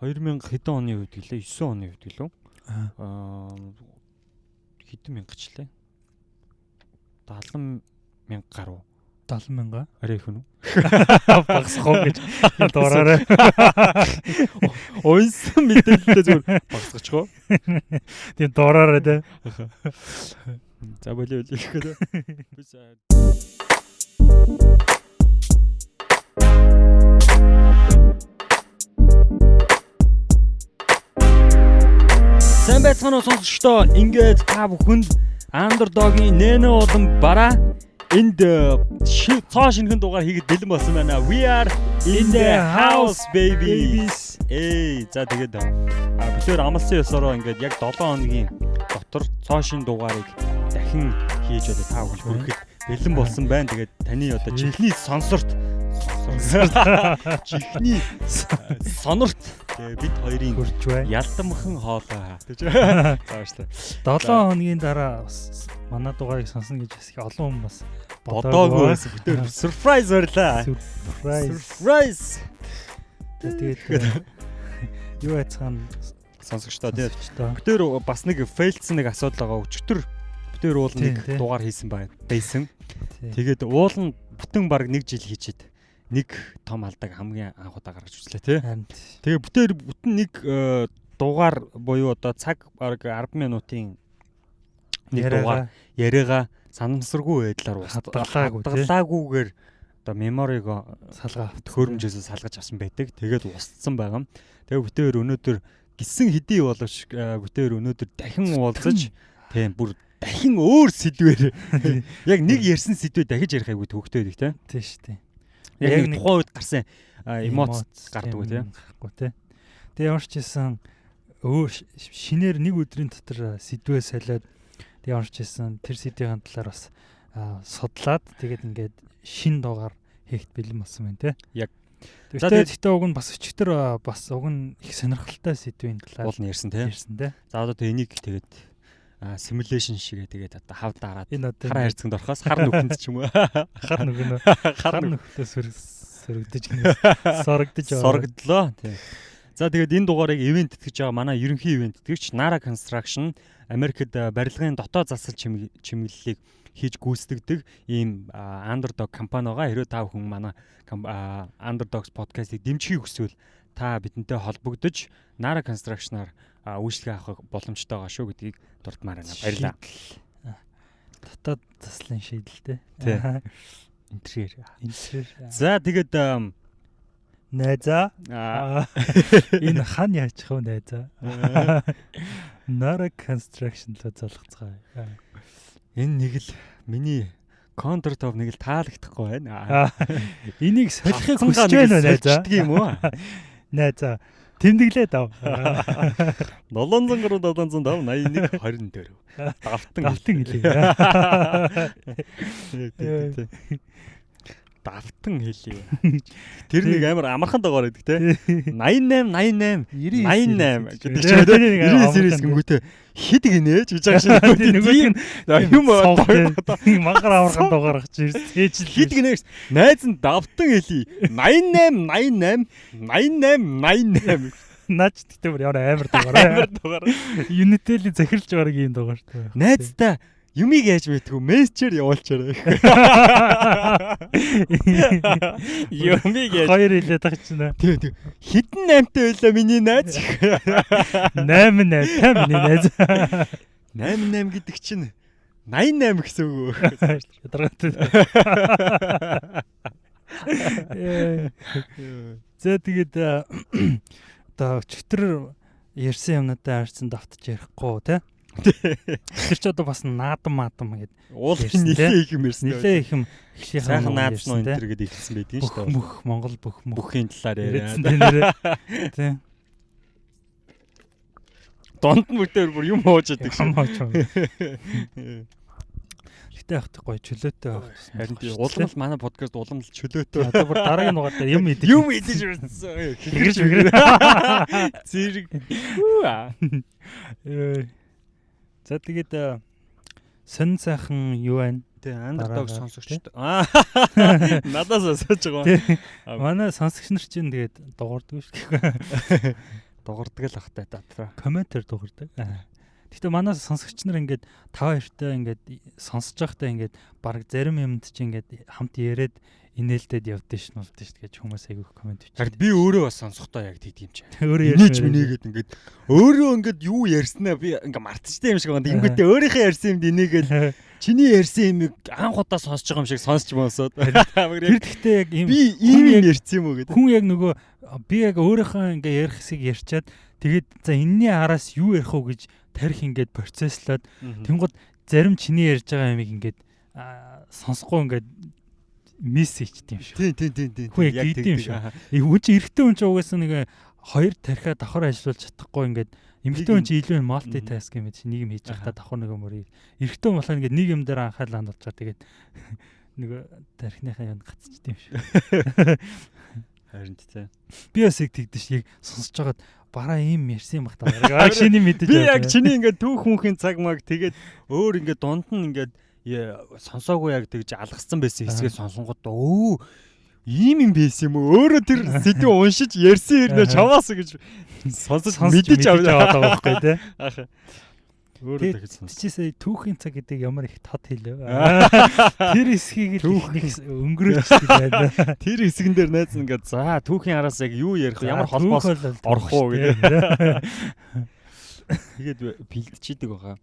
2000 хэдэн оны үед гэлээ, 9 оны үед гэлөө. Хэдэн мянга ч лээ. 70 мянга гаруй. 70 мянга. Арай их үнэ. Багасгах уу гэж дуураарай. Уйнсан мэдээлэлтэй зүгээр багасгачих уу? Тийм дуураарай те. За болио болио гэхэд. Би сайн байцгаана уу сонсогчдоо. Ингээд та бүхэнд Underdog-ийн Нэнэ болон Бараа энд цоо шинэхэн дугаар хийгээд бэлэн болсон байна. We are in the house, babies. За тэгээд бид амлсан ёсороо ингээд яг 7 хоногийн дотор цоо шинэ дугаарыг дахин хийж одоо та бүхэнд хүргэхэд бэлэн болсон байна. Тэгээд таны одоо чихний сонсорт чихний сонорт тэгээ бид хоёрын хурж байна. Ялдамхан хоолой гэж. За уучлаа. 7 хоногийн дараа бас манай дугаарыг сонсно гэж бас их олон хүн бас бодоогүй байсан. Бүтээр surprise барьлаа. Surprise. Surprise. Тэгээд юу айцгаан сонсогчдоо тий. Бүтээр бас нэг fail-дсэн нэг асуудал байгаа. Өчигдөр бүтээр уул нэг дугаар хийсэн байсан. Тэгээд уул нь бүтэн баг нэг жил хийчихэд нэг том алдааг хамгийн анх удаа гаргаж үзлээ тий. Тэгээ бүтээр бүтэн нэг дугаар буюу одоо цаг баг 10 минутын нэг дугаар яриагаа санамсаргүй байдлаар хадгалаагүйгээр одоо меморийг салгаа төхөөрөмжөөсөө салгаж авсан байдаг. Тэгээд устсан байгаа. Тэгээ бүтээр өнөөдөр гисэн хэдий боловч бүтээр өнөөдөр дахин уулзаж тийм бүр дахин өөр сэдвээр яг нэг ярьсан сэдвээ дахиж ярих айгүй төвөгтэй байдаг тий. Тийм шүү дээ. Яг нэг тухайн үед гарсан эмоц гардаг тий. Гарахгүй тий. Тэгээ ямар ч байсан өөр шинээр нэг өдрийн дотор сэдвээ солиод тэг ямар ч байсан тэр сэдвийн талаар бас судлаад тэгээд ингээд шин дугаар хийхт бэлэн болсон байна тий. Яг. Тэгэхдээ уг нь бас өчигдөр бас уг нь их сонирхолтой сэдвийн талаар уул нь ярьсан тий. Ярьсан тий. За одоо тэг энийг тэгээд simulation шигээ тэгээд одоо хав дараад хар хайрцагт орохоос хар нүхэнд ч юм уу. Хар нүгэн. Хар нүхтээ сөрөгдөж гинэ. Сорогдож сорогдлоо тий. За тэгээд энэ дугаарыг ивент тэтгэж байгаа манай ерөнхий ивент тэтгэгч Nara Construction Америкт барилгын дотоод засал чимэглэлийг хийж гүйцэтгэдэг ийм Underdog компани байгаа. Хэрвээ та бүхэн манай Underdogs podcast-ыг дэмжихийг хүсвэл та бидэнтэй холбогдож Nara Construction-аар үйлчлэгээ авах боломжтой байгаа шүү гэдгийг дурдмаар байна. Баярлалаа. Дотоод заслын шийдэл те. Тий. Интерьер. Интерьер. За тэгээд найзаа. Энэ хан яачих вэ найзаа? Nara Construction л залгацгаая. Энэ нэг л миний контртоп нэг л таалагдахгүй байна. Энийг солихыг хүсэж байна уу найзаа? Солих юм уу? Найзаа. Тэмдэглээд ав. 703 705 81 24. Давтан хэлье. Давтан хэлье. Тэр нэг амар амархан дугаар байдаг те. 88 88 88 гэдэг чинь 99 99 гингүүтээ хэд гинэ гэж байгаа шин. Нөгөө нь юм мангар амархан дугаар гарч ирсэн. Хэд гинэ гэж найз нь давтан хэлье. 88 88 88 88 Наач гэхдээ бүр ямар амар дугаар. Амар дугаар. Unitel-ийн захирлж бараг ийм дугаар шүү дээ. Найздаа юмыг яаж мэдгүй мессежээр явуулчаарай. Юмыг яаж хоёр хэлээд байгаа чинь. Тий, тий. Хэдэн 8-тай байлаа миний найз? 8 8-тай миний найз. 8 8 гэдэг чинь 88 гэсэн үг. Ядаргаатай. За тэгээд одоо өчигдөр ярьсан юмнуудаа харьцан давтаж ярихгүй тий. Тэр ч одоо бас наадам маадам гэдэг уул нилээ их юм ярьсан. Нилээ их юм эхлийнхаа сайхан наадсан энэ төр гэдэг эхэлсэн байдгийн шүү дээ. Мөх Монгол бүх мөх бүхийн талаар яриадсан нэрээ. Тий. Донд нь бүтээр бүр юм ууж идэг шиг. Гэтэ явах гоё чөлөөтэй байх. Харин тий улам л манай подкаст улам л чөлөөтэй. Одоо бүр дараагийн дугаар дээр юм идэж. Юм идэж байсан. Хэгэрч мэгэр. Зэрэг. За тэгээд сонин сайхан юу байна? Тий, Underdog сонсогчд. Надаас асууж байгаа. Манай сонсогч нар чинь тэгээд дуурдгүй шүү. Дуурдаг л ахтай татраа. Комментээр дуурдаг. Гэхдээ манай сонсогч нар ингээд та хоёртой ингээд сонсож байхдаа ингээд баг зарим юмд чи ингээд хамт яриад инээлдээд явдсан ш нуулдсан ш гэж хүмүүс айгүйх коммент бичдэг. Харин би өөрөө бас сонсохдоо яг тэгдэм юм чи. Өөрөө ярьж минийгээд ингээд өөрөө ингээд юу ярьснаа би ингээд мартчихсан юм шиг байна. Тэнгүүтээ өөрийнхөө ярьсан юмд инээгээл чиний ярьсан юмыг анх удаа сонсож байгаа юм шиг сонсч монсоод. Тэр гэхдээ яг ийм би ийм юм ярьсан юм уу гэдэг. Хүн яг нөгөө би яг өөрийнхөө ингээд ярих хэсгийг ярьчаад тэгээд за энэний араас юу ярих уу гэж тарих ингээд процесслоод тэнгууд зарим чиний ярьж байгаа юмыг ингээд сонсохгүй ингээд мисс хийчихдээ юм шиг. Тийм. Хүн яг тэгдэм юм шиг. Хүн чи эрэгтэй хүн чи угаасаа нэг хоёр тархиа давхар ажиллуулж чадахгүй ингээд эмэгтэй хүн чи илүү мультитаск юм чи нэг юм хийж байхдаа давхар нэг юм өөр. Эрэгтэй хүн болохоор ингээд нэг юм дээр анхаарлаа хандуулчаа тэгээд нөгөө тархиныхаа юм гацчихдээ юм шиг. Харин тий. Би бас яг тэгдэж ш яг сонсож байгаад бараа ийм ярьсан юм бах та. Яг шиний мэдэж. Би яг чиний ингээд түүх хүнхийн цаг маг тэгээд өөр ингээд дунд нь ингээд сонсоогүй яг тэгж алгассан байсан хэсгээ сонсонгод өө ийм юм байсан юм уу? Өөрөө тэр сэдв уншиж ярьсан хэрнээ чамаас гэж сонсож мэдэж аваад байгаа байхгүй тий. Ааха. Өөрөө тэгж сонс. Чисээ түүхийн цаг гэдэг ямар их тод хэлв. Тэр хэсгийг л нэг өнгөрөөч байна. Тэр хэсгэн дээр найз ингээд за түүхийн араас яг юу ярих вэ? Ямар холбоос орох уу гэдэг. Тэгээд бэлтжидэг байгаа.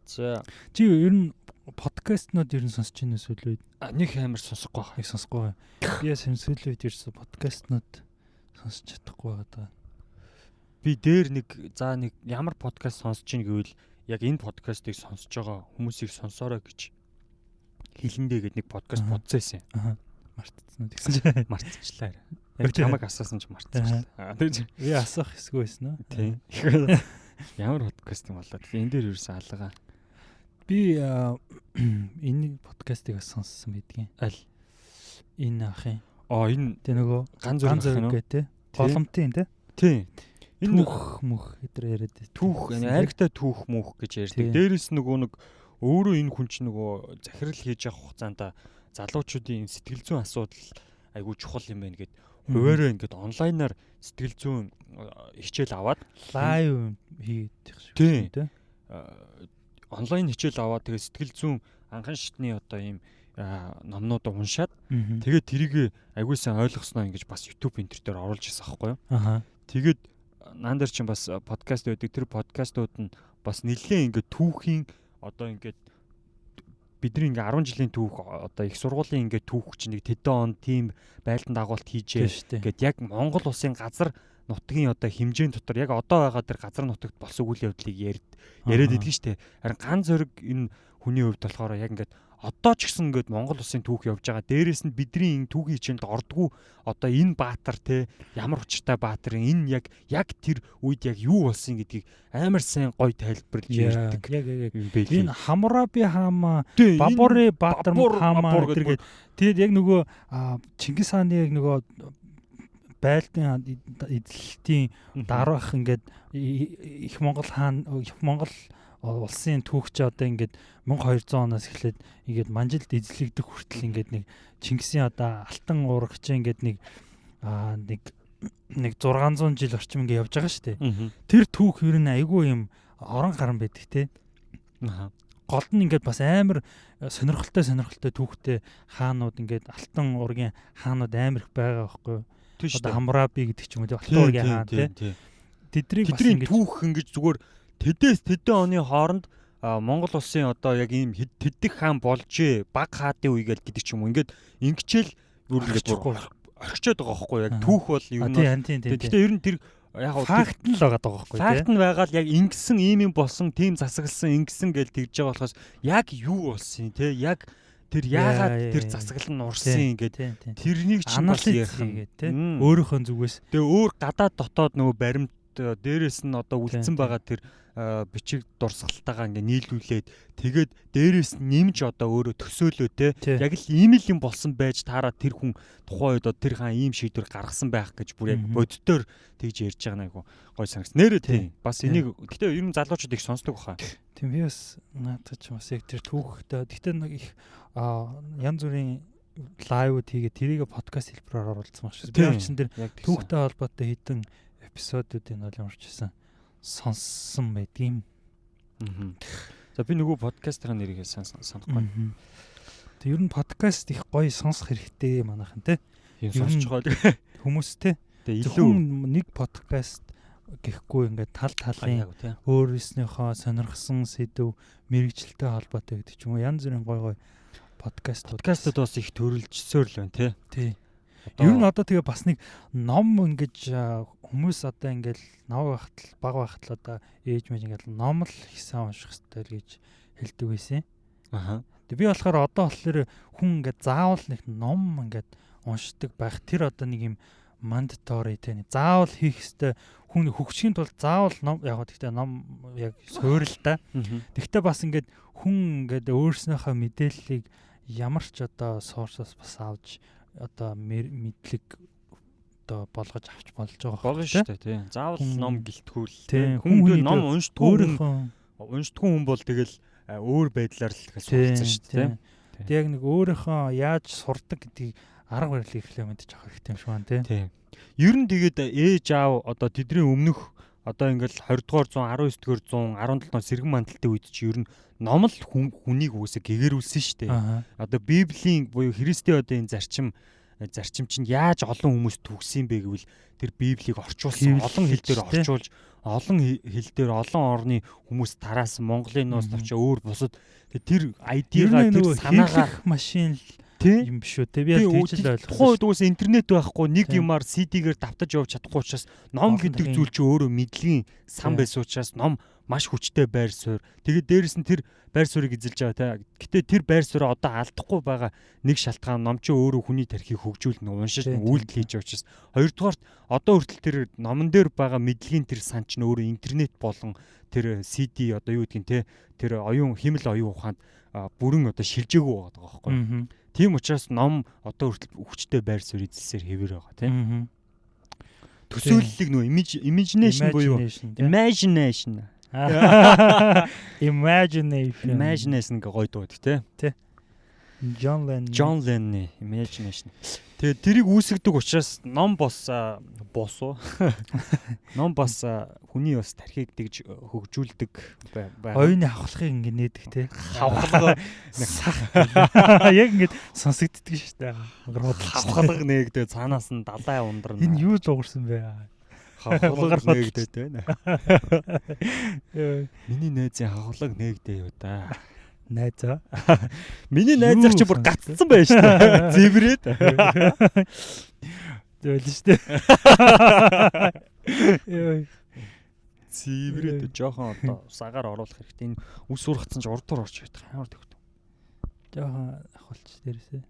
За чи ер нь подкастнууд ер нь сонсч ийн сүүлийн үед? Нэг амар сонсохгүй байгаа. Их сонсохгүй байгаа. Би бас сүүлийн үед ерөөсө подкастнууд сонсч чадахгүй байгаа. Би дээр нэг за нэг ямар подкаст сонсч ийн гэвэл яг энэ подкастыг сонсож байгаа хүмүүсийг сонсоорой гэж хэлэндээ гэд нэг подкаст бодсон байсан. Аа. Мартцсан уу тэгсэн чинь мартчихлаа. Яг чамайг асуусан чинь мартчихлаа. Тэр би асуух хэсгүй байсан уу? Тийм. Ямар подкаст юм болоо. Тэгээ энэ дээр ерөөсөн алгаа. Би энэ подкастыг бас сонссон байдгийн. Аль? Энэ ахын. Аа энэ тэ нөгөө ган зүрх гэх тэ. Голомтын тэ. Тийм. Энэ түүх мөх гэтэр яриад. Түүх айрагтай түүх мөх гэж ярьдаг. Дээрээс нөгөө нэг өөрөө энэ хүн чинь нөгөө захирал хийж явах хугацаанд залуучуудын сэтгэл зүйн асуудал айгүй чухал юм байна гэд хуваараа ингээд онлайнаар сэтгэл зүйн хичээл аваад live хийгээд шиг тийм тий. Онлайн хичээл аваад тэгээ сэтгэл зүйн анхан шатны одоо ийм номнуудаа уншаад тэгээд тэрийг айгүй сайн ойлгосноо ингэж бас YouTube энэ төр дээр оруулж ирсэн аахгүй юу. Аа. Тэгээд наан дээр чинь бас подкаст байдаг. Тэр подкастууд нь бас нэлээд ингээд түүхийн одоо ингээд бидний ингээ 10 жилийн түүх одоо их сургуулийн ингээ түүх чинь нэг тэдэн он тийм байлдан дагуулт хийжээ. Ингээд яг Монгол улсын газар нутгийн одоо хэмжээний дотор яг одоо байгаа тэр газар нутагт болсон үйл явдлыг яриад идэгэн штэ. Харин ган зориг энэ хүний хувьд болохоор яг ингээд одоо ч гэсэн ингээд Монгол улсын түүх явж байгаа. Дээрээс нь бидний энэ түүхийн хичээлд ордгоо одоо энэ баатар те ямар учиртай баатар энэ яг тэр үед яг юу болсон гэдгийг амар сайн гоё тайлбарлаж ярьдаг. Яг яг энэ Хамураби хаама, Бабуры баатар хаама гэдэг. Тэгээд яг нөгөө Чингис хааны яг нөгөө байлдын эзлэлтийн дараах ингээд их Монгол хаан их Монгол улсын түүхч одоо ингээд 1200 оноос эхлээд ингээд манжилд эзлэгдэх хүртэл ингээд нэг Чингисийн одоо алтан уурагч ингээд нэг нэг 600 жил орчим ингээд явж байгаа шүү дээ. Тэр түүх ер нь айгүй юм орон гарan байдаг те. Гол нь ингээд бас амар сонирхолтой түүхтэй хаанууд ингээд алтан уургийн хаанууд амар их байгаа байхгүй юу? Одоо Хамураби гэдэг ч юм уу те алтан уургийн хаан те. Тэдрийг бас ингээд түүх ингэж зүгээр тэдээс тэдэн оны хооронд Монгол улсын одоо яг ийм тэддэг хаан болжээ баг хаадын үе гэл гэдэг ч юм уу ингээд ингэчээл бүр ингээд орхичоод байгаа байхгүй яг түүх бол ер нь гэхдээ ер нь тэр яг факт нь л байгаа байхгүй тий факт нь байгаа л яг ингэсэн ийм юм болсон тийм засагласан ингэсэн гэл тэгж байгаа болохоос яг юу болсон тий яг тэр яагаад тэр засаглал нь урсан ингээд тэрнийг чинь бас ярих юм тий өөрийнхөө зүгээс тэгээ өөр гадаад дотоод нөгөө баримт дээрээс нь одоо үлдсэн байгаа тэр бичиг дурсгалтайгаа ингээ нийлүүлээд тэгээд дээрээс нь нэмж одоо өөрөө төсөөлөө те яг л ийм л юм болсон байж таараа тэр хүн тухайн үед тэр хаан ийм шийдвэр гаргасан байх гэж бүр яг боддоор тэгж ярьж байгаа нэг гой санагц нэрээ тийм бас энийг гэтээ ер нь залуучууд их сонсдог баха. Тийм би бас наадах ч бас яг тэр түүхтэй гэтээ нэг их янз бүрийн лайвууд хийгээ тэрийг подкаст хэлбэрээр оруулсан баг шүү. Би очсон тэр түүхтэй холбоотой хэдэн Эпизодуудыг бол ямар ч байсан сонссон байдгийм. За, би нөгөө подкастын нэрийг санахгүй. Тэг ер нь подкаст их гоё сонсох хэрэгтэй манайхан, те. Юм сонсож байгаа. Хүмүүс, те. Тэгээ илүү нэг подкаст гэхгүй, ингээд тал талын өөрөөснийхөө сонирхсан сэдв, мэргэжилтэй холбоотой гэдэг ч юм уу, янз бүрийн гоё гоё подкаст Подкастууд бас их төрөлжсөөр л байна, тий. Тий. Ер нь одоо тэгээ бас нэг ном ингэж хүмүүс одоо ингээл нов байхад л, баг байхад л одоо ээж мэж ингээл ном л их сайн унших хэрэгтэй л гэж хэлдэг байсан. Тэг би болохоор одоо болохоор хүн ингээд заавал нэг ном ингээд уншдаг байх, тэр одоо нэг юм mandatory, те, заавал хийх ёстой, хүн хөгжихийн тулд заавал ном, яг гэхдээ ном яг суурь л да. Тэгвэл бас ингээд хүн ингээд өөрснийхөө мэдээллийг ямар ч одоо source-оос бас авч, одоо мэдлэг одоо болгож авч болж байгаа. Болно шүү дээ, тий. Заавал ном гэлтгүүл. Хүн ном уншдаггүй уншдаггүй хүн бол тэгэл өөр байдлаар л суралцсан шүү дээ, тий. Тэг яг нэг өөрийнхөө яаж сурдаг гэдгийг арга барилыг эхлээ мэдчих авах хэрэгтэй юм шиг байна, тий. Тий. Ер нь тэгээд ээж аав одоо тэдний өмнөх одоо ингээл 20 дугаар зуун, 19 дугаар зуун, 17 дугаар сэргэн мандалтай үед чи ер нь ном л хүнийг үгүйсэ гэгэрүүлсэн шүү дээ. Одоо Библийн буюу Христийн одоо энэ зарчим чинь яаж олон хүмүүс түгсэн бэ гэвэл тэр Библийг орчуулсан, олон хэл дээр орчуулж, олон хэл дээр олон орны хүмүүс тараасан, Монголын нуус тавчаа өөр бусад тэр idea-га, тэр санаагаа машин юм биш үү, те, би яг тэгж л ойлгосон. Тухайн үед уус интернет байхгүй, нэг юмар CD-гээр давтаж явж чадахгүй учраас ном гэдэг зүйл чинь өөрөө мэдлэгийн сан байсан учраас ном маш хүчтэй байр суурь. Тэгээд дээрэс нь тэр байр суурийг эзэлж байгаа, те. Гэтэ тэр байр суурийг одоо алдахгүй байгаа нэг шалтгаан ном чинь өөрөө хүний тархийг хөгжүүлнэ, уншиж, үйлдэл хийж байгаа учраас. Хоёрдугаарт одоо хүртэл тэр номон дээр байгаа мэдлэгийн тэр сан чинь өөрөө интернет болон тэр CD, одоо юу гэдгийг, те, тэр оюун химэл, оюун ухаанд бүрэн одоо шилжээгүй байгаа байхгүй. Тийм учраас ном одоо хүртэл хүчтэй байр суурь эзэлсээр хэвээр байгаа, тийм. Төсөөллийг нөө imagination буюу imagination. Imagination. Imagination гэх гоё дуу гэдэг, тий. Тий. John Lennon. John Lennon Imagination. Тэгээд тэрийг үүсгдэг учраас ном бос босуу. Ном бас хүний бас тархийг тэгж хөгжүүлдэг байна. Оюуны хавхлагыг ингэ нээдэг, те. Хавхлага. Яг ингэ сонсогддөг шүү дээ. Хавхлага нээгдээ, цаанаас нь далай ундарна. Энэ юу дуугарсан бэ? Хавхлага нээгдээд байна. Миний найзын хавхлага нээгдээ юу да. Найзаа. Миний найзах чи бүр гацсан байж шүү дээ. Зэврээд. Зөвлөн шүү дээ. Йой. Зэврээд жоохон одоо сагаар оруулах хэрэгтэй. Энэ үс ургацсан чи урд тур орж байдаг. Амар төгт. Жоохон ахуулч дээрээсээ.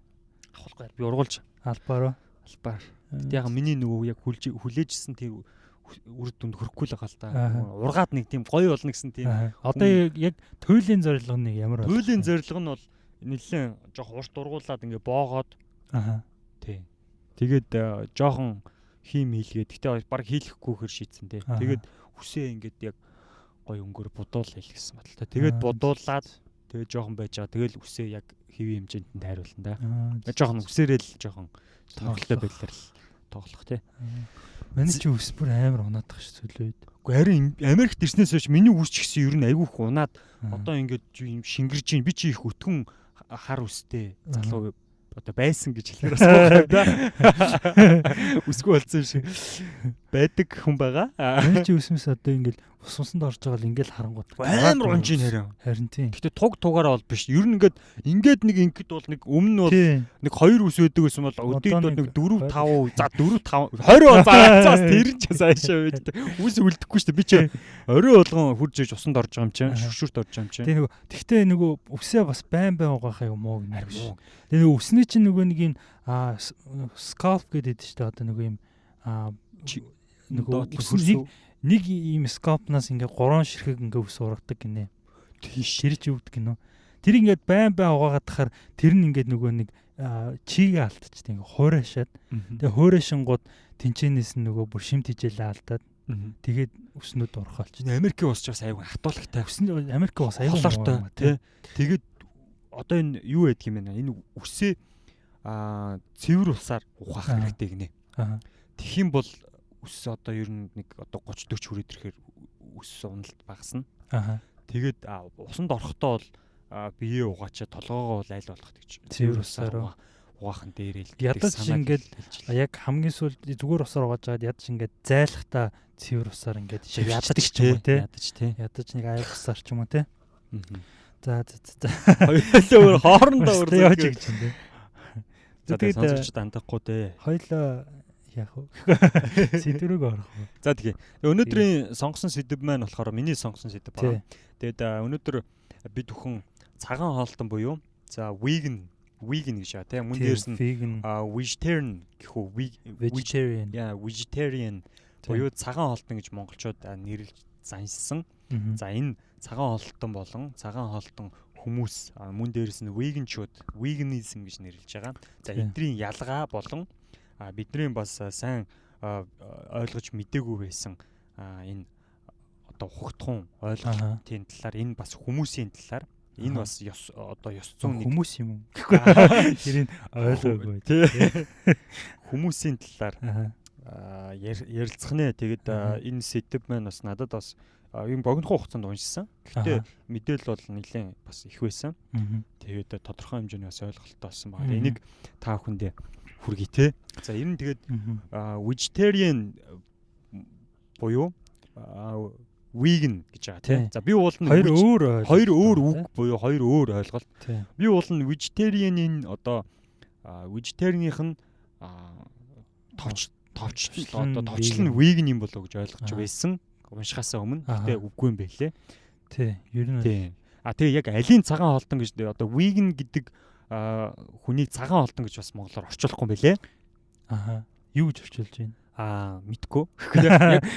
Ахуулахгүй, би ургуулж. Албаар уу? Албаар. Гэтэ яг миний нөгөө яг хүлээжсэн тэр үр дүнд хүрэхгүй л байгаа л да. Ургаад нэг тийм гоё болно гэсэн тийм. Одоо яг туйлын зорилго нь ямар вэ? Туйлын зорилго нь бол нэлээд жоох урт ургуулад ингээ боогоод. Тий. Тэгээд жоохон хийм хийлгээд, гэтээ баг хийлэхгүй хэр шийдсэн, тий. Тэгээд үсээ ингээд яг гоё өнгөөр будуул хийл гэсэн баталтай. Тэгээд будуулаад, тэгээд жоохон байж байгаа. Тэгэл үсээ яг хэвийн хэмжээнд нь тайруулна да. Жоохон үсээрээ л жоохон сонирхолтой байдлаар л тоглох, тий. Миний чи үс бүр амар унаадах ш сүүлийн үед. Үгүй, харин Америкт ирснээс хойш миний үс ч гэсэн ер нь айгүй их унаад одоо ингээд юм шингэрж чинь. Би чи их өтгөн хар үстэй залуу одоо байсан гэж хэлэхээр бас муу да. Үсгүй болсон шиг байдаг хүн байгаа. Миний чи үсмэс одоо ингээд ус усанд орж байгаа л ингээд харангуут. Амар унж ийн харин. Харин тийм. Гэтэ туг тугаараа бол биш. Ер нь ингээд нэг ингээд бол нэг өмнө нь бол нэг хоёр үс байдаг гэсэн бол өдөрт бол нэг 4 5, за 4 5 20 заас тэр нь ч цаашаа байж. Үс үлдэхгүй шүү дээ. Би чи орой болгон хурж иж усанд орж байгаа юм чинь. Шүршүрт орж байгаа юм чинь. Тийм, нөгөө тэгтээ нөгөө үсээ бас байн байн угаах юм уу гэнэ. Тэгээ нөгөө үсний чинь нөгөө нэг юм scalp гэдэг шүү дээ. Одоо нөгөө юм нөгөө нэг ийм scalp-наас ингээ гурван ширхэг ингээ үс ургадаг гинэ. Тийш. Тэр чи юу гэдэг гинэ. Тэр ингээд байн байн угаагаад тахаар тэр нь ингээд нөгөө нэг чигээ алдчихдаг, ингээ хуурайшаад. Тэгээ хуурайшингууд тэнчэнээс нь нөгөө бүр шим тижээлээ алдаад тэгээд үснүүд урах болчих. Америкийн ус ч бас айгүй хатуулагтай. Үсний Америкийн ус айгүй холоортой, тий. Тэгээд одоо энэ юу байдаг юм бэ? Энэ үсээ цэвэр усаар угаах хэрэгтэй гинэ. Тэгэх юм бол Үс одоо ер нь нэг одоо 30 40 хүрээд ирэхээр үс уналт багасна. Тэгээд усанд орохдоо бол бие угаачаа, толгоогоо бол аль болох тэгж цэвэр усаар угаах нь дээрэл. Ядаж ингээд яг хамгийн сүүлд зүгээр усаар угааж байгаад ядаж ингээд зайлахтаа цэвэр усаар ингээд ядаж ч юм уу те. Ядаж те. Ядаж нэг аяг усаар ч юм уу те. За за за. Хоёулаа өөр хоорондоо өөр явж гэж юм те. За, тэгээд сонсогчд андахгүй дээ. Хоёулаа яах вэ? Сэдврүүг орох уу? За, тэгээ. Өнөөдрийн сонгосон сэдэв маань болохоор миний сонгосон сэдэв байна. Тэгээд өнөөдөр бид бүхэн цагаан хоолтон буюу за vegan гэж байгаа тийм, мөн дээрс нь vegetarian гэх үү, vegetarian. Яа, vegetarian буюу цагаан хоолтон гэж монголчууд нэрлэж заншсан. За, энэ цагаан хоолтон болон цагаан хоолтон хүмүүс, мөн дээрс нь vegan чууд, veganism гэж нэрлэж байгаа. За, эдний ялгаа болон бидний бас сайн ойлгож мдээгүй байсан энэ одоо хугтхун ойлголтын талаар, энэ бас хүмүүсийн талаар, энэ бас ёс, одоо ёс зүйн нэг хүмүүс юм уу? Тэрийг ойлгоогүй. Тий. Хүмүүсийн талаар ярилцах нэ. Тэгээд энэ сэдэв маань бас надад бас юм богинохон хугацаанд уншсан. Гэхдээ мэдээлэл бол нэлээд бас их байсан. Тэгээд тодорхой хэмжээний бас ойлголттой болсон байна. Энийг та бүхэндээ хүргэе те. За, ер нь тэгээд vegetarian буюу vegan гэж байгаа тийм. За, би уул нь хоёр өөр хоёр өөр үг буюу хоёр өөр ойлголт. Би уул нь vegetarian-ийн одоо vegetarian-ийнх нь товч товчлол, одоо товчлол нь vegan юм болоо гэж ойлгож байсан уншихаасаа өмнө. Гэтэ үгүй юм байлээ. Тий, ер нь. Тий. А тэгээ яг алийн цагаан хоолтон гэж, одоо vegan гэдэг хүнийг цагаан хоолтон гэж бас монголоор орчуулахгүй юм байлээ. Аха. Юу гэж орчуулж байна? Аа, мэдгүй.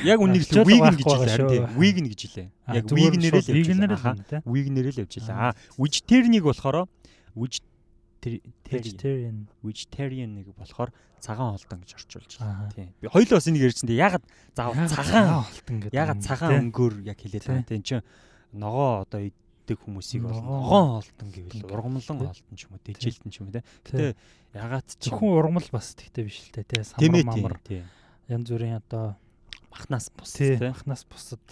Яг үнийг л vegan гэж хэлээ. Тий, vegan гэж хэлээ. Яг vegan-ээр л явж байлаа. Vegan-ээр л явж байлаа. Аа, vegetarian-ыг болохоор vegetarian vegetarian нэг болохоор цагаан хоолтон гэж орчуулж байна. Тийм. Би хоёулаа бас энийг ярьсан. Ягаад заавал цагаан хоолтон гэдэг. Ягаад цагаан өнгөөр яг хэлээд байгаа. Тийм чинь ногоо одоо иддэг хүмүүсийг бол ногоон хоолтон гэвэл ургамлан хоолтон ч юм уу, дэжээлтэн ч юм уу, те. Гэтэ ягаад ч зөвхөн ургамал бас тэгтээ биш л те. Самар мамар янз бүрийн одоо махнаас бус те, махнаас бусад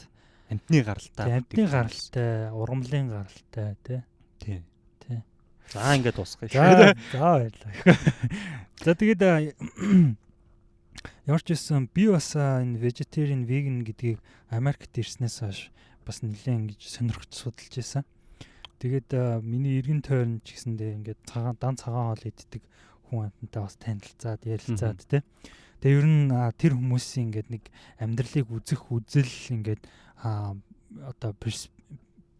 амтны гаралтай, амтны гаралтай, ургамлын гаралтай те. Тий. Тий. За, ингээд дуусгая. За, баярлалаа. За, тэгээд ямар ч байсан би бас энэ vegetarian, vegan гэдгийг Америкт ирснээс хойш бас нэлээд ингэж сонирхож судалж байсан. Тэгээд миний эргэн тойрон ч гэсэндээ ингээд цагаан, дан цагаан хоол иддэг хүн амьтантай бас танилцаад, ярилцаад тий. Тэгээ ер нь тэр хүмүүсийн ингээд нэг амьдралыг үзэх үзэл, ингээд одоо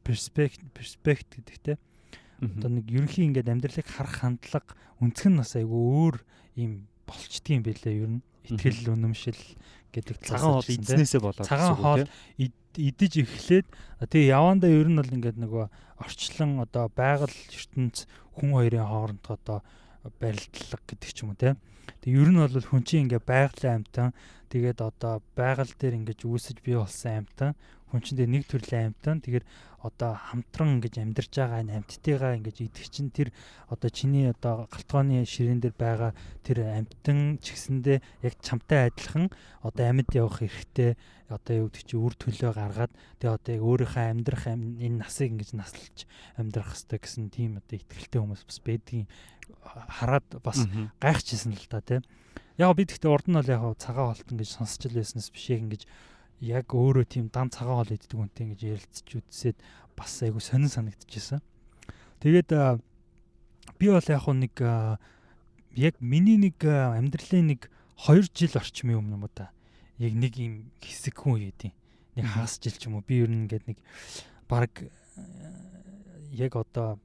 perspective гэдэг те. Одоо нэг ерөнхий ингээд амьдралыг харах хандлага, өнцөг нь бас айгүй өөр юм болчдөг юм билээ ер нь. Итгэл үнэмшил гэдэг цагаан хоол идснээсээ болоод цагаан хоол идэж эхлээд, тэгээ явандаа ер нь бол ингээд нөгөө орчлон, одоо байгаль ертөнц, хүн хоёрын хоорондох одоо барилдлага гэдэг ч юм уу те. Тэгээ ер нь бол хүн чинь ингээ байгалийн амьтан, тэгээд одоо байгаль дээр ингэж үүсэж бий болсон амьтан, хүн чинь нэг төрлийн амьтан. Тэгэхээр одоо хамтран ингэж амьдарч байгаа энэ амьтдыгаа ингэж идэх чинь тэр одоо чиний одоо галтгооны ширээн дээр байгаа тэр амьтан ч гэсэндээ яг чамтай адилхан одоо амьд явах эрхтэй, одоо юу гэдэг чи үр төлөө гаргаад, тэгээ одоо яг өөрийнхөө амьдрах энэ насыг ингэж наслж амьдрах хэрэгтэй гэсэн тийм одоо итгэлтэй хүмүүс бас байдгийн хараад бас гайхчихсан л та тий. Яг би тэгтээ урд нь бол яг цагаан хоолтон гэж сонсч л байснаас биш, яг ингэж яг өөрөө тийм дан цагаан хоол иддэг хүнтэй ингэж ярилцж үзсээд бас айгу сонин санагдчихсан. Тэгээд би бол яг нэг яг миний нэг амьдралын нэг 2 жил орчмын өмнө юм уу та. Яг нэг юм хэсэг хүн хийдیں۔ Нэг хагас жил ч юм уу, би ер нь ингээд нэг баг яг одоо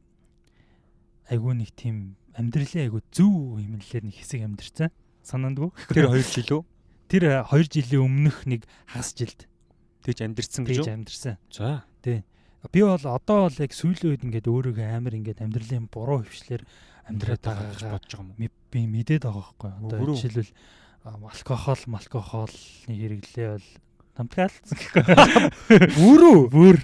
айгу нэг тийм амьдралын айгу зөв хэмнэлээр нэг хэсэг амьдэрсэн. Санаандгүй. Тэр 2 жил үү? Тэр 2 жилийн өмнөх нэг хагас жилд тэгж амьдэрсэн гэж үү? Амьдэрсэн. За. Тий. Би бол одоо бол яг сүүлийн үед ингээд өөрийгөө амар ингээд амьдралын буруу хөвшлэр амьдраад байгаа гэж бодож байгаа юм уу? Би мэдээд байгаа байхгүй. Одоо жишээлбэл алкогол, малкогоолны хэрэглээ бол намтгаалцсан гэхгүй. Бүрүү. Бүр.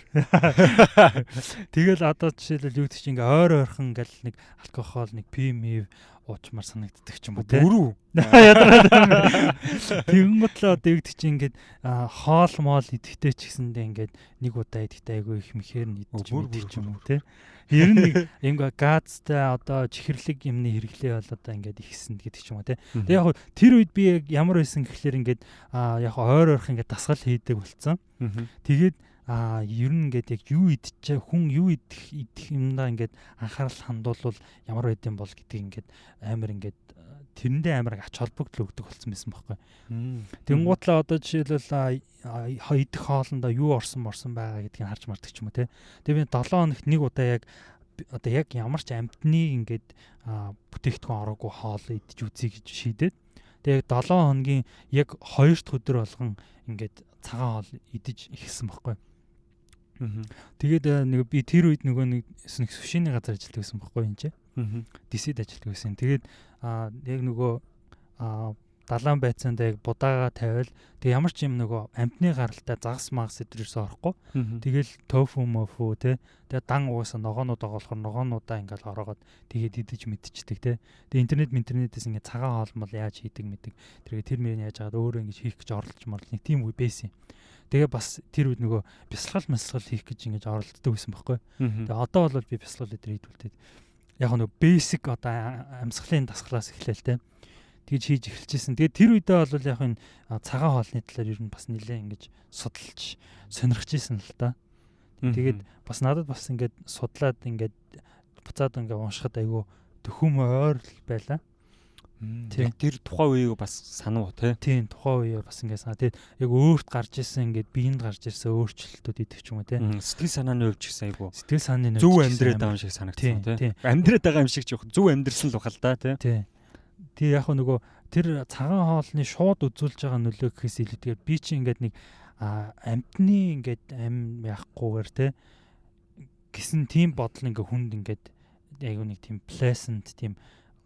Тэгэл одоо жишээлбэл юу гэдэг чинь ингээ ойр ойрхон ингээл нэг алкогол, нэг пи мив уучмаар санагддаг ч юм уу те. Бүрүү. Ядаргаад. Тэгэнгүүтлээ одоо юу гэдэг чинь ингээд хоол моол идэхтэй ч гэсэндээ ингээд нэг удаа идэхтэй айгүй их мэхээр нь идэж мэдэх ч юм уу те. Ер нь нэг ингээ газтай одоо чихэрлэг юмны хэрэглээ бол одоо ингээд ихсэн гэдэг ч юм уу те. Тэгээ яг тэр үед би яг ямар байсан гэхлээр ингээд яг ойр ойрох ингээд дасгал хийдэг болсон. Тэгээд ер нь ингээд яг юу идчихэ хүн юу идэх идэх юмдаа ингээд анхаарал хандуулвал ямар байд юм бол гэдгийг ингээд амар ингээд тэрэндээ амар ач холбогдол өгдөг болсон байсан байхгүй. Тэнгуутлаа одоо жишээлбэл идэх хоолндоо юу орсон морсон байгаа гэдгийг харж мардаг ч юм уу те. Тэгээ би 7 хоногт нэг удаа яг одоо яг ямар ч амьтны ингээд бүтээгдэхүүн ороогүй хоол идэж үзье гэж шийдээд тэгээ 7 хоногийн яг 2 дахь өдөр болгон ингээд цагаан хоол идэж эхэлсэн байхгүй. Тэгээд нэг би тэр үед нөгөө нэг сушины газар ажилладаг байсан байхгүй энэ чинь. Дисэд ажилладаг байсан. Тэгээд яг нөгөө далайн байцаанд яг будаага тавиал тэг ямар ч юм нөгөө амтны гаралтай загас магас эдгэрээс орохгүй. Тэгэл тофу мофу те. Тэгээ дан угаасаа ногоонууд байгаа болохоор ногоонуудаа ингээл ороогоод тэгээд идэж мэдчихдэг те. Тэгээ интернетээс ингээд цагаан хоол мол яаж хийдэг мэддэг. Тэгээд тэр мөрийг яаж агаад өөрөө ингэж хийх гэж оролдож морлоо нэг тийм үе байсан юм. Тэгээ бас тэр үед нөгөө бясалгал масалгал хийх гэж ингэж оролддог байсан байхгүй. Тэгээ одоо бол би бясалгал эдэр хийдүүлээд яг нөгөө basic одоо амьсгалын дасгалаас эхлээл те. Тэгж хийж эхэлчихсэн. Тэгээ тэр үедээ бол яг энэ цагаан хоолны талаар ер нь бас нэлээ ингэж судалж сонирхож исэн л та. Тэгээд бас надад бас ингээд судлаад ингээд буцаад ингээд уншихад айгүй төхөм ойр л байлаа. Тэр тухайн үеийг бас санав уу те? Тийм, тухайн үеийг бас ингээд санаа. Тэгээд яг өөрт гарч исэн ингээд биеинд гарч ирсэн өөрчлөлтүүд идэх ч юм уу те. Сэтгэл санааны хувьд ч гэсэн айгүй. Сэтгэл санааны хувьд зөв амьдраад байгаа юм шиг санагдсан те. Амьдраад байгаа юм шиг ч яг зөв амьдрсан л бахал та те. Тийм. Тэгээ яг нөгөө тэр цагаан хоолны шууд үзүүлж байгаа нөлөө гэхээс илүүтэйгээр би чи ингээд нэг амьтны ингээд ам яахгүйгээр те гэсэн тийм бодол ингээ хүнд ингээд айгүй нэг тийм pleasant тийм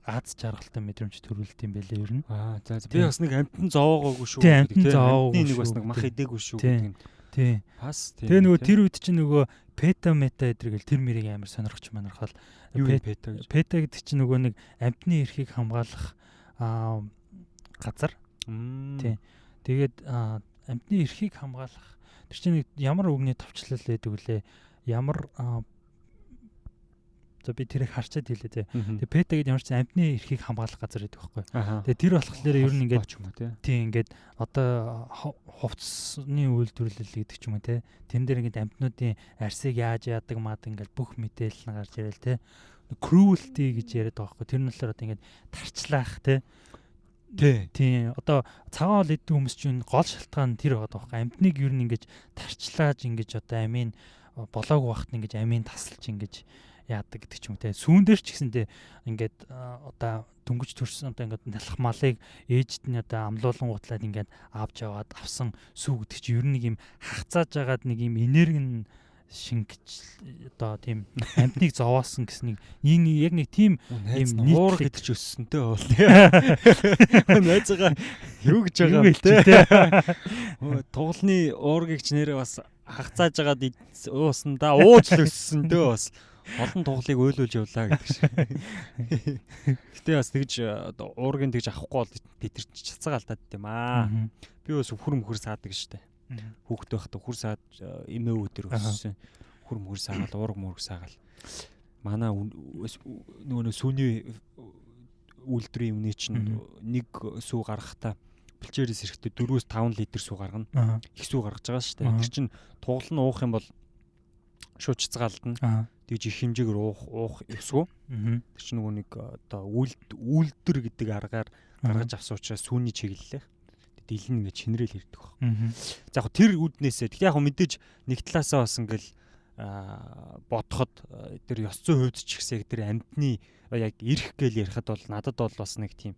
аз жаргалтай мэдрэмж төрүүлд юм байлээ ер нь. Аа за би бас нэг амьтан зовоогоогүй шүү гэдэг тийм. Амьтны нэг бас нэг мах идээгүй шүү гэдэг нь. Тийм. Бас тийм. Тэгээ нөгөө тэр үед чинь нөгөө пета мета эдэр гэл тэр мэрийг амар сонирхч манархал. Юу пета гэж? Пета гэдэг чинь нөгөө нэг амьтны эрхийг хамгаалах газар. Тийм. Тэгээд амьтны эрхийг хамгаалах тэр чинь нэг ямар үгний товчлол байдаг вүлээ? Ямар за би тэрийг харчаад хэлээ те. Тэгээ пета гэдэг ямар ч амьтны эрхийг хамгаалах газар гэдэг байхгүй. Тэгээ тэр болохоор ер нь ингээд тийм ингээд одоо хувцсны үйлдвэрлэл гэдэг ч юм уу те. Тэн дээр ингээд амьтнуудын арсыг яаж яадаг маад ингээд бүх мэдээлэл нь гарч ирэл те. Cruelty гэж яриад байгаа байхгүй. Тэр нь болохоор одоо ингээд тарчлаах те. Тийм. Одоо цагаан хоол иддэг хүмүүс чинь гол шалтгаан тэр байгаа байхгүй. Амьтныг ер нь ингээд тарчлааж ингээд одоо амийн болоогүй байхад ингээд амийн тасалж ингээд яадаг гэдэг ч юм те. Сүүн дээр ч гэсэндээ ингээд одоо дөнгөж төрсөн одоо ингээд налах малыг ээжд нь одоо амлуулан гутлаад ингээд авч яваад авсан сүү гэдэг чи ер нь нэг юм хагцааж агаад нэг юм энерги нь шингэж одоо тийм амьтныг зовоосон гэсэн нэг энэ яг нэг тийм юм уурга гэдэг чи өссөнтэй бол найзгаа юу гэж байгаа юм те. Тугланы уургийг ч нэрээ бас хагцааж агаад уусандаа ууж л өссөнтэй бас олон туглыг уйлуулж явлаа гэдэг шиг. Гэтэ бас тэгж уургийн тэгж авахгүй бол тэд нар ч цацаг алдаад юм аа. Би бас үхэр мөхөр саадаг штэ. Хүүхэд байхдаа үхэр саад эмээ өвдөр өссөн. Үхэр мөхөр саагаал, уург мөрг саагаал. Манай нөгөө сүүний үйлдвэрийн өмнө чинь нэг сүү гаргахтаа бэлчээрээс эрэхтэй 4-5 литр сүү гаргана. Их сүү гаргаж байгаа штэ. Тэр чинь тугал нь уух юм бол шууд цацгаалдана. Тэгж их хэмжээгээр уух ёсгүй. Тэр чинь нөгөө нэг одоо үйлдвэр гэдэг аргаар гаргаж авсан учраас сүүний чиглэлээ. Дэлэн ингэ чинрээл ирдэг баг. За яг тэр үүднээсээ тэгэхээр яг мэдээж нэг талаасаа бас ингээл бодоход тэр ёс зүйн хувьд ч гэсэн яг тэр амьтны яг ирэх гээл ярихад бол надад бол бас нэг тийм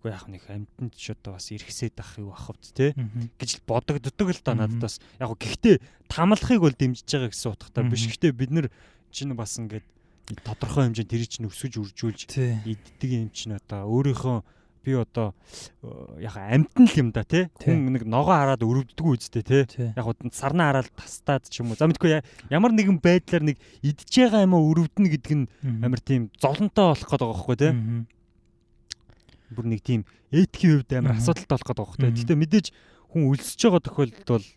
үгүй яг нэг амьтанд ч одоо бас эргэсээд ах юу ах вт те гэж бодогддог л доо надад бас яг гэхдээ тамлахыг бол дэмжиж байгаа гэсэн утгатай биш. Гэхдээ бид нар чинь бас ингээд тодорхой хэмжээнд тэр чинь өсөж үржүүлж иддэг юм чинь одоо өөрийнхөө би одоо яг амьтан л юм да тий. Хүн нэг ногоо хараад өрөвддөггүй үстэй тий. Яг сарнаа хараад тастаад ч юм уу. За мэдгүй ямар нэгэн байдлаар нэг идж байгаа юм уу өрөвдөнө гэдэг нь амар тийм золонтой болох гээд байгаа байхгүй тий. Бүр нэг тийм этикийн хувьд амар асуудалтай болох гэдэг байгаа байхгүй. Гэхдээ мэдээж хүн өлсөж байгаа тохиолдолд бол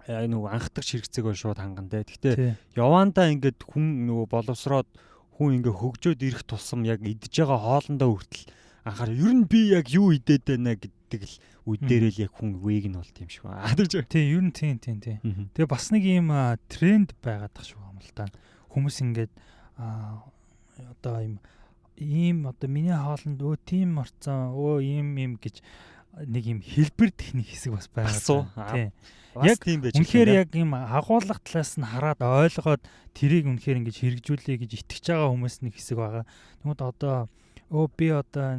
нөгөө анхдагч хэрэгцээг бол шууд хангана те. Гэхдээ явандаа ингээд хүн нөгөө боловсроод хүн ингээ хөгжөөд ирэх тусам яг идж байгаа хоолндоо хүртэл анхаар ер нь би яг юу идээд байна гэдэг л үе дээрээ л яг хүн vegan болт юм шиг байна. Тий, ер нь тийм. Тэгээ бас нэг ийм тренд байгаад тах шиг юм л та. Хүмүүс ингээд одоо ийм одоо миний хоолнд өө тийм орцсон өө ийм юм гэж нэг ийм хэлбэр техник хэсэг бас байгаа. Тийм. Яг тийм байж. Үнэхээр яг ийм агуулга талаас нь хараад ойлгоод тэрийг үнэхээр ингэж хэрэгжүүлэе гэж итгэж байгаа хүмүүс нэг хэсэг байгаа. Тэгмэд одоо өө би одоо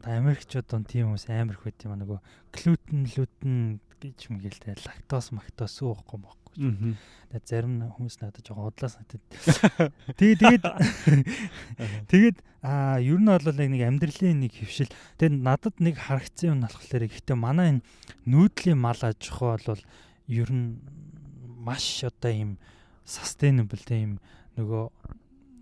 Америкчууд он тийм хүмүүс амар их байт юм аа, нөгөө глютен гэж мэгэл те, лактоз мактоз уухгүй мохгүй. Тэгээд зарим хүмүүс надад жоохон удлаа санагдаад. Тэгээд тэгээд ер нь бол нэг амьдралын нэг хөвшил. Тэгээд надад нэг харагдсан юм болохоор гэхдээ манай энэ нүүдлийн мал аж ахуй бол ер нь маш одоо ийм sustainable тийм нөгөө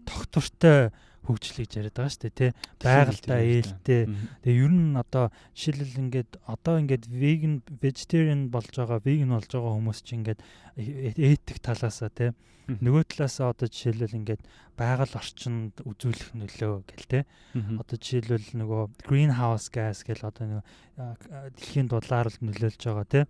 тогтвортой хөгжил гэж яриад байгаа шүү дээ тий. Байгальтай ээлтэй. Тэгээ ер нь одоо жишээлбэл ингээд одоо ингээд vegan, vegetarian болж байгаа, vegan болж байгаа хүмүүс чинь ингээд этик талаасаа тий. Нөгөө талаасаа одоо жишээлбэл ингээд байгаль орчинд үзүүлэх нөлөө гэл тий. Одоо жишээлбэл нөгөө greenhouse gas гэл одоо нөгөө дэлхийн дулааралд нөлөөлж байгаа тий.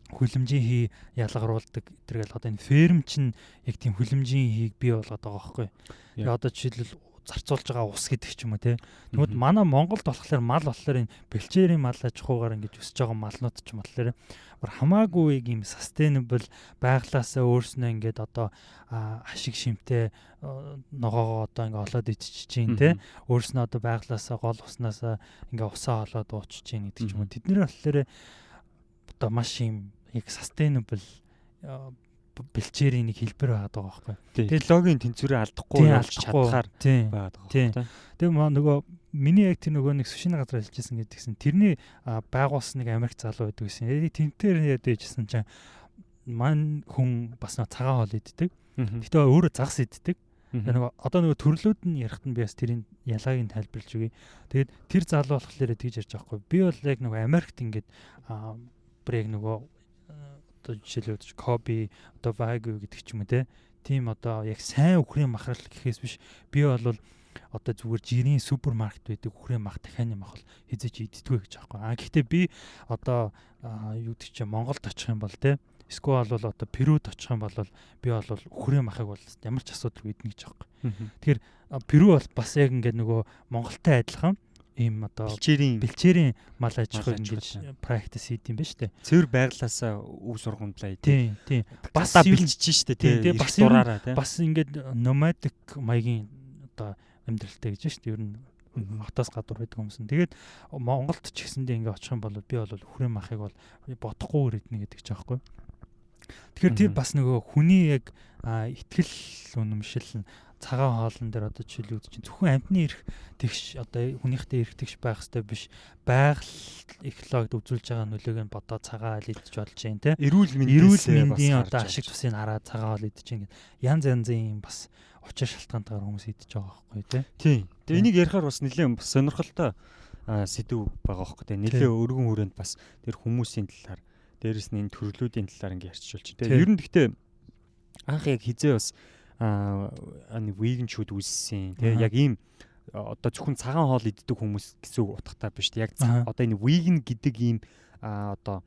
Хүлэмжийн хий ялгаруулдаг тэргээл одоо энэ ферм чинь яг тийм хүлэмжийн хийг бий болгоод байгаа байхгүй. Тэгээ одоо жишээлбэл зарцуулж байгаа ус гэдэг ч юм уу те. Тэгмэд манай Монголд болохоор мал болохоор энэ бэлчээрийн мал аж ахуйгаар ингэж өсөж байгаа малнууд ч юм болохоор бүр хамаагүй юм sustainable байглаасаа өөрснөө ингээд одоо ашиг шимтэй ногоогоо одоо ингээ олоод идчихэж чинь те. Өөрснөө одоо байглаасаа гол уснаасаа ингээ усаа олоод уучиж чинь гэдэг ч юм уу. Тэд нэр болохоор одоо маш юм яг sustainable бэлчээрийн нэг хэлбэр байгаад байгаа байхгүй. Тэгээд экологийн тэнцвэрээ алдахгүй явж чадхаар байгаад байгаа байхгүй. Тэгээ нөгөө миний яг тэр нөгөө нэг сушины газар ажиллажсэн гэдгийгсэн. Тэрний байгуулсан нэг Америк залуу байдаг гэсэн. Яг тэнтээр яжсэн чинь мань хүн бас нэг цагаан хоол иддэг. Гэтэ өөрөө загас иддэг. Тэгээ нөгөө одоо нөгөө төрлүүд нь ярихт нь би бас тэрийн ялгааг нь тайлбарлаж өгье. Тэгээд тэр залуу болохоор тэгж ярьж байгаа байхгүй. Би бол яг нөгөө Америкт ингээд бүр яг нөгөө одоо жишээлбэл Коби одоо Вагю гэдэг ч юм уу те. Тийм одоо яг сайн үхрийн махрал гэхээс биш би бол одоо зүгээр жирийн супермаркет байдаг үхрийн мах, дахианы мах бол хизээч иддэггүй гэж аахгүй. А гэхдээ би одоо юу гэдэг чинь Монголд очих юм бол те, эсвэл бол одоо Перуд очих юм бол би бол үхрийн махыг бол ямар ч асуудалгүй идэнэ гэж аахгүй. Тэгэхээр Перу бол бас яг ингээд нөгөө Монголтой адилхан ийм одоо бэлчээрийн мал аж ахуй ингэж практис хийд юм ба штэ. Цэвэр байглаасаа өв сургамдлаа идэв. Тийм. Бас бэлчиж штэ тий. Бас дураараа тий. Бас ингээд nomadic маягийн одоо амьдралтай гэж штэ. Ер нь хотоос гадуур байдаг хүмүүс нь. Тэгээд Монголд ч гэсэндээ ингээд очих юм бол би бол хүрээ махыг бол бодохгүй идэнэ гэдэг ч аахгүй. Тэгэхээр тэр бас нөгөө хүний яг итгэл үнэмшил нь цагаан хоолн дээр одоо жишээлбэл чинь зөвхөн амьтны эрх тэгш одоо хүнийхтэй эрх тэгш байх хэрэгтэй биш, байгаль экологид үзүүлж байгаа нөлөөг нь бодоо цагаан хоол идэж болж байна те. Эрүүл мэндийн одоо ашиг тусыг хараад цагаан хоол идэж байна гэд янз янзын юм бас учир шалтгаантайгаар хүмүүс идэж байгаа байхгүй те. Тийм. Тэгээ энийг ярихаар бас нэлээд бас сонирхолтой сэдв байгаа байхгүй те. Нэлээд өргөн хүрээнд бас тэр хүмүүсийн талаар, дээрэс нь энэ төрлүүдийн талаар ингэ ярьчих болж байна. Ер нь гэхдээ анх яг хизээ бас веганчуд үүссэн тий, яг ийм одоо зөвхөн цагаан хоол иддэг хүмүүс гэсэн үг утгатай биш тий, яг одоо энэ веган гэдэг ийм одоо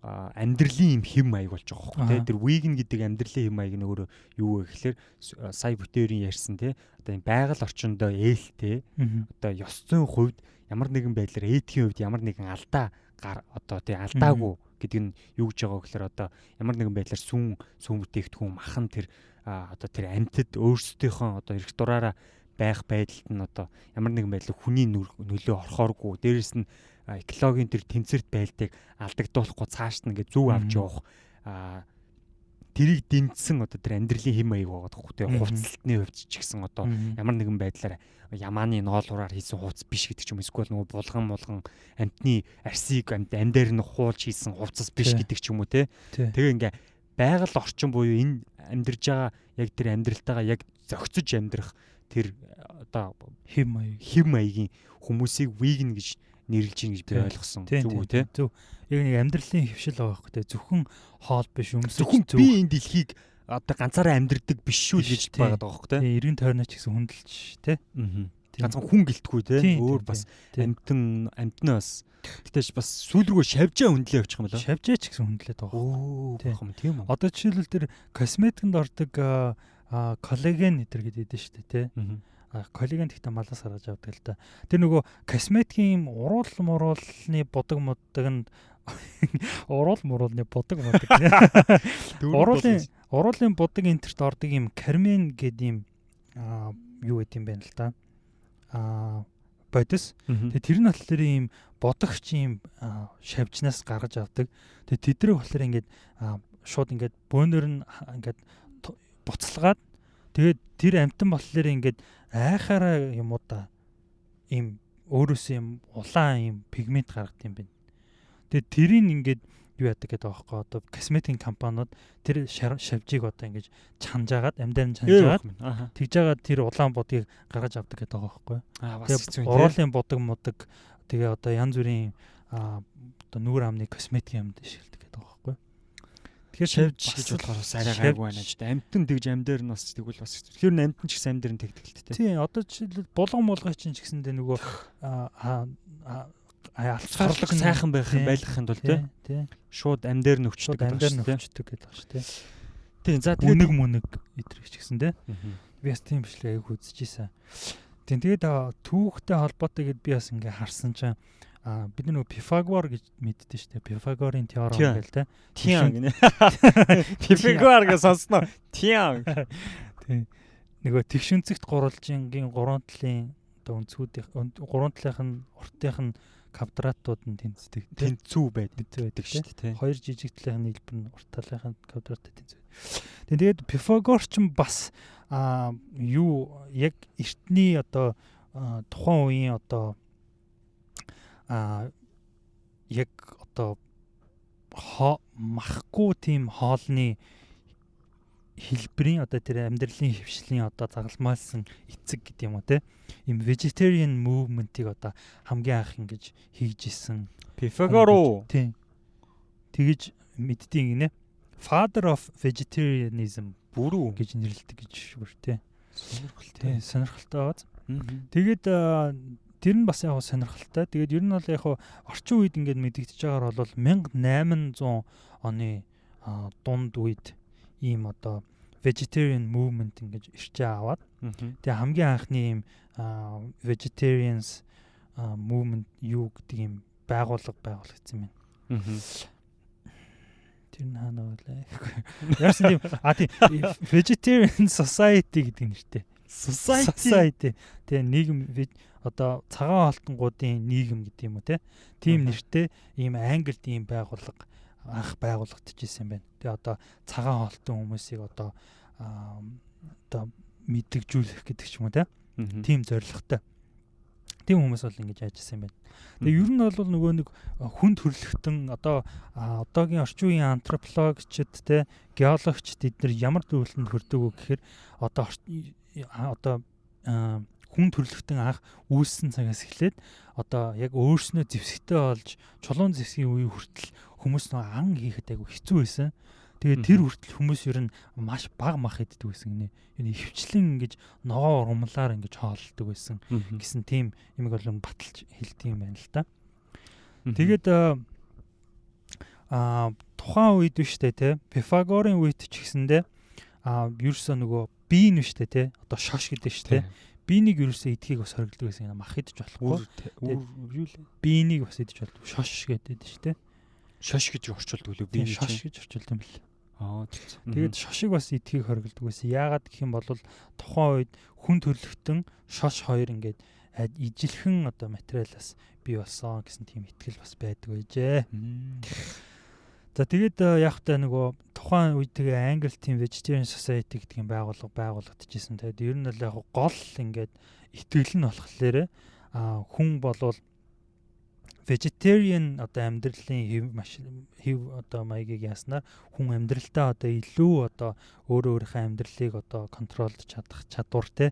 амьдралын ийм хэм маяг болж байгаа хөөе тий. Тэр веган гэдэг амьдралын хэм маяг нь өөрөө юу вэ гэхлээр сая бүтээрийн ярьсан тий, одоо энэ байгаль орчиндөө ээлтэй, одоо ёс зүйн хувьд ямар нэгэн байдлаар этикийн хувьд ямар нэгэн алдаа гар одоо тий алдаагүй гэдэг нь юу гэж байгаа гэхлээр одоо ямар нэгэн байдлаар сүүн бүтээгдэхүүн махан тэр одоо тэр амьтад өөрсдийнхөө одоо эрх дураараа байх байдалд нь одоо ямар нэгэн байдлаар хүний нөлөө орохооргүй, дээрэс нь экологийн тэр тэнцвэрт байдлыг алдагдуулахгүй цаашд нь ингээд зүг авч явах тэрийг дэмжсэн одоо тэр амьдралын хэм маяг байгаа тоххой тий. Хувцлалтны хувьд ч гэсэн одоо ямар нэгэн байдлаар ямааны ноолуураар хийсэн хувцас биш гэдэг ч юм, эсвэл нөгөө булган амьтны арсыг амьд дээр нь хуулж хийсэн хувцас биш гэдэг ч юм уу тий. Тэгээ ингээ байгаль орчин буюу энэ амьдарж байгаа яг тэр амьдралтайгаа яг зохицож амьдрах Тэр одоо хэв маяг хэв маягийн хүмүүсийг vegan гэж нэрлэж гин гэж би ойлгосон. Зөв үү те? Зөв. Яг нэг амьдралын хэвшил байгаа байхгүй те. Зөвхөн хоол биш, өмсөж зөвхөн би энэ дэлхийг одоо ганцаараа амьдрдаг биш шүү гэж байгаа байхгүй те. Эргэн тойрноо ч гэсэн хүндэлж те. Ганцхан хүн гэлтгүй те. Өөр бас амьтан амьтнаа бас гэтээч бас сүүл рүү шавжаа хүндлээ явчих юм болоо. Шавжаа ч гэсэн хүндлээд байгаа. Өө бахам тийм үү. Одоо жишээлбэл тэр косметикэнд ордог коллаген энэ төр гэдэг шүү дээ те. Коллаген гэхдээ малаас гаргаж авдаг л да. Тэр нөгөө косметикийн уруул муруулны будаг мудагнд уруул муруулны будаг мудаг. Уруулын будаг энтерт ордог юм кармен гэдэг юм юу гэдэм бэ л да. Бодис. Тэгээ тэр нь болохоор ийм бодогч ийм шавжнаас гаргаж авдаг. Тэгээ тэдрэг болохоор ингээд шууд ингээд бөөнөр нь ингээд буцалгаад тэгээд тэр амтан болохоор ингээд айхаараа юм уу да ийм өөрөөсөө юм улаан ийм пигмент гаргадаг юм байна. Тэгээд тэрийг ингээд юу яадаг гэдэг байгаа байхгүй одоо косметикийн компаниуд тэр шавжийг одоо ингэж чанжаагаад амьдаар нь чанжаагаад тэгж жагаад тэр улаан будгийг гаргаж авдаг гэдэг байгаа байхгүй. Тэгээд уруулын будаг мудаг тэгээ одоо янз бүрийн одоо нүүр амны косметикийн юмд ашигладаг гэдэг байгаа байхгүй. Тэгэхээр шавж гэж болохоор бас арай гайгүй байна ч дээ. Амтан тэгж ам дээр нь бас тэгвэл бас хэцүү. Тэр нь амтан ч гэсэн ам дээр нь тэгдэг л дээ. Тийм одоо жишээлбэл булган мулгай чинь ч гэсэндээ нөгөө алцгаарлаг сайхан байх юм байлгахын тулд тий. Шууд ам дээр нөхчдөг гэдэг байна. Ам дээр нөхчдөг гэдэг байна шүү тий. Тийм за тэгээд үнэг мүнэг идрэг ч гэсэн тий. Би бас тийм бичлэг аяг үзчихсэн. Тийм тэгээд түүхтэй холбоотой гэд би бас ингээ харсан чинь бид нөгөө Пифагор гэж мэддэн шүү дээ. Пифагорын теорем гэл те. Тиан гинэ. Пифагор гэж сонсноо. Тиан. Тийм. Нөгөө тэгш өнцөгт гурвалжингийн гурван талын одоо өнцгүүдийн гурван талынх нь уртынх нь квадратууд нь тэнцдэг. Тэнцүү байдаг шүү дээ. Хоёр жижиг талынх нь нийлбэр нь урт талынх нь квадраттай тэнцүү. Тэгээд Пифагор ч бас юу яг эртний одоо тухайн үеийн одоо яг одоо махгүй тийм хоолны хэлбэрийн одоо тэр амьдралын хэвшлийн одоо загалмайлсан эцэг гэдэг юм уу те ийм vegetarian movement-ийг одоо хамгийн анх ингэж хийж исэн Пифагор уу? Тийм. Тэгэж мэддیں гинэ. Father of vegetarianism бүрүү гэж нэрлэдэг гэж бүр те. Сонирхолтой. Тийм, сонирхолтой байгааз. Тэгээд тэр нь бас яг сонирхолтой. Тэгээд ер нь бол яг орчин үед ингээд мэдэгдэж байгаагаар бол 1800 оны дунд үед ийм одоо vegetarian movement ингэж ирчээ аваад тэгээ хамгийн анхны ийм vegetarians movement юу гэдэг ийм байгууллага байгуулагдсан юм байна. Тэр нь хаана вэ? Яасан тийм тийм vegetarian society гэдэг нэртэй. Society. Тэгээ нийгэм одоо цагаан хоолтонгуудын нийгэм гэдэг юм уу те. Тийм нэртэй ийм Англид ийм байгууллага анх байгуулагдчихсэн юм байна. Тэгээ одоо цагаан хоолтон хүмүүсийг одоо одоо мэдлэгжүүлэх гэдэг ч юм уу те. Тийм зорилготой. Тийм хүмүүс бол ингэж ажилласан юм байна. Тэгээ ер нь бол нөгөө нэг хүн төрөлхтөн одоо одоогийн орчин үеийн антропологчид те, геологчид эднэр ямар дүгнэлтэнд хүрдэг вэ гэхээр одоо хүн төрөлхтөн анх үүссэн цагаас эхлээд одоо яг өөрснөө зэвсэгтэй болж чулуун зэвсгийн үе хүртэл хүмүүс нөгөө ан хийхэд айгу хэцүү байсан. Тэгээд тэр хүртэл хүмүүс ер нь маш бага мах иддэг байсан гинэ. Юу ихэвчлэн ингэж ногоо ургамлаар ингэж хооллдог байсан гэсэн тийм юмыг бол баталж хэлдэг юм байна л та. Тэгээд тухайн үед биш үү те Пифагорын үед ч гэсэндээ ерөөсөө нөгөө бие нь биш үү те одоо шош гэдэг шүү те. Биенийг ерөөсөө идэхийг бас хоригддаг байсан юм. Мах идэж болохгүй. Юу лээ? Биенийг бас идэж болдог. Шош гэдэг шүү те. Шош гэж орчуулдаг лөө биенийг шош гэж орчуулдаг юм бэл. Тэгээд шошиг бас идэхийг хоригддаг байсан. Яагаад гэх юм бол тухайн үед хүн төрөлхтөн шош хоёр ингээд ижилхэн одоо материалаас бий болсон гэсэн тийм итгэл бас байдаг байжээ. За тэгээд яг та нөгөө тухайн үед тэгээ Англи тийм Vegetarian Society гэдэг юм байгууллага байгуулагдчихсэн. Тэгээд ер нь бол яг гол ингээд итгэл нь болохоор хүн болвол Vegetarian одоо амьдралын хэв маш хэв одоо маягийг яаснаар хүн амьдралдаа одоо илүү одоо өөрөө өөрийнхөө амьдралыг одоо control дож чадах чадвар, те,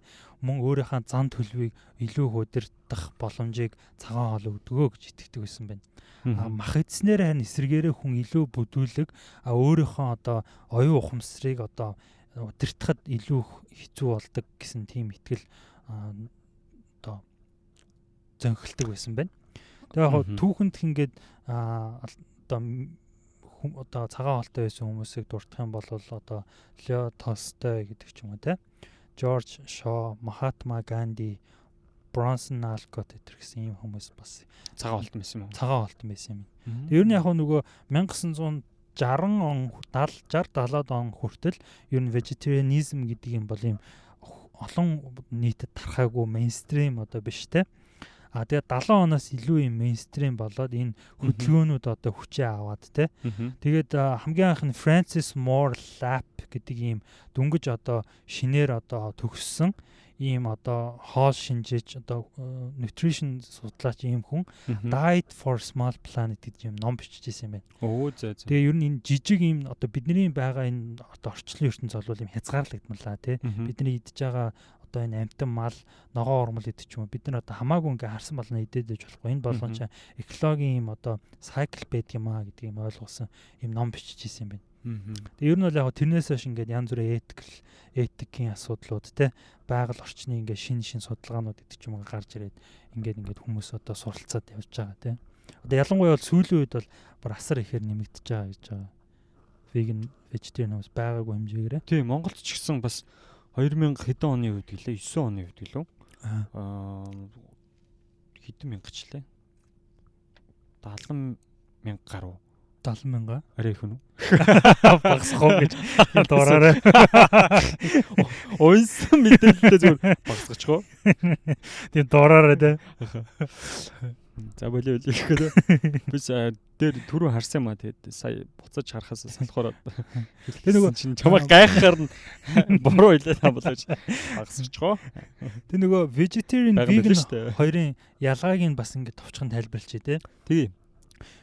мөн өөрийнхөө зан төлөвийг илүү их удирдах боломжийг цагаан хоол өгдөгөө гэж итгэдэг байсан байна. А мах идснээр харин эсрэгээрээ хүн илүү бүдүүлэг, а өөрийнхөө одоо оюун ухамсарыг одоо удирдахад илүү хэцүү болдог гэсэн тийм итгэл одоо зөнхөлдөг байсан байна. Тэгээ яг түүхэнд ингээд одоо одоо цагаан хоолтой байсан хүмүүсийг дурдах юм бол одоо Лео Толстой гэдэг ч юм уу, те, Жорж Шо, Махатма Ганди, Бронсон Алкот энэ гэсэн ийм хүмүүс бас цагаан хоолтон байсан юм уу? Цагаан хоолтон байсан юм. Ер нь яг нөгөө 1960 он, 70 60 70-аад он хүртэл ер нь vegetarianism гэдэг юм бол ийм олон нийтэд тархаагүй, mainstream одоо биш, те. А тэгээ 70 оноос илүү юм mainstream болоод энэ хөдөлгөөнүүд одоо хүчээ аваад, те. Тэгээд хамгийн анх нь Francis Moore Lappe гэдэг ийм дөнгөж одоо шинээр одоо төгссөн ийм одоо хоол шинжээч, одоо nutrition судлаач ийм хүн Diet for Small Planet гэдэг юм ном биччихсэн юм байна. Өө, зөө зөө. Тэгээ ер нь энэ жижиг ийм одоо бидний байгаа энэ одоо орчлон ертөнц бол ийм хязгаарлагдмалаа, тий. Бидний идж байгаа одоо энэ амьтан, мал, ногоон ормол идэх ч юм уу, бид нар одоо хамаагүй ингээ харсан болно идээд байж болохгүй. Энэ болгон чинь экологийн ийм одоо cycle байдаг юм аа гэдэг юм ойлгосон ийм ном биччихсэн юм байна. Тэгээ ер нь бол яг тэрнээс хойш ингээд янз бүрийн этикийн асуудлууд, те, байгаль орчны ингээд шин шин судалгаанууд гэдэг ч юм уу гарч ирээд ингээд ингээд хүмүүс одоо суралцаад явж байгаа, те. Одоо ялангуяа бол сүүлийн үед бол бүр асар ихээр нэмэгдэж байгаа гэж байгаа. Vegan, vegetarian хүмүүс байгаагүй хэмжээгээрээ. Тийм, Монголд ч гэсэн бас 2000 хэдэн оны үед гэлээ, 9 оны үед гэлөө. Аа, хэдэн мянга ч лээ. 70 мянга гаруй. 70 мянга. Арай их үү? Багасгах уу гэж дуураарай. Уйсан мэдээлэлтэй зүгээр багасгачих уу? Тийм, дуураарай, те. За, болио болио гэхэд би дээр түрүү харсан юм а, тэгээд сая буцаж харахаас болохоор Тэр нөгөө чинь чамайг гайхахаар нь буруу хэлээ та болооч багасгачих. Тэр нөгөө vegetarian, vegan хоёрын ялгааг нь бас ингэ товчхон тайлбарлчих, те. Тий.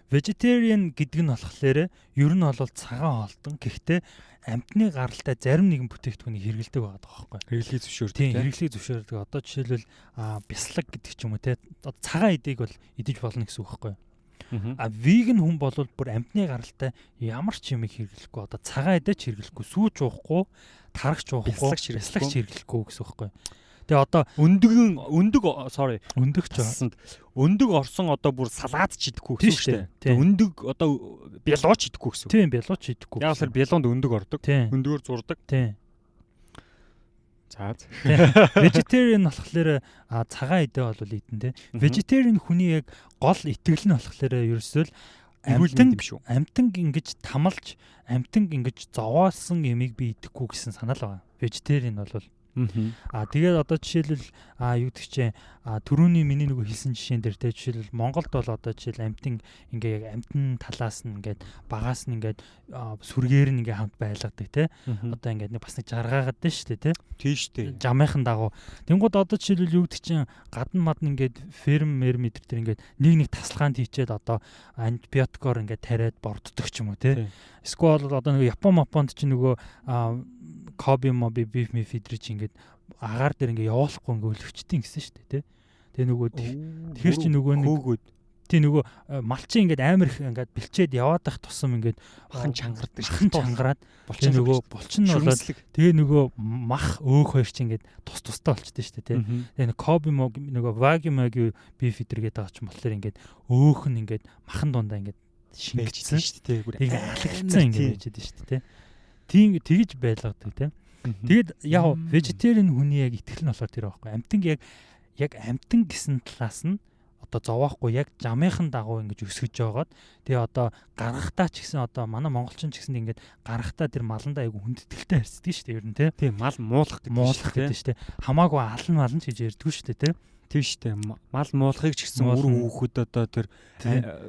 Vegetarian гэдэг нь болохоор ер нь бол цагаан хоолтон, гэхдээ амьтны гаралтай зарим нэгэн бүтээгдэхүүнийг хэрэглэдэг байгаа байхгүй. Хэрэглэхийг зөвшөөрдөг. Тийм, хэрэглэхийг зөвшөөрдөг. Одоо жишээлбэл бяслаг гэдэг ч юм уу, те. Одоо цагаан эдийг бол идэж болно гэсэн үг байхгүй. А vegan хүн бол бүр амьтны гаралтай ямар ч юмыг хэрэглэхгүй. Одоо цагаан эдээ ч хэрэглэхгүй, сүү ч уухгүй, тараг ч уухгүй, бяслаг ч хэрэглэхгүй гэсэн үг байхгүй. Тэгээ одоо өндөгөн өндөг, sorry. Өндөг ч өндөг орсон одоо бүр салаад ч идэхгүй гэсэн үг шүү дээ. Өндөг одоо бялуу ч идэхгүй гэсэн үг. Тийм, бялуу ч идэхгүй. Яг л бялуунд өндөг ордог. Өндгөөр зурдаг. Тийм. За. Vegetarian болохоор цагаан эдээ бол идэн, те. Vegetarian хүний яг гол итгэл нь болохоор ерөөсөө л амьтан юм шүү. Амьтан ингэж тамалж, амьтан ингэж зовоосон ямыг би идэхгүй гэсэн санаа л байгаа. Vegetarian бол. Аа, тэгээд одоо жишээлбэл юу гэдэг чинь түрүүний миний нөгөө хэлсэн жишээн дээр, те, жишээлбэл Монголд бол одоо жишээл амьтан ингээ яг амьтан талаас нь ингээд багаас нь ингээд сүргээр нь ингээ хамт байлгадаг, те. Одоо ингээд нэг бас нэг жаргаагаад дээ шүү дээ, те. Тийм шүү дээ. Жамынхан дагуу. Тэнгууд одоо жишээлбэл юу гэдэг чинь гадна мадна ингээд ферм мерм эдэр тэр ингээд нэг нэг тасалгаанд хийчээд одоо антибиотикоор ингээд тариад борддог ч юм уу, те. Эсвэл одоо нөгөө Япон Мапонд чинь нөгөө Коби моби beef миф эдэр чи ингээд агаар дээр ингээд явуулахгүй ингээд өлөвчтийн гэсэн шүү дээ, тий. Тэгээ нөгөө тэгэхээр чи нөгөө нэг хөөгөөд тий, нөгөө малчин ингээд амар их ингээд бэлчээд яваад ах тусам ингээд махан чангардаг. Махан чангараад тэгээ нөгөө булчин нь болоод тэгээ нөгөө мах өөх хоёр чи ингээд тус тустай болчихдээ шүү дээ, тий. Тэгээ нэг Коби мог нөгөө ваги маги beef эдэр гэдэг байгаа чинь болохоор ингээд өөх нь ингээд махан дундаа ингээд шингэжсэн шингэжсэн шүү дээ. Бүр тэгээ алагдсан ингээд байж байгаа шүү дээ, тий. Тийм, тэгж байлгадаг, тийм. Тэгээд яг vegetarian хүний яг итгэл нь болохоор тэр байхгүй. Амьтан яг яг амьтан гэсэн талаас нь одоо зовоохгүй, яг жамынхан дагуу ингэж өсгөж жагаад тэгээ одоо гаргахтаа ч гэсэн одоо манай монголчин ч гэсэн ингээд гаргахтаа тэр маландаа айгу хүндэтгэлтэй харьцдаг шүү дээ ер нь, тий. Тийм, мал муулах гэдэг, муулах гэдэг шүү дээ. Хамаагүй алан малан ч гэж ярьдгүй шүү дээ, тий. Тийм шүү дээ. Мал муулахыг ч гэсэн үр хүүхэд одоо тэр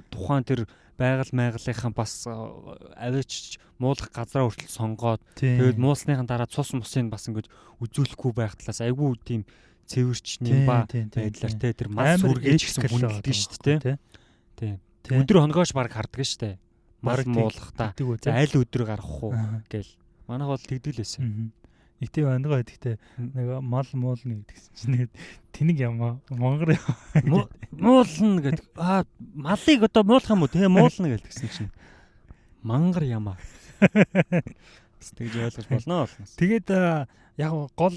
тухайн тэр байгаль майгалынхаа бас аваач муулах газраа хүртэл сонгоод тэгээд муулсныхан дараа цус мусын бас ингэж үзүүлэхгүй байх талаас айгүй тийм цэвэрч нэмба байдлаар, те, тэр мал сүргээж гэсэн хүндэлдэг шүү дээ. Тийм. Өдөр хоногоош баг хардаг штэ. Мал муулахдаа. Аль өдөр гарах уу гэл. Манайх бол тэгдэг л байсан. Нэг тийм онгоо гэдэгтэй нэг мал муулна гэдгсэн чинь нэг тэнэг ямаа монгор муулна гэдэг. Аа малыг одоо муулах юм уу те муулна гэлтгсэн чинь мангар ямаа. Бас тэгж ойлгож болно олноос. Тэгээд яг гол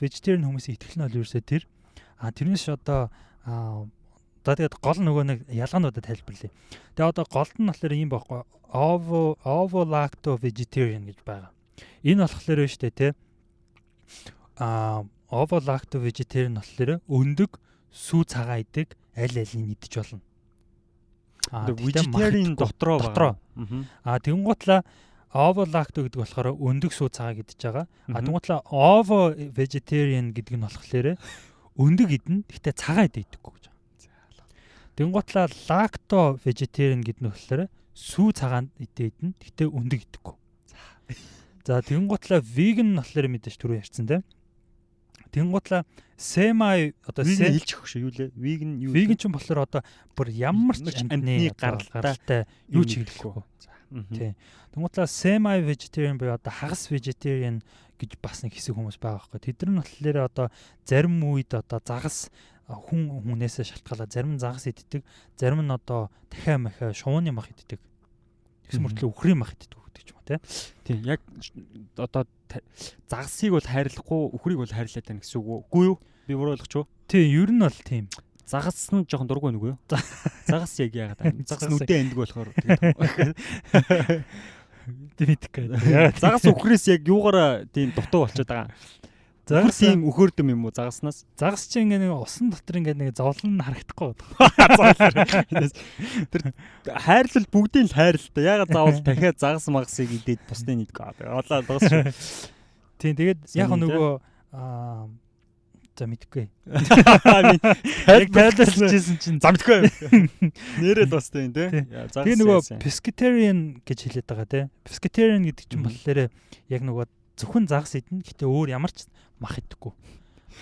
vegetarian хүмүүсийн итгэл нь бол ерөөсөө тэр. А тэрнээс одоо за тэгээд гол нөгөө нэг ялгаануудаа тайлбарлая. Тэгээд одоо голд нь болохоор ийм байхгүй ovo lacto vegetarian гэж байгаа. Энэ болохоор шүү дээ те. А ovo lacto vegetarian болохоор өндөг сүү цагаан идэг аль алийг идэж болно. А vegetarian дотроо. А тэгэнгүүтлээ ovo lacto гэдэг болохоор өндөг сүү цагааг идэж байгаа. А тэгэнгүүтлээ ovo vegetarian гэдэг нь болохоор өндөг идэнэ. Гэхдээ цагаан идэггүй гэж. Тэгэнгүүтлээ lacto vegetarian гэдэг нь болохоор сүү цагаан идэ идэнэ. Гэхдээ өндөг идэхгүй. За тэгэнгүүтлээ vegan болохоор мэдээж түрүү ярьсан тийм. Тэгэнгүүтлээ semi одоо vegan хэлж өгөх шүү юу лээ? Vegan юу? Vegan ч болохоор одоо бүр ямар ч амьтны гаралтай юу ч хэрэглэхгүй. Тийм. Тэгэнгүүтлээ semi vegetarian буюу одоо хагас vegetarian гэж бас нэг хэсэг хүмүүс байгаа байхгүй. Тэд нар нь болохоор одоо зарим үед одоо загас хүн хүнээсээ шалтгаалаад зарим нь загас иддэг, зарим нь одоо дахиа махаа шувууны мах иддэг. Тэгсэн мөртлөө үхрийн мах иддэг гэдэг ч юм уу те. Тийм яг одоо загасыг бол хайрлахгүй үхрийг бол хайрлаад байна гэсэн үг үү? Үгүй юу? Би буруу ойлгоч уу? Тийм ер нь бол тийм. Загас нь жоохон дургүй нүгөө юу? Загас яг яагаад аа? Загас нь үдэ эндэг болохоор тэгээд мэдэхгүй. Загас үхрээс яг юугаараа тийм дутуу болчиход байгаа. Загас тийм өхөрдөм юм уу загаснаас? Загас чи ингээ нэг усан дотор ингээ нэг зовлон харагдахгүй байна. Тэр хайрлал бүгдийг л хайрлал та. Ягаад заавал дахиад загас магасыг идээд бусдыг идэх. Олоо дагас шүү. Тийм тэгээд яг нөгөө за мэдэхгүй. Яг тайлбарлажсэн чинь за мэдэхгүй. Нэрээ дуустай юм тий. Тэгээ нөгөө pescatarian гэж хэлээд байгаа тий. Pescatarian гэдэг чинь болохоор яг нөгөө зөвхөн загас идэнэ. Гэтэ өөр ямар ч мах идэхгүй.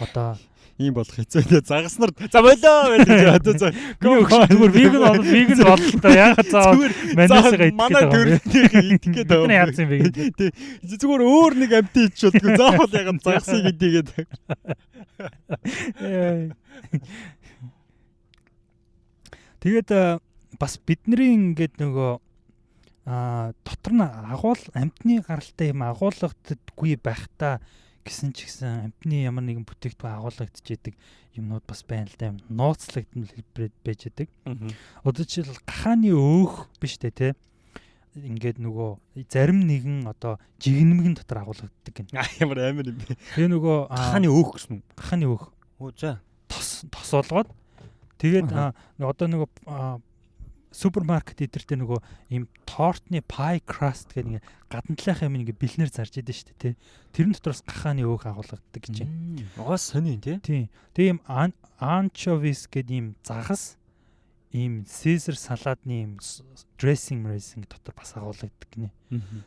Одоо ийм болох хэцүү те. Загаснаар за болоо гэж одоо за зүгээр vegan бол vegan боллоо та. Яагаад заавал майонезыг идэх гээд байгаа юм бэ? Идэх гээд байгаа юм. Яасан бэ гэдэг. Тий. Зүгээр өөр нэг амьтан идчих болдгоо. Заавал ягаад загасыг идийгээд. Тэгээд бас бидний ингээд нөгөө дотор нь агуул амьтны гаралтай юм агуулгаддаггүй байхдаа гэсэн ч гэсэн амьтны ямар нэгэн бүтээгдэхүүн агуулгадж идэг юмнууд бас байна л да. Нууцлагдмал хэлбэрээр байж идэг. Одоо жишээл гахааны өөх биш үү те. Ингээд нөгөө зарим нэгэн одоо жигнэмгэн дотор агуулгаддаг гэнэ. Ямар амар юм бэ. Тэгээ нөгөө гахааны өөх гэсэн үү? Гахааны өөх. Оо за. Тос болгоод тэгээд одоо нөгөө супермаркет эдэртээ нөгөө ийм тортны pie crust гэдэг ингээ гадна талынхаа юм ингээ бэлнээр зарж идэв шүү дээ тий. Тэрэн дотроос гахааны өөх агуулгадаг гэж байна. Угаас сони тий. Тийм. Тэгээ ийм anchovies гэдэг ийм загас ийм Caesar салаадны ийм dressing дотор бас агуулгадаг гинэ.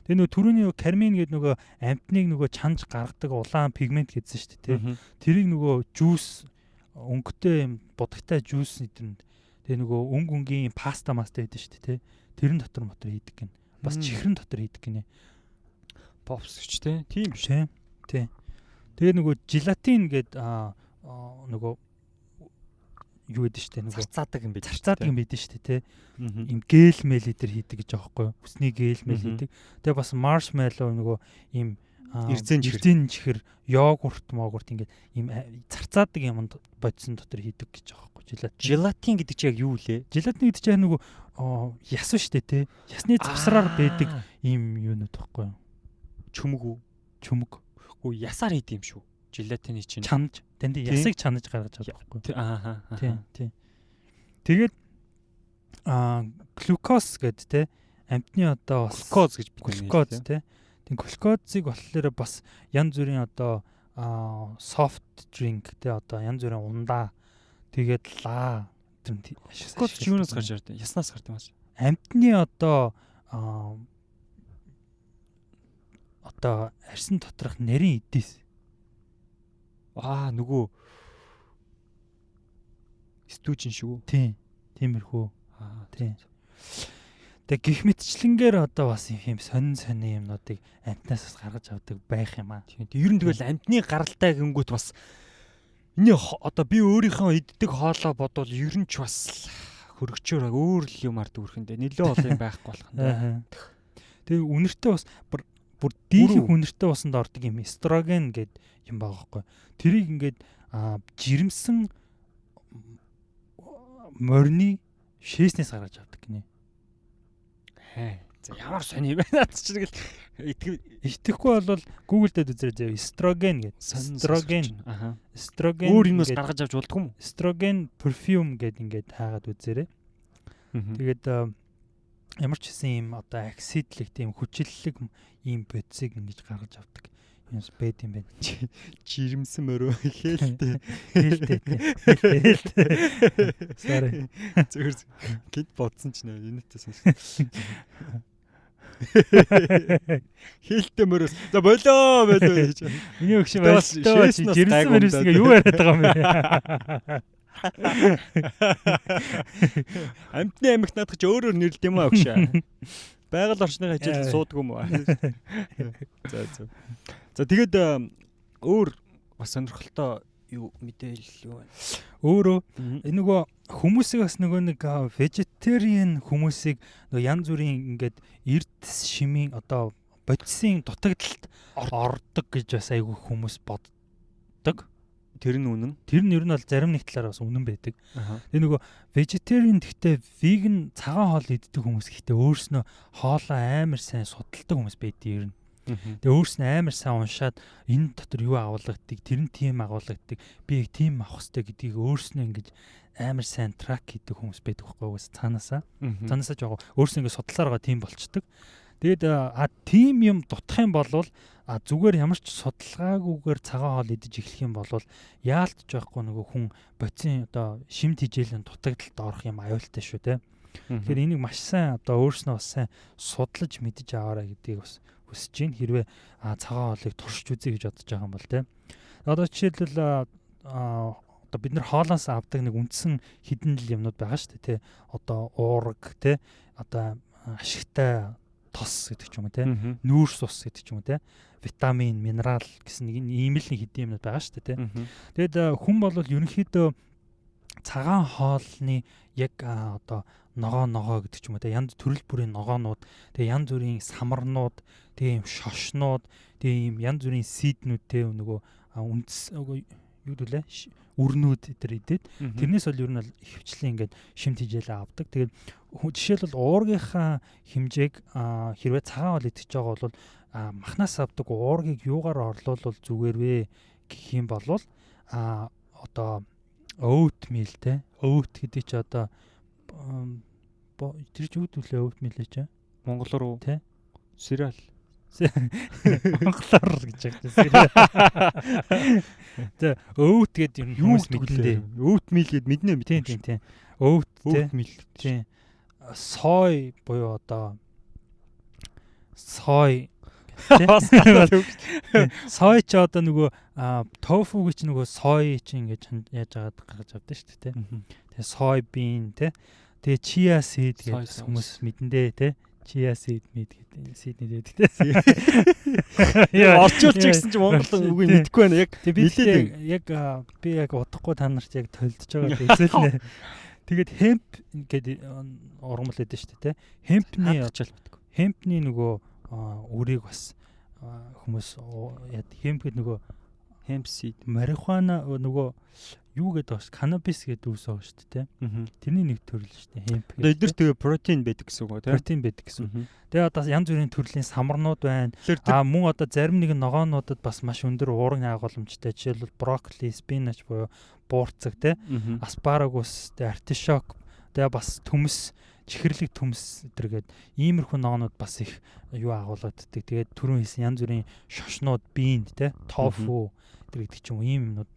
Тэгээ нөгөө түрүүний кармин гэдэг нөгөө амтныг нөгөө чанж гаргадаг улаан пигмент гэдсэн шүү дээ тий. Тэрийг нөгөө juice өнгөтэй ийм будагтай juice эдрэнд тэгээ нөгөө өнгө өнгийн паста маста байдаг шүү дээ тий. Тэрэн дотор мотор хийдэг гин. Бас чихрэн дотор хийдэг гинэ. Попс гэж тий. Тийм биш. Тий. Тэгээ нөгөө желатин гээд нөгөө юу гэдэг шүү дээ нөгөө зарцаадаг юм байд. Зарцаадаг юм байд шүү дээ тий. Ийм гел мэл эдэр хийдэг гэж байгаа байхгүй юу? Үсний гел мэл хийдэг. Тэгээ бас маршмеллоу нөгөө ийм эрзэн чихэр, йогурт, могурт ингээд ийм зарцаадаг юмд бодисон дотор хийдэг гэж байгаа байхгүй желатин. Желатин гэдэг чи яг юу лээ? Желатин гэдэг чи яг нөгөө яс шүү дээ тий. Ясны завсраар байдаг ийм юунууд байхгүй юу? Чүмэг үү? Чүмэг. Үгүй ясаар хийдэг юм шүү. Желатины чинь чанаж, танд ясыг чанаж гаргаж байгаа байхгүй юу? Аа. Тий, тий. Тэгээд глюкоз гэдэг тий амьтны одоо бас глюкоз гэж бид глюкоз тий. Тийм глюкозыг болохоор бас янз бүрийн одоо soft drink тий одоо янз бүрийн ундаа тэгээд лаа тэр глюкоз юунаас гарч ирдэг? Яснаас гардаг юм аа. Амьтны одоо одоо арьсан доторх нарийн эдээс. Аа нөгөө стүүжин шүү. Тийм. Тиймэрхүү. Тийм. Тэгээ гих мэтчлэнгээр одоо бас юм сонин сонин юмнуудыг амтнаас бас гаргаж авдаг байх юм аа. Тийм. Ер нь тэгэл амтны гаралтай гингүүт бас энэ одоо би өөрийнхөө иддэг хоолоо бодвол ер нь ч бас хөргөчөөр өөр л юмар дүүрхэндээ нэлээ олон юм байхгүй болох нь. Тэгээ үнэртэй бас бүр дийлэх үнэртэй усанд ордог юм эстроген гэд юм байгаа байхгүй. Тэрийг ингээд жирэмсэн морины шээснээс гаргаж авдаг гинэ. За ямар сони юм бэ? Наад чинь тэгэл итгэхгүй бол Google дээр үзээрэй заяа. Эстроген гэдэг. Эстроген. Эстроген. Өөр юмнаас гаргаж авч болдгоо юм уу? Эстроген perfume гэдэг ингээд хаагаад үзээрэй. Тэгээд ямар ч гэсэн юм одоо оксидлэг тийм хүчлэлэг ийм бодисыг ингэж гаргаж авдаг юм байд юм байна. Жирэмсэн мөрөө хээлтэй. Хээлтэй. Хээлтэй. Sorry. Зүгээр гид бодсон ч нэ энэтэй сонссон. Хээлтэй мөрөөс. За болоо болоо гэж. Миний өгш болтой жирэмсэн мөрөөс ингээ юу яриад байгаа юм бэ? Амтны амигт наадах чи өөрөөр нэрлэд юм аа өгш. Байгаль орчны хичээл суудаг юм уу? За за. За тэгээд өөр бас сонирхолтой юу мэдээлэл юу байна? Өөрөө энэ нөгөө хүмүүсийг бас нөгөө нэг vegetarian хүмүүсийг нөгөө янз бүрийн ингээд эрдэс шимийн одоо бодисын дутагдалт ордог гэж бас айгүй хүмүүс боддог. Тэр нь үнэн. Тэр нь ер нь бол зарим нэг талаар бас үнэн байдаг. Тэгээ нөгөө vegetarian гэхдээ vegan цагаан хоол иддэг хүмүүс гэхдээ өөрснөө хоолоо амар сайн судалдаг хүмүүс байдیں۔ Ер нь. Тэгээ өөрснөө амар сайн уншаад энэ дотор юу агуулгадгийг, тэр нь тийм агуулгадгийг, би яг тийм авах хэрэгтэй гэдгийг өөрснөө ингэж амар сайн трак хийдэг хүмүүс байдаг байхгүй юу? Цаанаасаа. Цаанаасаа жоо өөрснөө ингэ судлаар байгаа тийм болчдөг. Тэгээд тийм юм дутах юм бол зүгээр ямар ч судалгаагүйгээр цагаан хоол идэж эхлэх юм бол яалтч байхгүй нөгөө хүн бодисын одоо шим тижээлийн дутагдалд орох юм аюултай шүү те. Тэгэхээр энийг маш сайн одоо өөрснөө бас сайн судлаж мэдэж аваарай гэдгийг бас хүсэж байна. Хэрвээ цагаан хоолыг туршиж үзье гэж бодож байгаа юм бол те. Одоо жишээлбэл одоо бид нар хоолоос авдаг нэг үндсэн хідэн л юмнууд байгаа шүү дээ те. Одоо уураг те, одоо ашигтай тос гэдэг ч юм уу те, нүүрс ус гэдэг ч юм уу те, витамин, минерал гэсэн нэг ийм л нэг хэдэн юмнууд байгаа шүү дээ те. Тэгээд хүн бол ерөнхийдөө цагаан хоолны яг одоо ногоо гэдэг ч юм уу те, янз төрөл бүрийн ногоонууд, тэгээ янз бүрийн самарнууд, тэгээ ийм шошнууд, тэгээ ийм янз бүрийн сиднүүд те, нөгөө үндэс юу гэдүүлээ өрнүүд тэр идэд. Тэрнээс бол ер нь ихэвчлэн ингээд шим тижээлээ авдаг. Тэгээд жишээлбэл уургийнхаа хэмжээг хэрвээ цагаан хоол идэж байгаа бол махнаас авдаг уургийг юугаар орлуулвал зүгээр вэ гэх юм бол одоо oatmeal те. Oat гэдэг чи одоо тэр чи юу гэдүүлээ oatmeal чи? Монголоор уу? Тэ. Cereal. Монголоор гэж ярьж байна. За oat гэдэг юм хүмүүс мэднэ. Oatmeal гэд мэднэ мэднэ. Тийм тийм. Oat те. Oatmeal. Тийм. Сой буюу одоо сой сой ч одоо нөгөө тофуг чи нөгөө сой чи ингэж яаж агаад гаргаж авдаг шүү дээ. Тэгээ сой бин те. Тэгээ chia seed гэдэг хүмүүс мэдэндээ те. Chia seed мэд гэдэг seed нэдэг те. Орчуулч гэсэн чи монгол үгийг мэдэхгүй байна. Яг нилээд яг би яг удахгүй та нарт яг толдож байгаа үзэлнэ. Тэгээд hemp гэдэг ургамал өгдөн шүү дээ те. Hemp-ний hemp-ний нөгөө үрийг бас хүмүүс яд hemp гэдэг нөгөө hemp seed марихуана нөгөө юу гэдэг бас каннабис гэдэг үс байгаа шүү дээ. Тэрний нэг төрөл шүү дээ hemp. Одоо эдгээр тэгээ протеин байдаг гэсэн үг үү те? Протеин байдаг гэсэн үг. Тэгээ одоо янз бүрийн төрлийн самарнууд байна. Мөн одоо зарим нэгэн ногоонуудад бас маш өндөр уурганы агуулмжтай. Жишээлбэл брокколи, спинач буюу буурцаг те, аспарагус, те, артишок, тэгээ бас төмс, чихэрлэг төмс зэрэгэд иймэрхүү ногоонууд бас их юу агуулгаддаг. Тэгээд түрүүн хэлсэн янз бүрийн шошнууд, бийн те, тофу тэр гэдэг ч юм уу ийм юмнууд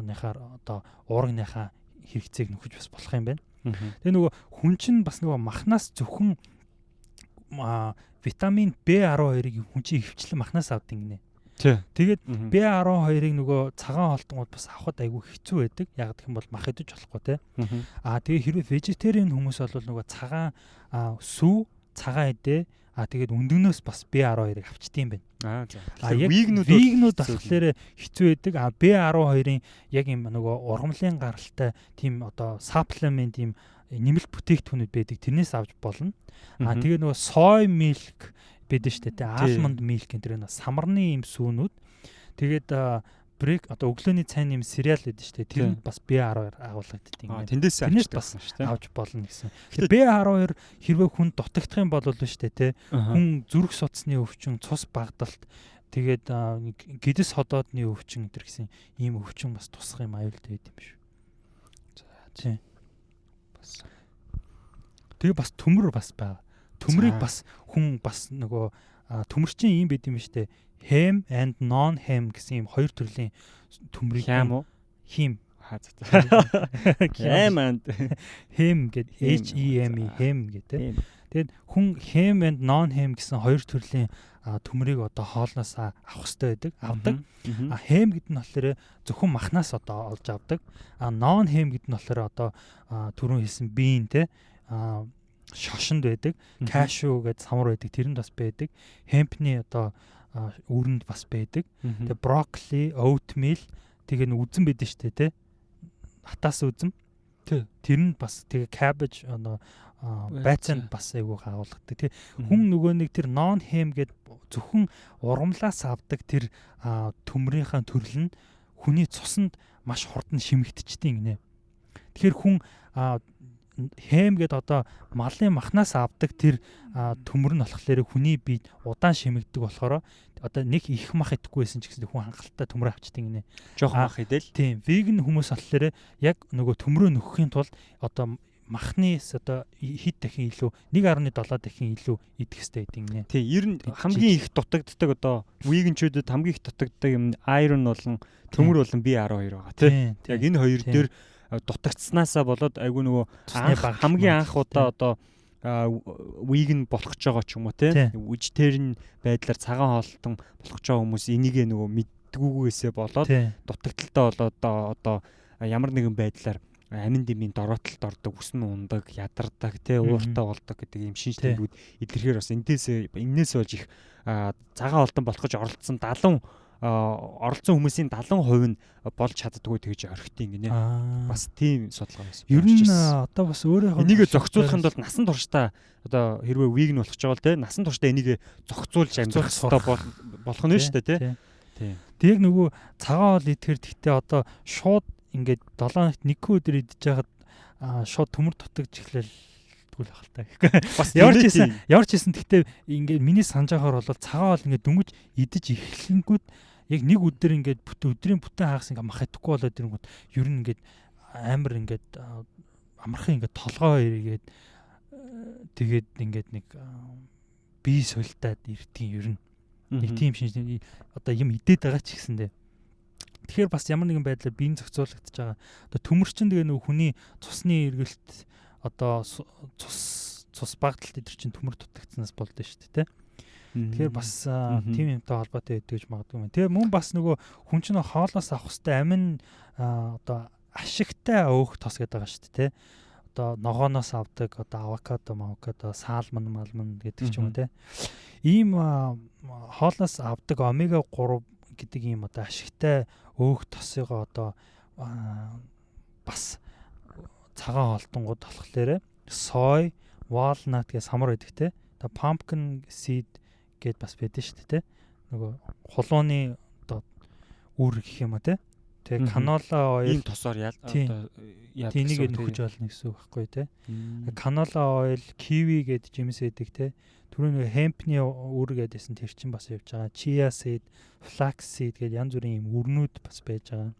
ныхаар одоо уургийнхаа хэрэгцээг нөхөж бас болох юм байна. Тэгээ нөгөө хүн чинь бас нөгөө махнаас зөвхөн витамин B12-ыг хүн чинь ихэвчлэн махнаас авдаг гинэ. Тэгээд B12-ыг нөгөө цагаан хоолтонгууд бас авахд айгүй хэцүү байдаг. Яг гэх юм бол мах идэж болохгүй те. Аа, тэгээ хэрвээ vegetarian хүмүүс бол нөгөө цагаан сүү, цагаан эдээ, тэгээд өндөгнөөс бас B12-ыг авчдсан юм байна. Аа, за. А яг vegan-үүд болохоор хэцүү байдаг. А B12-ын яг юм нөгөө ургамлын гаралтай тийм одоо supplement, юм нэмэлт бүтээгдэхүүнүүд байдаг. Тэрнээс авч болно. А тэгээ нөгөө soy milk байдаг шүү дээ. Almond milk энэ тэр самарны юм сүүнүүд. Тэгээд break одоо өглөөний цайны юм cereal байдаг шүү дээ. Тэр нь бас B12 агуулгаддаг юм. Тэндээс Тэрнээс бас авч болно гэсэн. Тэгэхээр B12 хэрвээ хүн дутагдах юм бол шүү дээ, тэ. Хүн зүрх судасны өвчин, цус багадалт, тэгээд гэдэс ходоодны өвчин энэ гэсэн ийм өвчин бас тусах юм аюултай байд юм шүү. За, тийм. Бас. Тэгээ бас төмөр бас байгаа. Төмрийг бас хүн бас нөгөө төмөрчин ийм байд юм шүү дээ. Heme and non heme гэсэн ийм хоёр төрлийн төмрийг. Хям уу? Heme. Хаа, за. Heme and Heme гэдэг, H E M E, heme гэдэг. Тэгээд хүн heme and non heme гэсэн хоёр төрлийн төмрийг одоо хоолноос авах хэрэгтэй байдаг, авдаг. А heme гэдэг нь болохоор зөвхөн махнаас одоо олж авдаг. А non heme гэдэг нь болохоор одоо түрүүн хэлсэн bean те, шошонд байдаг. Cashew гэдэг самар байдаг. Тэрэнд бас байдаг. Hemp-ний одоо үүрэнд бас байдаг. Тэгээ брокколи, oatmeal, тэгээ нэг үзэм байдаг шүү дээ, тэ. Хатаас үзэм. Тэр нь бас, тэгээ cabbage, одоо байцаанд бас айгүй агуулгадаг. Тэгээ хүн нөгөө нэг тэр non heme гэд зөвхөн ургамлаас авдаг тэр төмрийнхаа төрөл нь хүний цуснд маш хурдан шимэгдчихдэг гинэ. Тэгэхээр хүн heme гэд одоо малын махнаас авдаг тэр төмөр нь болохоор хүний бие удаан шимэгдэг болохоор одоо нэг их мах идэхгүй байсан ч гэсэн хүн хангалттай төмөр авчдаг гинэ. Жохон мах идэл. Тийм. Vegan хүмүүс болохоор яг нөгөө төмрөө нөхөхийн тулд одоо махны одоо хэд дахин илүү, 1.7 дахин илүү идэх хэрэгтэй гэдэг гинэ. Тийм, ер нь хамгийн их дутагддаг, одоо vegan-чүүдэд хамгийн их дутагддаг юм iron болон төмөр болон B12 байгаа, тийм. Яг энэ хоёр дээр дутагдсанаасаа болоод айгүй нөгөө хамгийн анх удаа одоо vegan болох гэж байгаа ч юм уу, те, vegetarian байдлаар цагаан хоолтон болох гэж байгаа хүмүүс энийгээ нөгөө мэддгүүгээсээ болоод дутагдaltaй болоод одоо ямар нэгэн байдлаар амин дэмийн дороотолд ордог, үсэн ундаг, ядардаг, те, ууртай болдог гэдэг ийм шинж тэмдгүүд илэрхээр бас энээс болж их цагаан хоолтон болох гэж оролцсон 70 оролцсон хүмүүсийн 70% нь болж чаддаггүй тэгж орхитын гинэ. Бас тийм судалгаа байсан. Ер нь одоо бас өөрийнхөө энийг зохицуулахын тулд насан туршдаа одоо хэрвээ vegan болох гэж байгаа бол, те, насан туршдаа энийг зохицуулж амьдрах хэрэгтэй болох нь шүү дээ, те. Тийм. Тэг нөгөө цагаан хоол идэхэр тэгтээ одоо шууд ингээд 7 хоногт нэг өдөр идэж байхад шууд төмөр дутагж эхлээл тэгвэл ах л та гэхгүй. Бас ямар ч байсан тэгтээ ингээд миний санаж байгаагаар бол цагаан хоол ингээд дөнгөж идэж эхлэнгүүт яг нэг өдөр ингээд бүтэн өдрийн бүтэн хагас ингээд мах идэхгүй болоод ирэнгүүт ер нь ингээд амар ингээд амархан ингээд толгой эргээд, тэгээд ингээд нэг бие султаад ирдгийн ер нь. Нэг тийм шинж одоо юм идээд байгаа ч гэсэндээ. Тэгэхээр бас ямар нэгэн байдлаар биеийн зохицуулагдаж байгаа. Одоо төмөрчин тэгээ нөгөө хүний цусны эргэлт, одоо цус багадалт эдэр чинь төмөр дутагдсанаас болдсон шүү дээ, тэ. Тэгэхээр бас тийм юмтай холбоотой байдаг гэж магадгүй юм. Тэгээ мөн бас нөгөө хүн чинь хоолоос авах хэвээр амин одоо ашигтай өөх тос гэдэг байгаа шүү дээ, тэ. Одоо ногооноос авдаг, одоо авокадо, авокадо, salmon, малмон гэдэг ч юм уу, тэ. Ийм хоолноос авдаг омега 3 гэдэг ийм одоо ашигтай өөх тосыгоо одоо бас цагаан хоолтонгууд болохоор soy, walnut гэх самар байдаг, те. Одоо pumpkin seed гэд бас байдаг шүү дээ, те. Нөгөө хулууны одоо үр гэх юм уу, те. Тэгээ canola oil ийм тосоор ял одоо яа тэнийг нөхөж болно гэсэн үг байхгүй, те. Canola oil, kiwi гэд жимс байдаг, те. Түрүү нэг hemp-ний үр гэдээсэн тэр чинь бас явж байгаа. Chia seed, flax seed гэд янз бүрийн юм үрнүүд бас байж байгаа.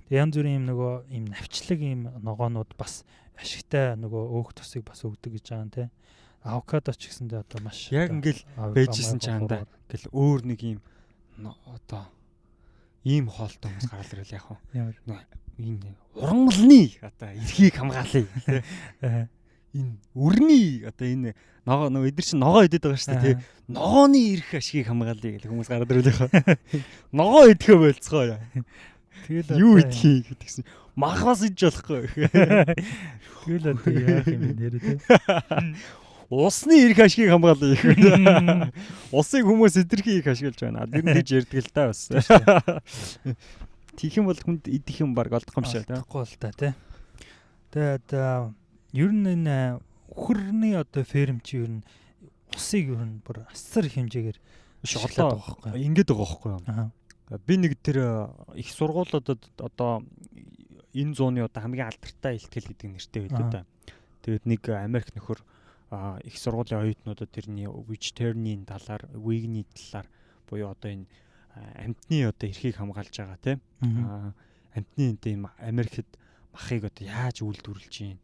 Тэгээ янз бүрийн юм нөгөө юм навчлаг юм ногоонууд бас ашигтай нөгөө өөх тосыг бас өгдөг гэж байгаа юм, те. Авокадо ч гэсэндээ одоо маш яг ингээл байжсэн чаанда гэл өөр нэг юм одоо ийм хоолтой хүмүүс гараал ирэл яг уу. Ийм ургамлны одоо эрхийг хамгаалъя, те. Энэ өрний одоо энэ ногоо нөгөө эдгээр чинь ногоо идэд байгаа шүү дээ, тий. Ногооны эрх ашигыг хамгаалъя гэх хүмүүс гараад ирлээ хаа. Ногоо идэхэ болцгоо. Тэгэл юу идэхийг гэдгсэн. Махаас иж болохгүй. Тэгэл одоо яах юм бэ нэрээ, тий. Усны эрх ашигыг хамгаалъя. Усыг хүмүүс эдэрхий их ашиглаж байна. Тэр нь тийж ярьдаг л да бас. Тийх юм бол хүнд идэх юм баг олдох юм шиг, тий. Олдохгүй л та, тий. Тэгээд ер нь энэ үхэрний одоо ферм чи ер нь усыг ер нь бүр асар их хэмжээгээр Биш, одоо байгаа байхгүй. Ингэж байгаа байхгүй юу? Би нэг тэр их сургуулиудад одоо энэ зууны одоо хамгийн алдартай илтгэл гэдэг нэртэй байлаа да. Тэгээд нэг Америк нөхөр их сургуулийн оюутнуудад тэрний vegetarian талаар, vegan талаар буюу одоо энэ амьтны одоо эрхийг хамгаалж байгаа, тийм амьтны энэ тийм Америкт махыг одоо яаж үйлдвэрлэж чинь,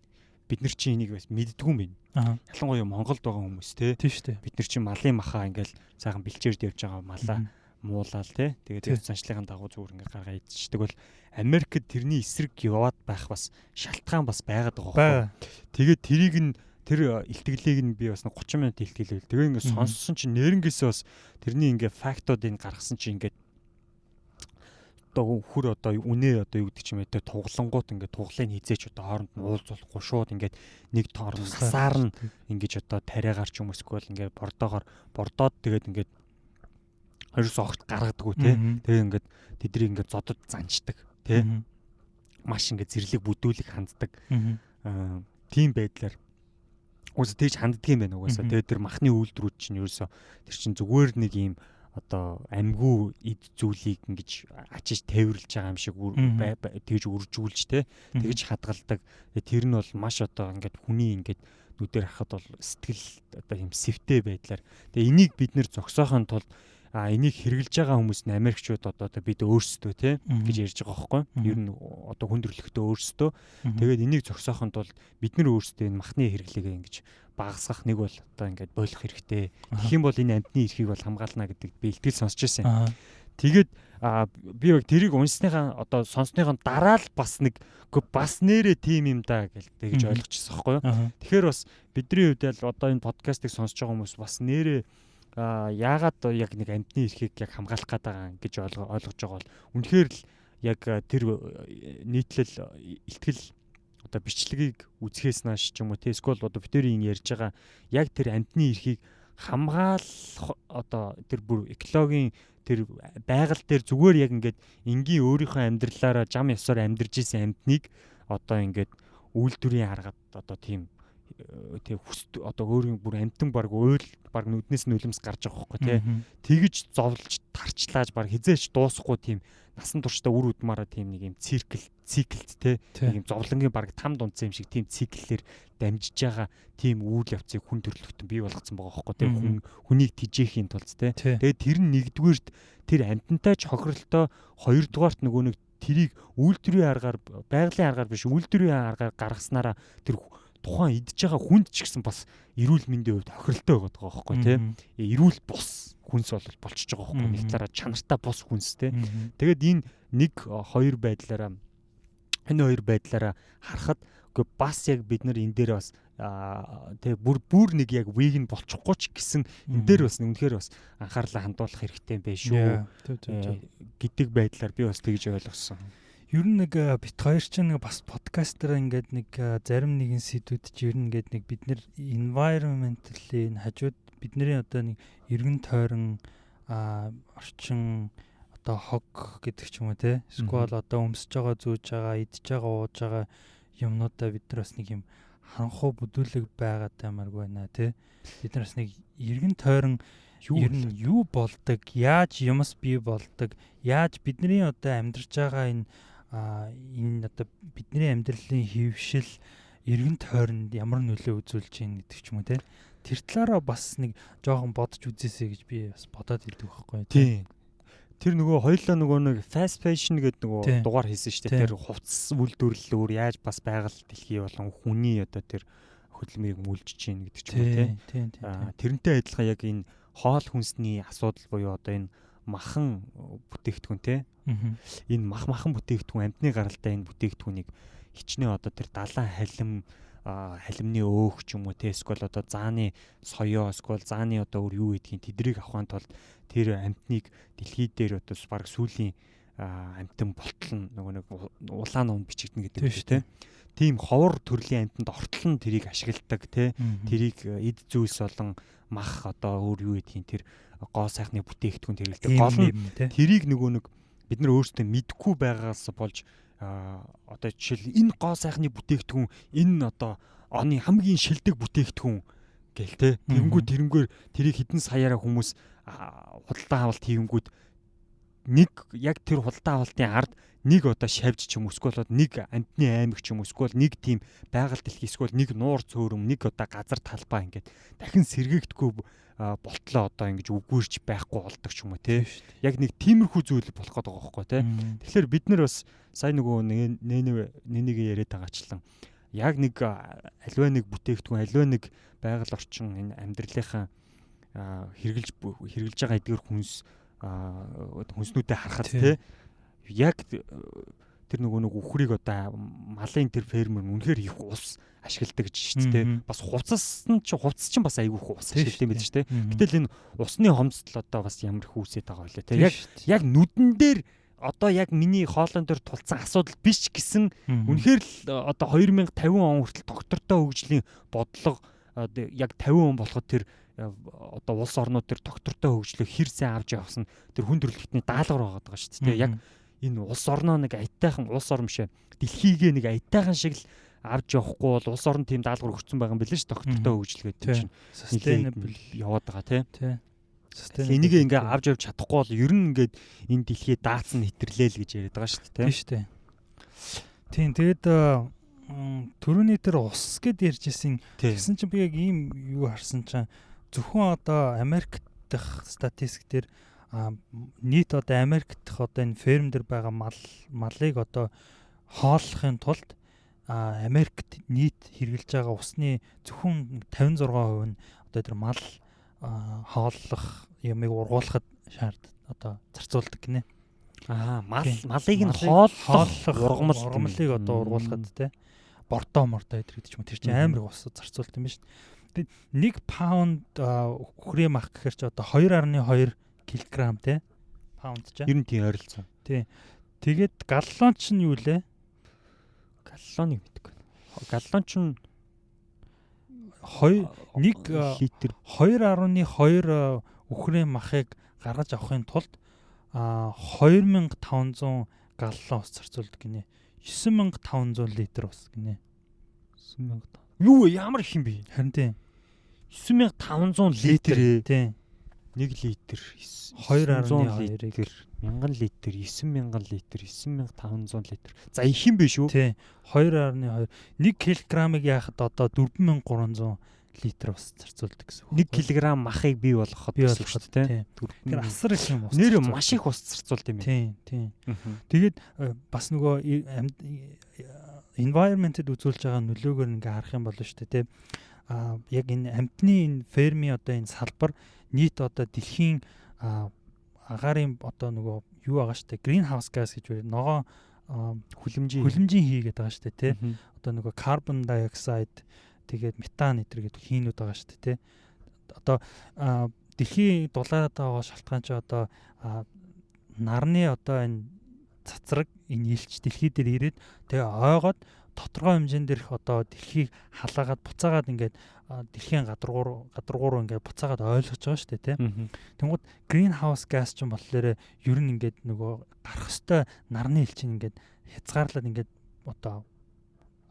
бид нар чинь энийг бас мэддэггүй юм байна. Ялангуяа Монголд байгаа хүмүүс, те. Тийм шүү дээ. Бид нар чинь малын махаа ингээл сайхан бэлчээрд явж байгаа малаа муулаал, те. Тэгээд ёс заншлын дагуу зүгээр ингээд гаргаа идчихдэг бол Америкт тэрний эсрэг яваад байх бас шалтгаан бас байгаад байгаа байхгүй. Тэгээд тэрийг нь тэр илтгэлийг нь би бас 30 минут илтгэл байл. Тэгээ ингээд сонссон чинь нэрнгээсээ бас тэрний ингээд фактуудыг гаргасан чинь ингээд одоо хөр одоо үнэ одоо юу гэдэг чим бэ, туглангууд ингээд туглыг хизээч одоо хооронд нь уулзуулахгүй, шууд ингээд нэг тоорн насаар нь ингэж одоо тариагаар ч юм эсвэл ингээд бордоогоор бордоод тэгээд ингээд хоёроос огт гаргадаггүй, те. Тэгээ ингээд тэднийг ингээд зодод занчдаг, те. Маш ингээд зэрлэг бүдүүлэг ханддаг. Тийм байдлаар уус тэгж ханддаг юм байна угаасаа. Тэгээд тэр махны үйлдвэрүүд чинь ерөөсөө тэр чинь зүгээр нэг юм одоо амьгүй эд зүйлийг ингэж ачиж тээвэрлж байгаа юм шиг тэгж үржүүлж, те, тэгж хадгалдаг. Тэр нь бол маш одоо ингээд хүний ингээд нүдээр харахад бол сэтгэл одоо юм сэвтэй байдлаар. Тэгээ энийг бид нэр зогсоохын тулд энийг хэрэгжилж байгаа хүмүүс нь Америкчууд одоо бид өөрсдөө, те, гэж ярьж байгаа байхгүй. Ер нь одоо хүн төрөлхтөө өөрсдөө. Тэгээд энийг зогсоохын тулд бид нар өөрсдөө энэ махны хэрэглээгээ ингэж багасгах, нэг бол одоо ингээд болох хэрэгтэй. Тэгэх юм бол энэ амьтны эрхийг бол хамгаална гэдэг би илтгэл сонсч байсан. Тэгээд би яг тэрийг уншсныхаа одоо сонссныхоо дараа л бас нэг үгүй бас нэрээ тим юм да гэж тэгж ойлгочихсон байхгүй юу. Тэгэхээр бас бидний хувьд л одоо энэ подкастыг сонсож байгаа хүмүүс бас нэрээ яагаад яг нэг амьтны эрхийг яг хамгаалах гээд байгаа гэж ойлгож байгаа бол үнэхээр л яг тэр нийтлэл илтгэл одоо бичлэгийг үзэхээс нааш ч юм уу, те, эсвэл одоо битэрийн ярьж байгаа яг тэр амьтны эрхийг хамгаалах одоо тэр бүр экологийн тэр байгаль дээр зүгээр яг ингээд энгийн өөрийнхөө амьдралаараа жам ёсоор амьдарч исэн амьтныг одоо ингээд үйлдвэрийн аргад одоо тийм тэг хүс одоо өөрийн бүр амтан баг уйл баг нүднээс нь үлэмс гарч байгаа хөөхгүй, тий. Тэгж зовлж тарчлааж баг хизээч дуусахгүй тийм насан туршдаа үр удмаараа тийм нэг юм циркл циклд, тий, нэг юм зовлонгийн баг там дунцсан юм шиг тийм циклээр дамжиж байгаа тийм үйл явцыг хүн төрөлхтөн бий болгоцсон байгаа хөөхгүй, тий. Хүн хүнийг тижээхийн тулд, тий. Тэгээд тэр нь нэгдүгüрт тэр амтантай ч хохиролтой, хоёрдугаарт нөгөө нэг тэрийг үйлдвэрийн аргаар, байгалийн аргаар биш, үйлдвэрийн аргаар гаргаснараа тэр тухайн идж байгаа хүнд ч гэсэн бас эрүүл мэндийн хувьд хохиролтой байгаа байхгүй, тий. Эрүүл бус хүнс бол болчихж байгаа байхгүй, нэг талаараа чанартай бус хүнс, тий. Тэгээд энэ нэг хоёр байдлаараа энэ хоёр байдлаараа харахад үгүй бас яг бид нар энэ дээр бас тэг бүр нэг яг vegan болчихгүй ч гэсэн энэ дээр бас үнэхээр бас анхаарлаа хандуулах хэрэгтэй юм байна шүү гэдэг байдлаар би бас тэгж ойлгосон. Ер нь нэг бит хоёр чинь нэг бас подкастераа ингээд нэг зарим нэгэн сэдвүүд чи ер нь ингээд нэг бид нэр environmental-ийн хажууд бидний одоо нэг эргэн тойрон орчин одоо хог гэдэг ч юм уу, те, эсвэл одоо өмсөж байгаа, зүүж байгаа, идж байгаа, ууж байгаа юмнуудаа бид нар бас нэг юм харанхуй бүдүүлэг байгаад амаргүй байна, те. Бид нар бас нэг эргэн тойрон юу ер нь юу болдог, яаж юмс бий болдог, яаж бидний одоо амьдарч байгаа энэ энэ одоо бидний амьдралын хэвшил эргэн тойронд ямар нөлөө үзүүлж байна гэдэг ч юм уу, те. Тэр талаараа бас нэг жоохон бодож үзээсэй гэж би бас бодоод идэв байхгүй. Тийм. Тэр нөгөө хоёлоо нөгөө нэг fast fashion гэдэг нөгөө дугаар хийсэн шүү дээ. Тэр хувцас үйлдвэрлэл өөр яаж бас байгаль дэлхий болон хүний одоо тэр хөдөлмөрийг мүлжиж чинь гэдэг ч юм уу, те. Тэрнтэй адилхан яг энэ хоол хүнсний асуудал буюу одоо энэ махан бүтээгдэхүүн, те. Энэ махан бүтээгдэхүүн, амьтны гаралтай энэ бүтээгдэхүүнийг хичнээн одоо тэр далайн халим халимны өөх ч юм уу те, эсвэл одоо зааны соёо, эсвэл зааны одоо өөр юу гэдгийг тэдрийг авахын тулд тэр амтныг дэлхий дээр одоо баг сүүлийн амтан болтол нь нөгөө нэг улаан ном бичигдэнэ гэдэг үг те. Тийм ховор төрлийн амтанд ортол нь тэрийг ашигладаг те. Тэрийг эд зүйлс болон мах одоо өөр юу гэдгийг тэр гоо сайхны бүтээгдэхүүн тэрэлдэг. Гол нь тэрийг нөгөө нэг бид нар өөрсдөө мэдгүй байгаас болж одоо жишээл энэ гоо сайхны бүтээгдэхүүн энэ одоо оны хамгийн шилдэг бүтээгдэхүүн гэл те. Тэгэнгүүт тэрнгээр тэрийг хэдэн саяараа хүмүүс худалдаа авалт хийгэнгүүт нэг яг тэр худалдаа авалтын ард нэг одоо шавж ч юм эсвэл нэг амтны аймаг ч юм эсвэл нэг тийм байгаль дэлхий эсвэл нэг нуур цөөрөм нэг одоо газар талбай ингээд дахин сэргээгдэхгүй болтлоо одоо ингэж үгүйрч байхгүй болдог ч юм уу те. Яг нэг тиймэрхүү зүйл болох гээд байгаа байхгүй те. Тэгэхээр бид нар бас сая нөгөө нэнэгээ яриад байгаачлан яг нэг аливаа нэг бүтээгдэхүүн аливаа нэг байгаль орчин энэ амьдралынхаа хэрэгжилж байгаа эдгээр хүнс хүнснүүдэд харахад те яг тэр нөгөө нэг үхрийг одоо малын тэр фермер үнэхээр их ус ашигладаг гэж шүү дээ. Бас хувцас нь чи хувцас чинь бас айгүй их ус ашигладаг юм байл шүү дээ. Гэтэл энэ усны хомсдол одоо бас ямар их үүсээд байгаа вэ те. Яг нүдэн дээр одоо яг миний хоолон дээр тулцсан асуудал биш гэсэн үнэхээр л одоо 2050 он хүртэл доктортой хөгжлийн бодлого яг 50 он болоход тэр одоо улс орнууд тэр доктортой хөгжлөө хэр сайн авч явсан тэр хүн төрөлхтний даалгавар байгаа шүү дээ. Яг энэ улс орноо нэг аятайхан улс орн бишээ дэлхийгээ нэг аятайхан шиг л авч явахгүй бол улс орн тийм даалгавар өгсөн байгаа юм билээ шүү доктортой хөгжил гэдэг чинь sustainable яваад байгаа тий. Энийг ингээ авч явж чадахгүй бол ер нь ингээд энэ дэлхий даацсан нэтэрлээ л гэж яриад байгаа шүү дээ. Тийм шүү дээ. Тийм тэгээд түрүүний тэр ус гэд ярьжсэн. Тэгсэн чинь би яг ийм юу харсан чинь зөвхөн одоо Америк дахь статистик дээр нийт одоо Америк дахь одоо энэ ферм дээр байгаа малыг одоо хооллохын тулд Америкт нийт хэрэглэж байгаа усны зөвхөн 56% нь одоо тэр мал хооллох юмыг ургуулахад шаард одоо зарцуулдаг гинэ. Аа малыг нь хооллох ургамлыг одоо ургуулахад те бордоо мордоо гэдэг ч юм тэр чинь амар их ус зарцуулт юм байна шүү дээ. 1 паунд үхрийн мах гэхэр чи одоо 2.2 кг те паунд ч. Ер нь тийм ойролцоо. Тий. Тэгээд галлон чинь юу лээ? Галлоныг мэдэхгүй. Галлон чинь 2 1 литр 2.2 үхрийн махыг гаргаж авахын тулд 2500 галлон ус зарцуулдаг гинэ. 9500 литр ус гинэ. 9500. Юу ямар их юм бэ? Харин тийм. 9500 литр. Тийм. 1 литр 2.2 литр 1000 литр 9000 литр 9500 литр. За их юм бэ шүү. Тийм. 2.2 1 кг-ыг яахад одоо 4300 литр ус зарцуулдаг гэсэн үг. 1 кг махыг бий болгоход гэсэн үг шүү дээ. Тэгэхээр асар их юм ус. Нэр маш их ус зарцуулд юм байна. Тийм, тийм. Тэгээд бас нөгөө environment-д үзүүлж байгаа нөлөөгөөр ингээ харах юм болно шүү дээ, тийм. А яг энэ амьтны энэ фермийн одоо энэ салбар нийт одоо дэлхийн агаарын одоо нөгөө юу байгаа шүү дээ. Green house gas гэж байна. Ногоон хүлэмжийн хий гэдэг байгаа шүү дээ, тийм. Одоо нөгөө carbon dioxide тэгээд метан энэ гэдэг хийнүүд байгаа шүү дээ, тийм. Одоо дэлхийн дулаараад байгаа шалтгаан чи одоо нарны одоо энэ цацраг энэ илч дэлхий дээр ирээд тэгээ ойгоод тодорхой хэмжээнд дэрх одоо дэлхийг халаагаад буцаагаад ингээд дэлхийн гадаргуур ингээд буцаагаад ойлгож байгаа шүү дээ, тийм. Тэнгууд green house gas ч юм болохоор ер нь ингээд нөгөө гарах ёстой нарны элчин ингээд хязгаарлаад ингээд одоо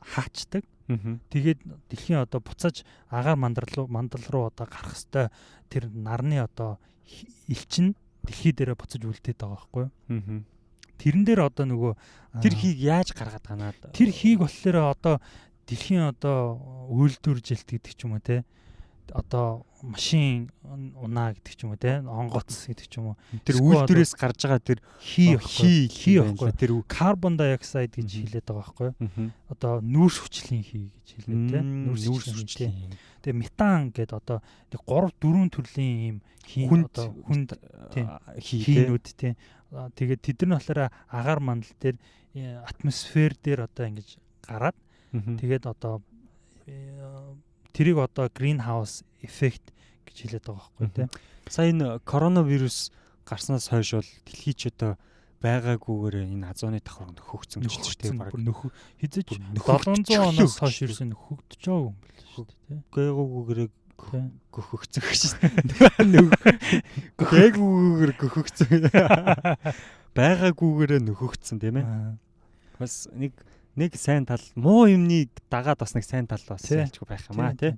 хаачдаг. Тэгээд дэлхийн одоо буцааж агаар мандал руу одоо гарах ёстой тэр нарны одоо элчин дэлхий дээрээ буцаж үлдээд байгаа байхгүй юу? Тэрэн дээр одоо нөгөө тэр хийг яаж гаргаад байгаа наа? Тэр хийг болохоор одоо дэлхийн одоо үйлдвэржилт гэдэг ч юм уу те. Одоо машин унаа гэдэг ч юм уу те. Онгоц гэдэг ч юм уу. Тэр үйлдвэрээс гарч байгаа тэр хий байхгүй. Тэр carbon dioxide гэж хэлээд байгаа байхгүй юу? Одоо нүүрс хүчлийн хий гэж хэлээд те. Нүүрс хүчлийн. Тэгээ метан гэдэг одоо 3 4 төрлийн ийм хий одоо хүнд хийнүүд те. Тэгээд тэд нар болохоор агаар мандал дээр атмосфер дээр одоо ингэж гараад тэгээд одоо тэрийг одоо greenhouse effect гэж хэлээд байгаа байхгүй, тий. Сая энэ коронавирус гарснаас хойш бол дэлхий ч одоо байгаагүйгээр энэ озоны давхар нөхөгдсөн гэж хэлж дээ. Баг нөхө хизэж 700 оноос хойш ерөөсөө нөхөгдөж байгаа юм байна шүү дээ, тий. Гайгүйгээр гөхөгцөн гэж. Гайгүйгээр гөхөгцөн. Байгаагүйгээрээ нөхөгдсөн, тийм ээ. Бас нэг сайн тал, муу юмны дагаад бас нэг сайн тал бас ялчгүй байх юм аа, тий.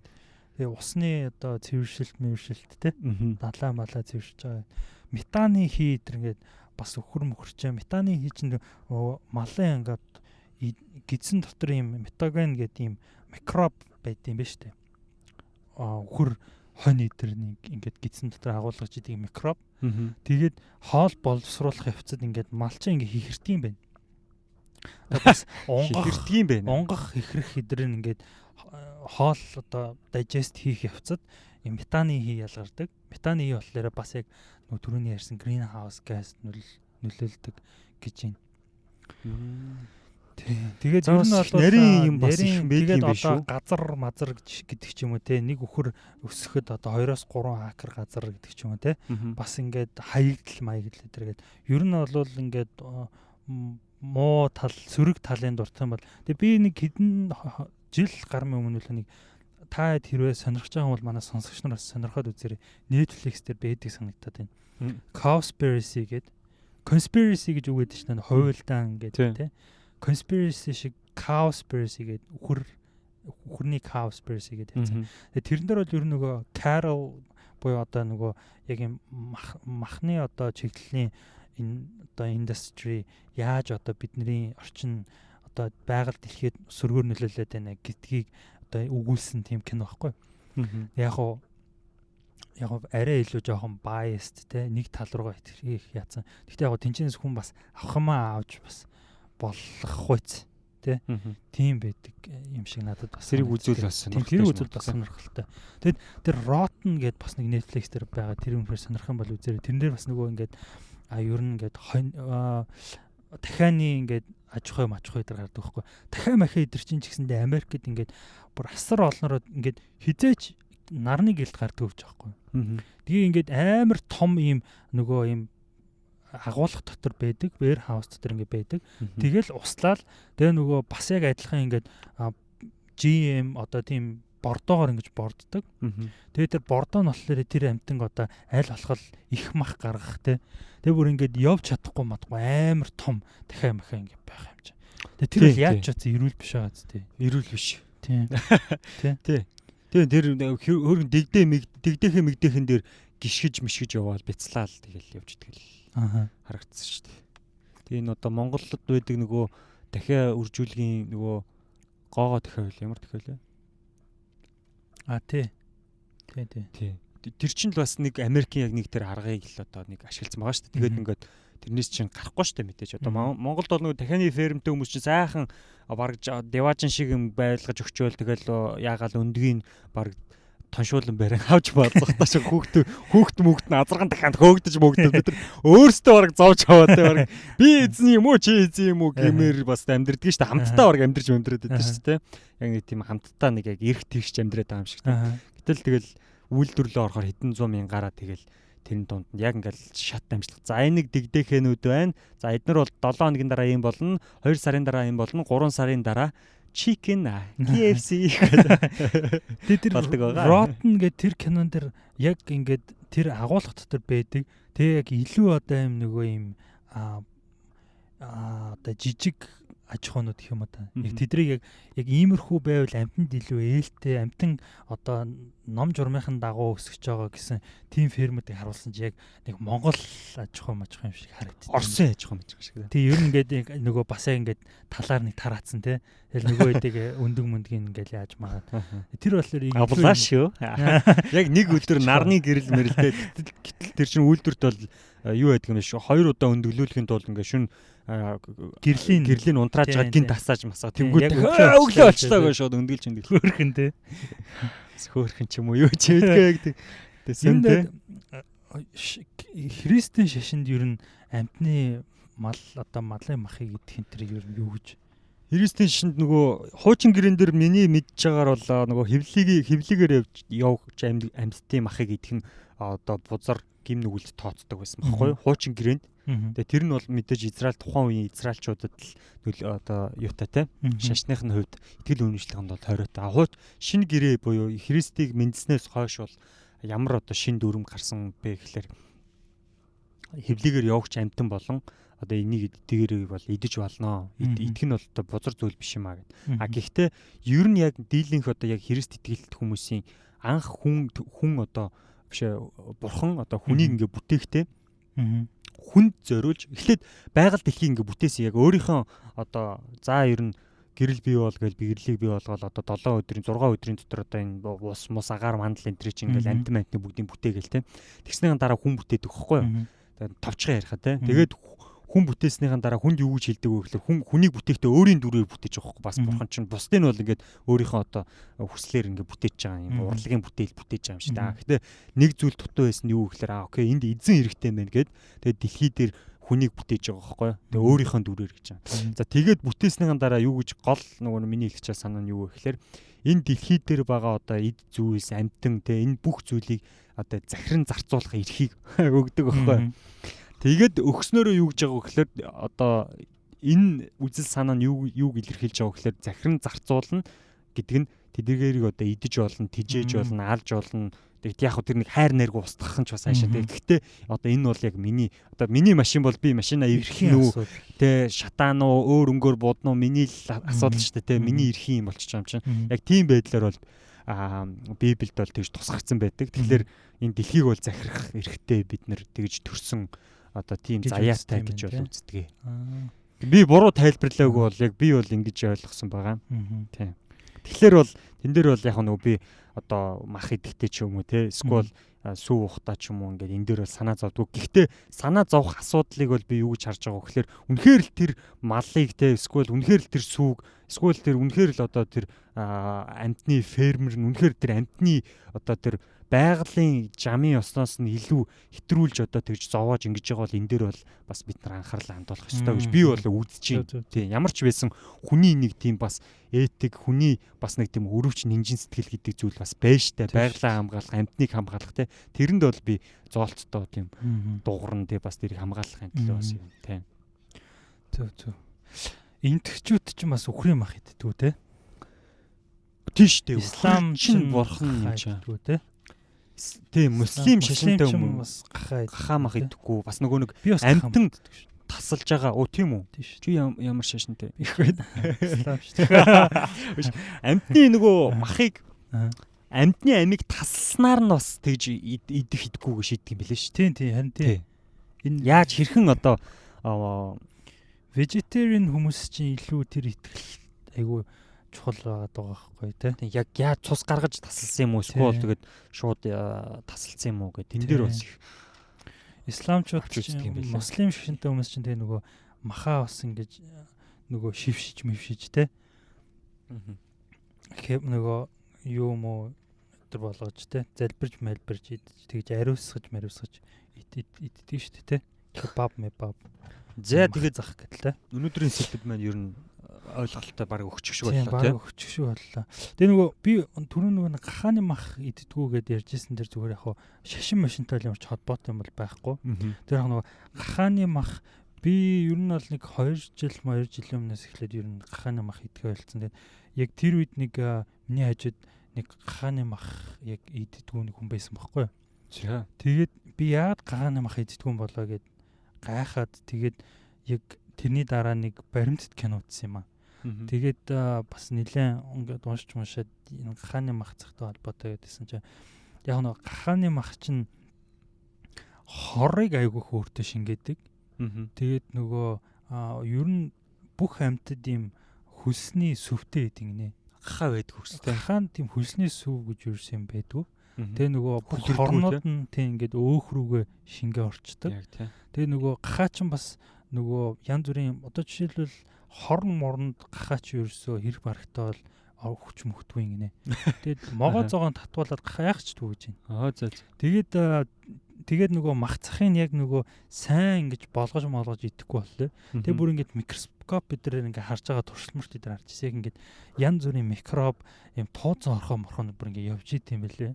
Тэгээ усны одоо цэвэршилт, мэвэршилт, тий. Далаа малаа цэвэршиж байгаа. Метаны хий тэр ингээд бас өхөр мөхөрчээ. Метаны хий чинь малын ингээд гидсэн дотор ийм метаген гэдэг ийм микроб байд юм ба штэ. А үхэр хонь идэр нэг ингээд гидсэн дотор агуулгаж идэг микроб. Тэгээд хоол боловсруулах явцад ингээд малчин ингээд хихэрдэг юм байна. Бас унгах хихэрдэг юм байна. Унгах хихрэх хэдэр нь ингээд хоол одоо digest хийх явцад метаны хий ялгардаг. Метаны хий болохоор бас яг нөгөө түрүүний ярьсан greenhouse gas нөлөөлдөг гэж байна. Тэгээд ер нь бол нарийн юм бас их байдаг юм биш үү? Газар мазар гэдэг ч юм уу, те, нэг үхэр өсөхөд одоо 2-3 акр газар гэдэг ч юм уу, те, бас ингээд хаягдл маягдл гэдэг. Ер нь бол ингээд муу тал, сөрөг талын дуртай юм бол тэгээ би нэг хэдэн жил гармын өмнө л нэг та хэрвээ сонирхож байгаа бол манай сонсогч нар бас сонирхоод үзээрэй. Netflix дээр байдаг санагдаад байна. Cowspiracy гэдэг, conspiracy гэж үг гэдэг чинь хувилдаан гэдэг, те. Conspiracy шиг cowspiracy гэдэг, үхэр үхэрний cowspiracy гэдэг явцсан. Тэгээ тэрэн дээр бол ер нь нөгөө cattle буюу одоо нөгөө яг юм махны одоо чиглэлийн энэ одоо industry яаж одоо бидний орчин, одоо байгаль дэлхийд сөргөөр нөлөөлөд байна гэдгийг одоо өгүүлсэн тийм кино байхгүй. Яг арай илүү жоохон biased, те, нэг тал руугаа итгэх яатсан. Гэхдээ яг тэнцэнээс хүн бас авах юмаа авч бас болох хуйц, те. Тийм байдаг юм шиг надад бас. Тэрийг үзүүл бас сонирхолтой. Тэр үзүүл бас сонирхолтой. Тэгэд тэр Rotten гэдээ бас нэг Netflix дээр байгаа. Тэр үнэхээр сонирх юм бол үзээрэй. Тэрэн дээр бас нөгөө ингээд ер нь ингээд дахианы ингээд аж ахуй маж ахуй дээр гардаг байхгүй. Дахиа махаа идэр чинь ч гэсэндээ Америкт ингээд бүр асар олнороо ингээд хизээч нарны гэлт гардаг гэж байхгүй. Тэгээ ингээд амар том ийм нөгөө ийм агуулга дотор байдаг, warehouse дотор ингээд байдаг. Тэгэл услаал тэгээ нөгөө бас яг адилхан ингээд GM одоо тийм бордоогоор ингэж борддог. Тэгээ тэр бордоо нь болохоор тэр амтанг одоо аль болох их мах гаргах, те. Тэгээ бүр ингээд явж чадахгүй мадгүй амар том дахиа махаа ингээд байх юм чинь. Тэгээ тэр бол яаж ч утсан эрүүл биш байгаа зү, те. Эрүүл биш. Тийм. Тий. Тий, тэр хөргөн дэгдээ дэгдэхэ мэгдэхэн дээр гიშгэж мишгэж яваал бяцлаал тэгэл явж итгэл харагдсан шүү дээ. Тэгээ энэ одоо Монголд байдаг нөгөө дахиа үржүүлгийн нөгөө гоогоо дахиа байл, ямар дахиа лээ? А тий. Тий, тий. Тий. Тэр чинь л бас нэг Америкийн яг нэг тэр аргыг л одоо нэг ашигласан байгаа шүү дээ. Тэгээд ингээд тэрнээс чинь гарахгүй шүү дээ мэдээж. Одоо Монголд бол нөгөө дахианы фермтэй хүмүүс чинь сайхан бараг деважин шиг юм байлгаж өгчөөл, тэгэл яагаал өндгийг бараг тоншуулан барин авч баалгах шиг хүүхд хүүхд мөхт нь азарган дахиад хөөгдөж мөгдөд бид нар өөрсдөө бараг зовж аваад, те, бараг би эзэн юм уу, чи эзэн юм уу гэмээр бас амьдрдгийг шүү дээ. Хамтдаа бараг амьдрж амьдраад байдаг шүү дээ. Яг нэг тийм хамтдаа нэг яг эрх тэгш амьдраад байгаа юм шиг, те. Гэтэл тэгэл үйлдвэрлэлөө орохоор хэдэн зуун мянгаараа тэгэл тэрэн дунд нь яг ингээл шат амжилт. За, энэ нэг дэгдэхэнүүд байна. За, эднэр бол 7 хоногийн дараа юм болно. 2 сарын дараа юм болно. 3 сарын дараа chicken KFC гэдэг тэр болдог байгаа. Rotten гэдэг тэр кинон дэр яг ингээд тэр агуулга дотор байдаг. Тэгээ яг илүү одоо юм нөгөө юм а одоо жижиг аж ахуйнууд гэх юм уу та. Яг тэдрийг яг иймэрхүү байвал амьтанд илүү ээлтэй, амьтан одоо ном журмынхан дагуу өсөж байгаа гэсэн тийм фермүүдийг харуулсан чи яг нэг Монгол аж ахуй маж ахуй юм шиг харагдчих. Орсын аж ахуй маж ахуй шиг. Тий, ер нь ингээд нөгөө бас яг ингээд талаар нэг тараацсан, тий. Тэгэл нөгөө хэдэг өндөг мөндгийг ингээд яаж магаад. Тэр болохоор авлаа шүү. Яг нэг өдөр нарны гэрэл мэрэлтэй, гэтэл тэр чинь үйлдвэрт бол юу байдаг юм бэ шүү. Хоёр удаа өндөглүүлэхийн тулд ингээд шүн гэрлийн гэрлийн унтрааж байгаа гин тасааж масаа тэнгүүд өглөө очлоо гэж шууд өндөглж өндөглж хөөрхөн, те. Хөөрхөн ч юм уу, юу ч мэдгүй яг тэгсэн, те. Христийн шашинд ер нь амьтны мал одоо малын махыг идэх энэ төр ер нь юу гэж Христийн шашинд нөгөө хуучин гэрэн дээр миний мэдж байгаагаар бол нөгөө хэвлигээр явж амьдтын махыг идэх нь одоо бузар гим нүгэлд тооцдог байсан байхгүй юу? Хуучин гэрээнд. Тэгээ тэр нь бол мэдээж Израиль тухайн үеийн израилчуудад л нөл одоо юутай те шашных нь хувьд итгэл үнэмшлийнхэнд бол хориотой. А хууч шинэ гэрээ буюу Христийг мэдснээс хойш бол ямар одоо шинэ дүрм гарсан бэ гэхлээр хэвлигээр явагч амьтан болон одоо энийг дэгэрийг бол идэж болно. Идэх нь бол одоо бузар зүйл биш юм а гэд. А гэхдээ ер нь яг дийлэнх одоо яг Христ итгэлт хүмүүсийн анх хүн хүн одоо биш бурхан одоо хүнийг ингээ бүтээхдээ хүнд зориулж эхлээд байгаль дэлхийг ингээ бүтээсэн яг өөрийнхөө одоо за ер нь гэрэл бий бол гээл би гэрлийг бий болгоол одоо 7 өдрийн 6 өдрийн дотор одоо энэ ус мус агаар мандал энэ чинь ингээл амтан амтны бүгдийг бүтээгээл те. Тэгснийхэн дараа хүн бүтээдэг хөхгүй юу? Тэгээд товчхон яриха те. Тэгээд хүн бүтээснийхэн дараа хүнд юу гэж хэлдэг вэ гэхээр хүн хүнийг бүтээхдээ өөрийн дүрээр бүтээж байгаа хөхгүй бас бурхан чинь бусдыг нь бол ингээд өөрийнхөө одоо хүслээр ингээд бүтээж байгаа юм урлагийн бүтээл бүтээж байгаа юм шиг дээ. Гэхдээ нэг зүйл дутуу байсан нь юу гэхээр аа окей энд эзэн хэрэгтэй байна гэд тэгээд дэлхий дээр хүнийг бүтээж байгаа байхгүй юу. Тэгээ өөрийнхөө дүрээр гэж байгаа. За тэгээд бүтээснийхэн дараа юу гэж гол нөгөө миний хэлэх чаа санаа нь юу вэ гэхээр энэ дэлхий дээр байгаа одоо эд зүйлс амьтан те энэ бүх зүйлийг одоо захиран зарцуулах эрхийг өгдөг байхгүй юу. Тэгээд өгснөөрөө юу гэж байгаа вэ гэхээр одоо энэ үзэл санаа нь юу юуг илэрхийлж байгаа вэ гэхээр захиран зарцуулна гэдэг нь тэдгээрийг одоо идэж болно, тижээж болно, алж болно. Тэгэд яг хөө тэр нэг хайр найргуу устгах нь ч бас хаашаа. Тэг гэхдээ одоо энэ бол яг миний одоо миний машин бол би машина эврэх нь үү тэ шатаан уу өөр өнгөөр будна уу миний л асуудал шүү дээ тэ миний эрхийн юм болчих юм чинь. Яг тийм байдлаар бол Библиэд бол тэгж тусгарсан байдаг. Тэгэхээр энэ дэлхийг бол захирах эрхтэй бид нэр тэгж төрсөн одоо тийм заяатай гэж бол үздэг. Би буруу тайлбарлаагүй бол яг би бол ингэж ойлгосон байгаа. Тийм. Тэгэхээр бол тэн дээр бол яг нөгөө би одоо мах идэхтэй ч юм уу те эсвэл сүү ухтаа ч юм уу ингээд энэ дээр бол санаа зовдгоо. Гэхдээ санаа зовох асуудлыг бол би юу гэж харж байгаа вэ гэхээр үнэхээр л тэр малыг те эсвэл үнэхээр л тэр сүүг эсвэл тэр үнэхээр л одоо тэр амьтны фермер нь үнэхээр тэр амьтны одоо тэр байгалийн жамын ёсноос нь илүү хэтрүүлж одоо тэгж зовоож ингэж байгаа бол энэ дээр бол бас бид нар анхаарал хандуулах ёстой гэж би бол үзэж байна. Тийм ямар ч байсан хүний нэг тийм бас этик, хүний бас нэг тийм өрөвч нинжин сэтгэл гэдэг зүйл бас байж штэ. Байгалаа хамгаалах, амьтныг хамгаалах те. Тэрэнд бол би зоолттой тийм дуурна те бас тэрийг хамгаалахын төлөө бас юм тийм. Зөв зөв. Энтгчүүд ч бас үхрийн мах иддэг үү те? Тийм штэ. Ислам чинь бурхан юм чинь те. Тийм, муслим шашинтай хүмүүс бас гахаа гахаа мах идэхгүй. Бас нөгөө нэг амьтан тасалж байгаа. Оо тийм үү? Чи ямар шашинтай? Их байд. Ислам шүү дээ. Амьтны нөгөө махыг амьтны амийг тасласнаар нь бас тэгж идэх идэхгүй гэж шийддэг юм билээ шүү. Тийм тийм харин тийм. Энэ яаж хэрхэн одоо vegetarian хүмүүс чинь илүү тэр итгэл айгүй чухал байгаад байгаа байхгүй тий. Яг яаж цус гаргаж тасалсан юм уу эсвэл тэгээд шууд тасалсан юм уу гэх тэн дээр бас их исламчууд муслим шашинтай хүмүүс чинь тэгээ нөгөө махаа бас ингэж нөгөө шившиж мэвшиж тий. Нөгөө юу юм уу өдр болгож тий залбирж малбирж тэгж ариусгаж мариусгаж иддэг шүү дээ тий. Кебаб мебаб. За тэгээд зах гэдэл тий. Өнөөдрийн сэдэв маань ер нь ойлголттой баг өгчих шиг боллоо тийм. Баг өгчих шиг боллоо. Тэгээ нөгөө би түрүү нөгөө гахааны мах иддгүү гэдээ ярьжсэн дээр зүгээр яг хуу шашин машинтай ямар ч холбоотой юм бол байхгүй. Тэр яг нөгөө гахааны мах би ер нь бол нэг 2 жил 2 жилийн өмнөөс эхлээд ер нь гахааны мах идэхээ болсон. Тэгээд яг тэр үед нэг миний хажууд нэг гахааны мах яг иддгүү нэг хүн байсан байхгүй юу. За. Тэгээд би яагаад гахааны мах иддгүү юм болоо гэд гайхаад тэгээд яг тэрний дараа нэг баримтат кино үзсэн юм аа. Тэгээд бас нэлээд ингээд уншиж уншаад энэ гахааны мах захтай холбоотой гэдсэн чинь яг нэг гахааны мах чинь хорыг айгүйх өөртөө шингээдэг. Тэгээд нөгөө ер нь бүх амьтад ийм хөлсний сүвтэй гэдэг нэ. Гахаа байдаг хөрстэй. Гахаан тийм хөлсний сүв гэж юусэн юм байдгүй. Тэгээ нөгөө бүх хорнууд нь тийм ингээд өөх рүүгээ шингээ орчдөг. Тэгээ нөгөө гахаа чинь бас нөгөө янз бүрийн одоо жишээлбэл хорн морнд гахаа чи ерөөсөө хэрэг барагтаа бол Хүч мөхтгүй гинэ. Тэгээд могоо зогоон татгуулаад гахаа яах ч дүү гэж байна. Аа зөө. Тэгээд тэгээд нөгөө мах цахыг яг нөгөө сайн ингэж болгож молгож идэхгүй боллоо. Тэгээд бүр ингэж микроскоп бидээр ингээ харж байгаа туршилмарт бид нар харж ирсэн. Яг ингээд янз бүрийн микроб юм тууцсан орхоо морхоо бүр ингээ явж идэм байлээ.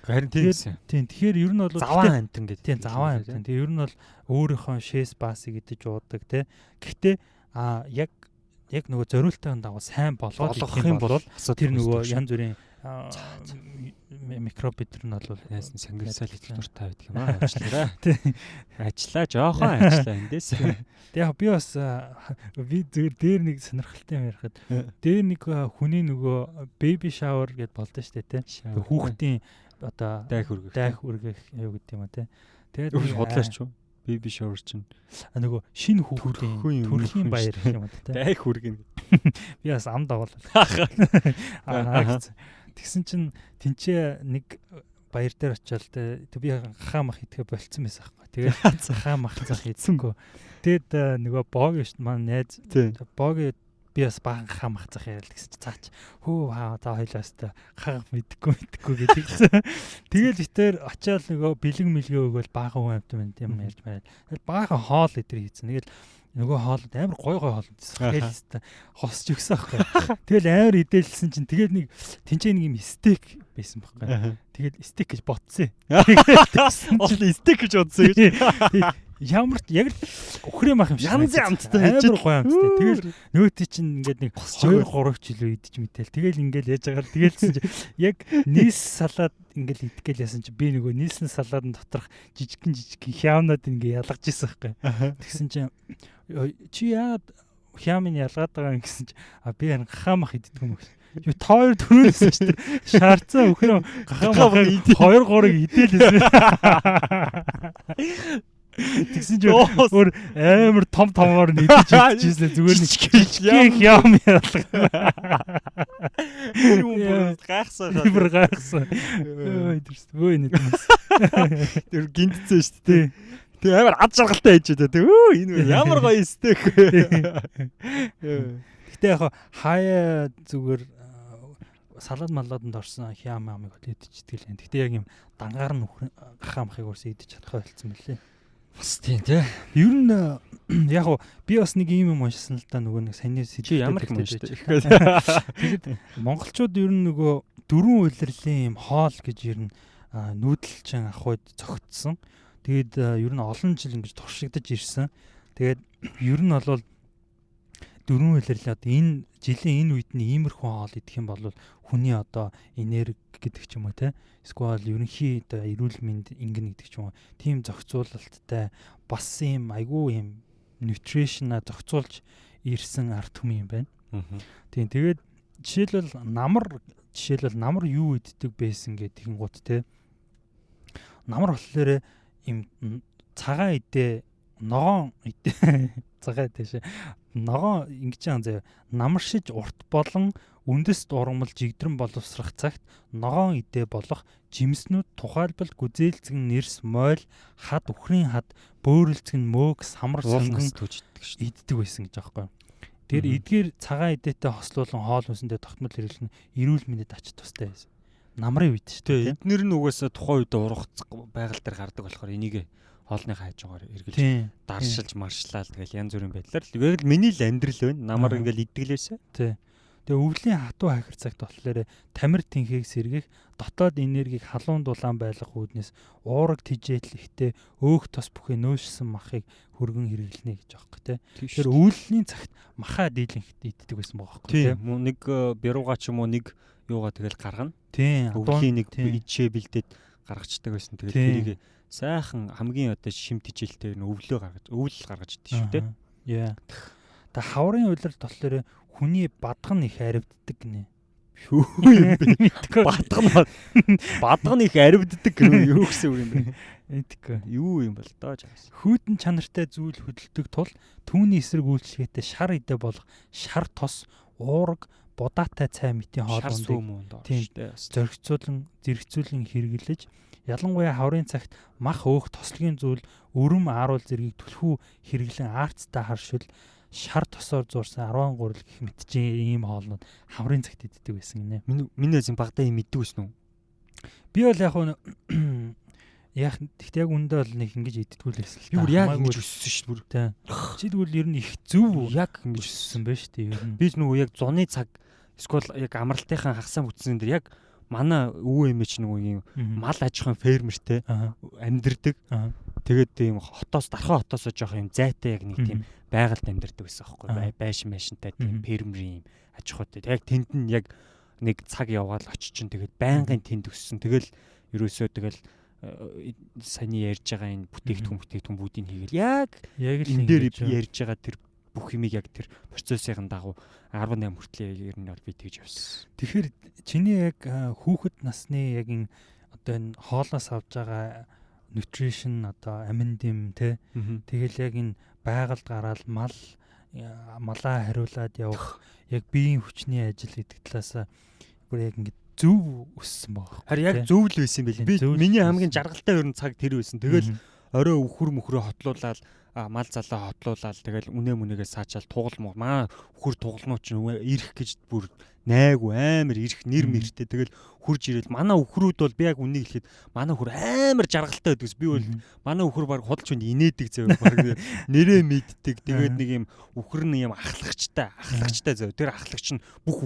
Харин тийм гэсэн. Тийм. Тэгэхээр ер нь бол заваан амтан гэдэг. Тийм, заваан амтан. Тэгээ ер нь бол өөрийнхөө шээс басыг идэж уудаг тий. Гэхдээ а яг яг нөгөө зориултын дагуу сайн болгоод идэх юм бол тэр нөгөө янз бүрийн микроб бид нар нь бол яасан сангилсал идэх дуртай байдаг юм аа уучлаарай. Ажиллаа жоохон ажиллаа эндээс. Тэг яг би бас би зүгээр дээр нэг сонирхолтой юм ярихад дээр нэг хүний нөгөө baby shower гэдээ болдоо штэ тий. Хүүхдийн одоо дайх үргэх дайх үргэх юу гэдэг юм а тий. Тэгээд худлаач юу? Baby shower чинь нөгөө шинэ хүүхдийн төрхийн баяр гэх юм аа тий. Дайх үргэнэ. Би бас ам дагуул. Аа тэгсэн чинь тэнцээ нэг баяр дээр очиод те би хаа мах идэхэ болцсон байсан байхгүй. Тэгээд хаа мах зах идсэнгүү. Тэгээд нөгөө боги шүү дээ манай найз боги би бас баахан хаа мах зах яриад гэсэн чи цаач хөө хаа та хоёлаас та хаа мэдхгүй гэдэг. Тэгэл битэр очиад нөгөө бэлэг мэлгээ өгөөл баахан хүн амт юм юм ярьж мараад. Тэгэл баахан хоол идэр хийцэн. Тэгэл нөгөө хоолнд амар гой гой хоол идсэн. Тэгэл хэвээр хосч өгсөн аахгүй. Тэгэл амар идэлсэн чинь тэгэл нэг тэнцээ нэг юм стейк байсан байхгүй. Тэгэл стейк гэж ботсон. Ол стейк гэж бодсон гэж. Ямар яг л өхрийн мах юм шиг. Янзын амттай амар гоё амттай. Тэгэл нөгөөтий чинь ингээд нэг 2 3 ч илүү идэж мэтэл. Тэгэл ингээд яаж байгаа. Тэгэлсэн чинь яг нийс салаад ингээд идэх гээл ясан чи би нөгөө нийсэн салаадын доторх жижигхэн жижигхэн хяамнаад ингээд ялгаж исэн байхгүй. Тэгсэн чинь чи яагаад хяамыг ялгаад байгаа юм гэсэн чи а би харин гахаа мах иддэг юм гэсэн. Юу та хоёр түрүүлсэн шүү дээ. Шаарцсан өхрөө гахаа махыг 2 3-ыг идээлсэн. Тэгсэн чи өөр амар том томоор нь идэж идчихсэн зүгээр нэг жижигхэн хям ялгаа. Юу бүр гайхсан. Бүр гайхсан. Ой тэрс. Өө энэ юм. Тэр гинтсэн шүү дээ. Тэг амар ад жаргалтай хийж дээ. Тэг өө энэ ямар гоё стейк. Гэтэ яг хаяа зүгээр салаад малладанд орсон хям амыг бол идчихдэг л юм. Гэтэ яг юм дангаар нь гахаа махыг өөрсөө идэж чадах болцсон мөлий. Бас тийм тий. Ер нь яг уу би бас нэг юм юм уншсан л да нөгөө нэг саяны сэдв ямар их уншдаг. Тэгээд монголчууд ер нь нөгөө дөрвөн улирлын юм хоол гэж ер нь нүүдэлчин ах үед зөгтсөн. Тэгээд ер нь олон жил ингэж туршигдаж ирсэн. Тэгээд ер нь бол дөрвөн улирлын одоо энэ жилийн энэ үед нь иймэрхүү хоол идэх юм бол хүний одоо энерги гэдэг ч юм уу те эсвэл ерөнхий одоо эрүүл мэнд ингэн гэдэг ч юм уу тийм зохицуулалттай бас ийм айгүй юм ньютришнаа зохицуулж ирсэн ард түмэн юм байна. Тийм тэгээд жишээлбэл намар юу иддэг байсан гэх тэгэнгუут те намар болохоор ийм цагаан идэ ногоон идэ цагаан идэ шээ ногоон ингэж юм заяа намаршиж урт болон үндэст ургамал жигдрэн боловсрох цагт ногоон идэ болох жимснүүд тухайлбал гүзээлзгэн нэрс мойл хад үхрийн хад бөөрөлцгэн мөөг самар сонгон түүж иддэг шүү иддэг байсан гэж аахгүй. Тэр эдгээр цагаан идэтэй хослуулан хоол хүнсэндээ тогтмол хэрэглэн эрүүл мэндэд ач тустай байсан. Намрын үед шүү дээ. Эднэр нь угаасаа тухайн үед ургац байгаль дээр гардаг болохоор энийг хоолны хайжуугаар эргэлж даршилж маршлаал тэгэл янз бүрийн байдлаар л яг л миний л амьдрал байна. Намар ингээл иддэг лээсэ. Тий. Тэгээ өвлийн хатуу хахир цагт болохоор тамир тэнхийг сэргийх, дотоод энергийг халуун дулаан байлгах үүднээс уураг тижээл ихтэй өөх тос бүхий нөөшсөн махыг хөргөн хэрэглэнэ гэж аахгүй тий. Тэгэхээр өвлийн цагт махаа дийлэнх иддэг байсан байгаа байхгүй тий. Нэг бярууга ч юм уу нэг юугаа тэгэл гаргана. Тий. Өвлийн нэг ичээ бэлдээд гаргацдаг байсан. Тэгэл тэрийг сайхан хамгийн одоо шим тижээлтэй өвлөө гаргаж өвөл гаргаж иддэг шүү дээ. Яа. Та хаврын улиралд болохоор хүний бадга нь их аривддаг гинэ. Юу юм бэ? Бадга нь их аривддаг гэнэ юу гэсэн үг юм бэ? Мэдгүй. Юу юм бол доо чаас. Хүүдэн чанартай зүйл хөдөлдөг тул түүний эсрэг үйлчлэгээтэй шар идэ болох шар тос, уураг, будаатай цай мэтийн хоол ундыг зоригцуулан зэрэгцүүлэн хэрэглэж ялангуяа хаврын цагт мах өөх тослогийн зүйл өрөм ааруул зэргийг түлхүү хэрэглэн арцтай харшил шар тосоор зуурсан 10 гурил гэх мэтчийн ийм хоолнууд хамрын цагт иддэг байсан гинэ. Миний эзэн багадаа ийм иддэг байсан уу? Би бол яг яг тэгт яг үндэ бол нэг ингэж иддэггүй л байсан л та. Би бүр яг ингэж өссөн шүү дээ бүр. Тийм. Чи тэгвэл ер нь их зөв яг ингэж өссөн байх шүү дээ ер нь. Би нөгөө яг зуны цаг эсвэл яг амралтынхаа хагасаа бүтсэн дээр яг манай өвөө эмээ чи нөгөө юм мал аж ахуйн фермертэй амьдэрдэг. Тэгээд тийм хотоос дархан хотоос жоох юм зайтай яг нэг тийм байгальд амьдэрдэг байсан аахгүй. Байшин байшинтай тийм фермерийн юм аж ахуйтай. Яг тэнд нь яг нэг цаг яваал очиж чинь тэгээд байнгын тэнд өссөн. Тэгэл ерөөсөө тэгэл саяны ярьж байгаа энэ бүтээгдэхүүн бүгдийг хийгээл яг л энэ дээр ярьж байгаа тэр бүх юмыг яг тэр процессын дагуу 18 хүртэл ер нь бол би тэгж явсан. Тэгэхээр чиний яг хүүхэд насны яг энэ одоо энэ хоолоос авж байгаа nutrition одоо амин дэм те тэгэл яг энэ байгальд гараал малаа хариулаад явах яг биеийн хүчний ажил гэдэг талаас бүр яг ингэ зөв өссөн байгаа. Харин яг зөв л байсан юм байл. Би миний хамгийн жаргалтай ер нь цаг тэр байсан. Тэгэл орой өхөр мөхрөө хотлуулаад мал залаа хотлуулаад тэгэл үнэ мүнэгээ саачаал тугал маа үхэр тугалнуу чинь ирэх гэж бүр найгуу амар ирэх нэр мэртэй тэгэл хурж ирэл манай үхрүүд бол би яг үнийг хэлэхэд манай үхэр амар жаргалтай байдаг. Би бол манай үхэр баг худалч хүнд инээдэг зөө баг нэрээ мэддэг. Тэгээд нэг юм үхэр нь юм ахлагчтай зөө. Тэр ахлагч нь бүх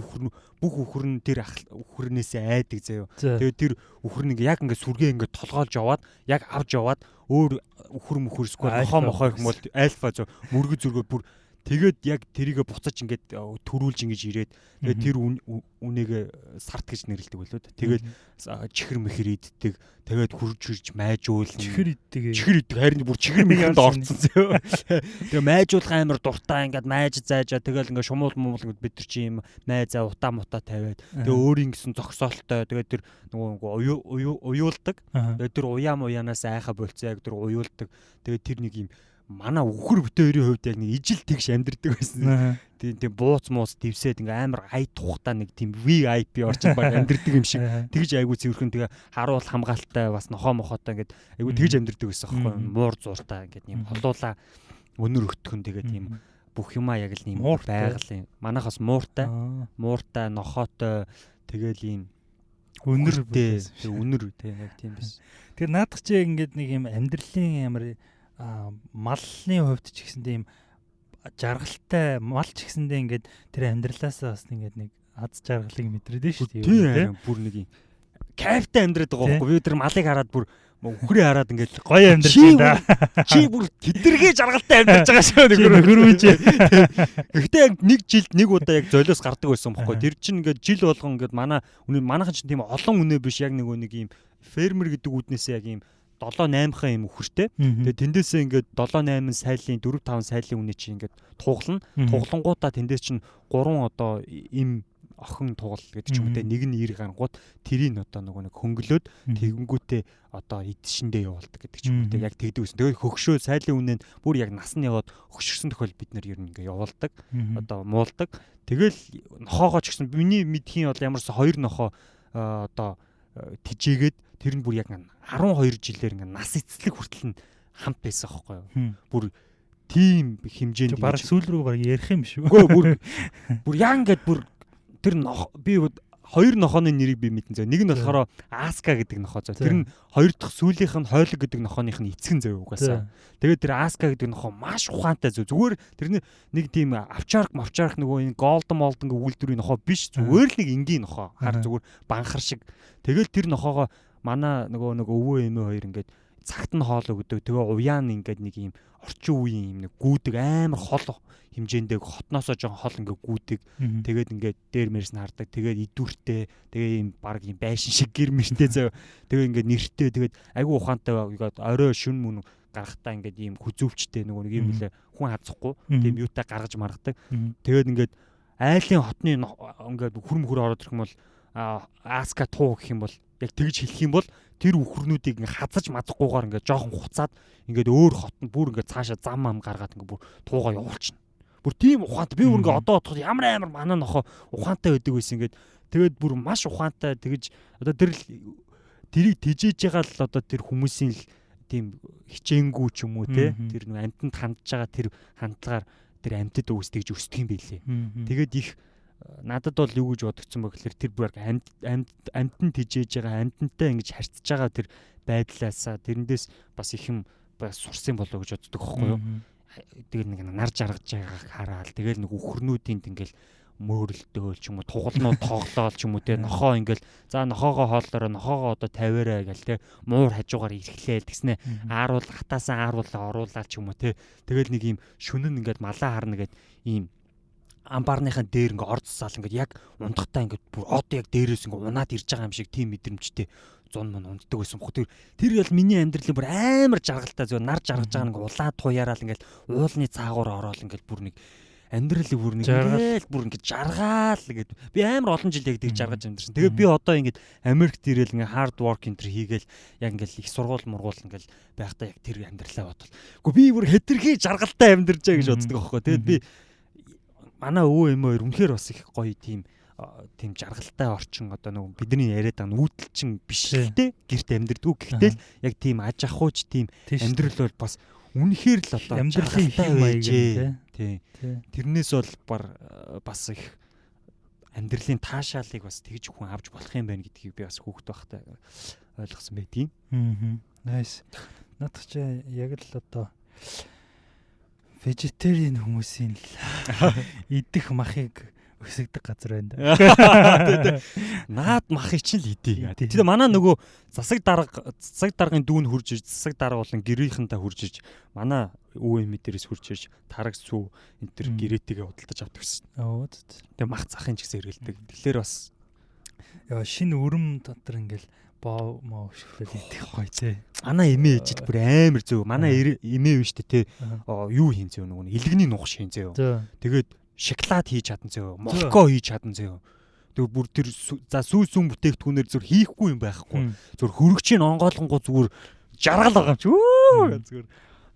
үхэр нь тэр үхрнээсээ айдаг зөө. Тэгээд тэр үхэр нь яг ингээ сүргээ ингээ толгоолж яваад яг авч яваад өөр үхэр мөхөр эсвэл нохоо мохоо юм бол альфа зөө мөргө зүргөө бүр тэгээд яг тэрийгэ буцаж ингээд төрүүлж ингэж ирээд тэгээд тэр үнэгээ сарт гэж нэрлэдэг болоо. Тэгээд чихэр мэхэр иддэг. Тэгээд хурж ирж майжуулна. Чихэр иддэг. Чихэр иддэг. Харин бүр чихэр мэхэнд орцсон зөө. Тэгээд майжуулах амар дуртай ингээд майж зайжаа тэгэл ингээд шумуул муул ингээд бид нар чи юм май зай утаа мутаа тавиад тэгээд өөрийн гэсэн зогсоолтой тэгээд тэр нөгөө уюулдаг. Тэгээд тэр уяа муяанаас айхаа болцсон яг тэр уюулдаг. Тэгээд тэр нэг юм манай үхэр битүүрийн хувьд яг нэг ижил тэгш амьдэрдэг байсан. Тийм бууц мууц дэвсээд ингээ амар ай тухтаа нэг тийм VIP орчин баг амьдэрдэг юм шиг. Тэгж айгу цэвэрхэн тэгээ харуул хамгаалтай бас нохоо мохоотой ингээд айгу тэгж амьдэрдэг байсан аахгүй. Муур зууртай ингээд юм холуула өнөр өтгөн тэгээ тийм бүх юмаа яг л юм байгалийн. Манайхаас мууртай, мууртай, нохоотой тэгэл ийм өнөр өнөр тий яг тийм байсан. Тэгэхээр наадах чи ингээд нэг юм амьдралын амар малны хувьд ч гэсэндээ юм жаргалтай мал ч гэсэндээ ингээд тэр амьдралаасаа бас ингээд нэг аз жаргалыг мэдрээд шүү дээ. Тийм бүр нэг юм кайфтай амьдраад байгаа байхгүй. Би тэр малыг хараад бүр үхрээ хараад ингээд гоё амьдарч байна да. Чи бүр тэдэргээ жаргалтай амьдарч байгаа шүү нөхөр үн чи. Гэхдээ яг нэг жилд нэг удаа яг золиос гардаг байсан байхгүй. Тэр чинь ингээд жил болгон ингээд манай үнэ манайхан чинь тийм олон үнэ биш яг нэг юм фермер гэдэг үүднээсээ яг юм 7-8хан юм үхэртэй. Тэгээ тэндээсээ ингээд 7-8 сайлын 4-5 сайлын үнэ чи ингээд туглана. Туглангуудаа тэндээс чинь 3 одоо им охин тугал гэдэг ч юм уу те нэг нь 90 гарангууд тэрийг одоо нөгөө нэг хөнгөлөөд тэгэнгүүтээ одоо идшиндээ явуулдаг гэдэг ч юм уу те яг тэгдэг байсан. Тэгээд хөгшөө сайлын үнэ нь бүр яг нас нь яваад хөшөрсөн тохиол бид нар ер нь ингээ явуулдаг. Одоо муулдаг. Тэгэл нохоогоо ч гэсэн миний мэдхийн бол ямарсан 2 нохоо одоо тижээгээд тэр нь бүр яг 12 жилээр ингээ нас эцэслэг хүртэл нь хамт байсан аахгүй юу. Бүр тийм хэмжээнд баг сүүл рүү баг ярих юм шүү. Үгүй бүр яа ингээд бүр тэр би хоёр нохооны нэрийг би мэдэн зөө. Нэг нь болохоор Аска гэдэг нохоо зөө. Тэр нь хоёр дахь сүүлийнх нь Хойлог гэдэг нохооных нь эцэг нь зөө угаасаа. Тэгээд тэр Аска гэдэг нохоо маш ухаантай зөө. Зүгээр тэр нэг тийм авчарк мавчарк нөгөө энэ голден молдон үйлдвэрийн нохоо биш. Зүгээр л нэг энгийн нохоо. Хар зүгээр банхар шиг. Тэгэл тэр нохоогоо манай нөгөө нэг өвөө эмээ хоёр ингээд цагт нь хоол өгдөг. Тэгээ уяан ингээд нэг юм орчин үеийн юм нэг гүйдэг амар хол хэмжээндээ хотноосоо жоохон хол ингээд гүйдэг. Тэгээд ингээд дээр мэрс нь хардаг. Тэгээд идүүртэй. Тэгээ юм баг юм байшин шиг гэр мэртэй заяа. Тэгээ ингээд нэртэй. Тэгээд айгүй ухаантай ингээд орой шүн мөн гарахтаа ингээд ийм хүзүүвчтэй нөгөө нэг юм лээ хүн хазахгүй. Тийм юутай гаргаж маргадаг. Тэгээд ингээд айлын хотны ингээд хөр мөхөр ороод ирэх юм бол Аска туу гэх юм бол яг тэгж хэлэх юм бол тэр үхрнүүдийг ингээ хазаж мазахгүйгээр ингээ жоохон хуцаад ингээд өөр хотод бүр ингээ цаашаа зам ам гаргаад ингээ бүр туугаа явуулчихна. Бүр тийм ухаантай би бүр ингээ одоо бодоход ямар амар манай нохоо ухаантай байдаг байсан ингээд тэгээд бүр маш ухаантай тэгж одоо тэр тэрийг тэжээж байгаа л одоо тэр хүмүүсийн л тийм хичээнгүү ч юм уу те тэр нэг амьтанд хандж байгаа тэр хандлагаар тэр амьтад үүс тэгж өсдөг юм билээ. Тэгээд их надад бол юу гэж бодогдсон бэ гэхээр тэр бүр амьд амьд амьтан тижээж байгаа, амьтантай ингэж харьцаж байгаа тэр байдлаасаа тэрэндээс бас их юм бас сурсан болоо гэж боддог аахгүй юу. Тэгэл нэг нар жаргаж байгааг хараал, тэгэл нэг үхрнүүдийн ингээл мөөрөлдөөл ч юм уу, тугалнууд тоглоол ч юм уу те, нохоо ингээл за нохоогоо хооллороо, нохоогоо одоо тавиарай гэл те, муур хажуугаар ирэхлээл тэгснэ ааруул хатаасан ааруулаа оруулаад ч юм уу те, тэгэл нэг юм шүнэн ингээд малаа харна гэд ийм амбарныхаа дээр ингээ орд цаал ингээд яг ундахтаа ингээд бүр од яг дээрээс ингээ унаад ирж байгаа юм шиг тийм мэдрэмжтэй зун мөн унддаг байсан бох. Тэр бол миний амьдралын бүр амар жаргалтай зөв нар жаргаж байгаа нэг улаа туяараал ингээл уулны цаагуур ороод ингээл бүр нэг амьдрал бүр нэг ингээл бүр ингээд жаргаал ингээд би амар олон жил яг тэгж жаргаж амьдэрсэн. Тэгээд би одоо ингээд Америкт ирээл ингээд hard work энэ төр хийгээл яг ингээд их сургууль мургуул ингээд байхдаа яг тэр амьдралаа бодвол. Үгүй би бүр хэтэрхий жаргалтай амьдарч байгаа гэж боддог аахгүй. Тэгээд би манай өвөө эмээ хоёр үнэхээр бас их гоё тийм тийм жаргалтай орчин, одоо нэг бидний яриад байгаа нүүдэлчин биш л те, гэрт амьдэрдгүү. Гэхдээ л яг тийм аж ахуйч тийм амьдрал бол бас үнэхээр л одоо амьдралын жаргалтай хэм маяг байжээ. нь. Тий. Тий. Тэрнээс бол бар бас их амьдралын таашаалыг бас тэгж хүн авч болох юм байна гэдгийг би бас хүүхэд байхдаа ойлгосон байдгийн. Аа. Nice. Надад чи яг л одоо vegetarian хүмүүсийн л идэх махыг өсгдөг газар байна да. Наад махыг чинь л идэ. Идэ. Тэгээ манай нөгөө засаг даргын дүүн хурж иж, засаг дарга болон гэрийнхэнтэй хурж иж, манай өвөө эмээ дээрээс хурж иж, тараг сүү энэ төр гэрээтэйгээ худалдаж авдаг гэсэн. Оо. Зү. Тэгээ мах захын ч гэсэн эргэлдэг. Тэгэхээр бас Яа, шинэ өрөм дотор ингээл боо моо өшөглөл идэх гоё те. Манай эмээ ээжид бүр амар зөв. Манай эмээ биш үү те. Аа. Юу хийн зөө, нөгөө нэг илгэний нухаш хийн зөө. Зөө. Тэгээд шоколад хийж чадан зөө. Молоко хийж чадан зөө. Тэгээ бүр тэр за сүү сүүн бүтээгдэхүүнээр зүр хийхгүй юм байхгүй. Зүр хөрөгчийн онгойлгонгоо зүгээр жаргал байгаа юм чи. Өө зүгээр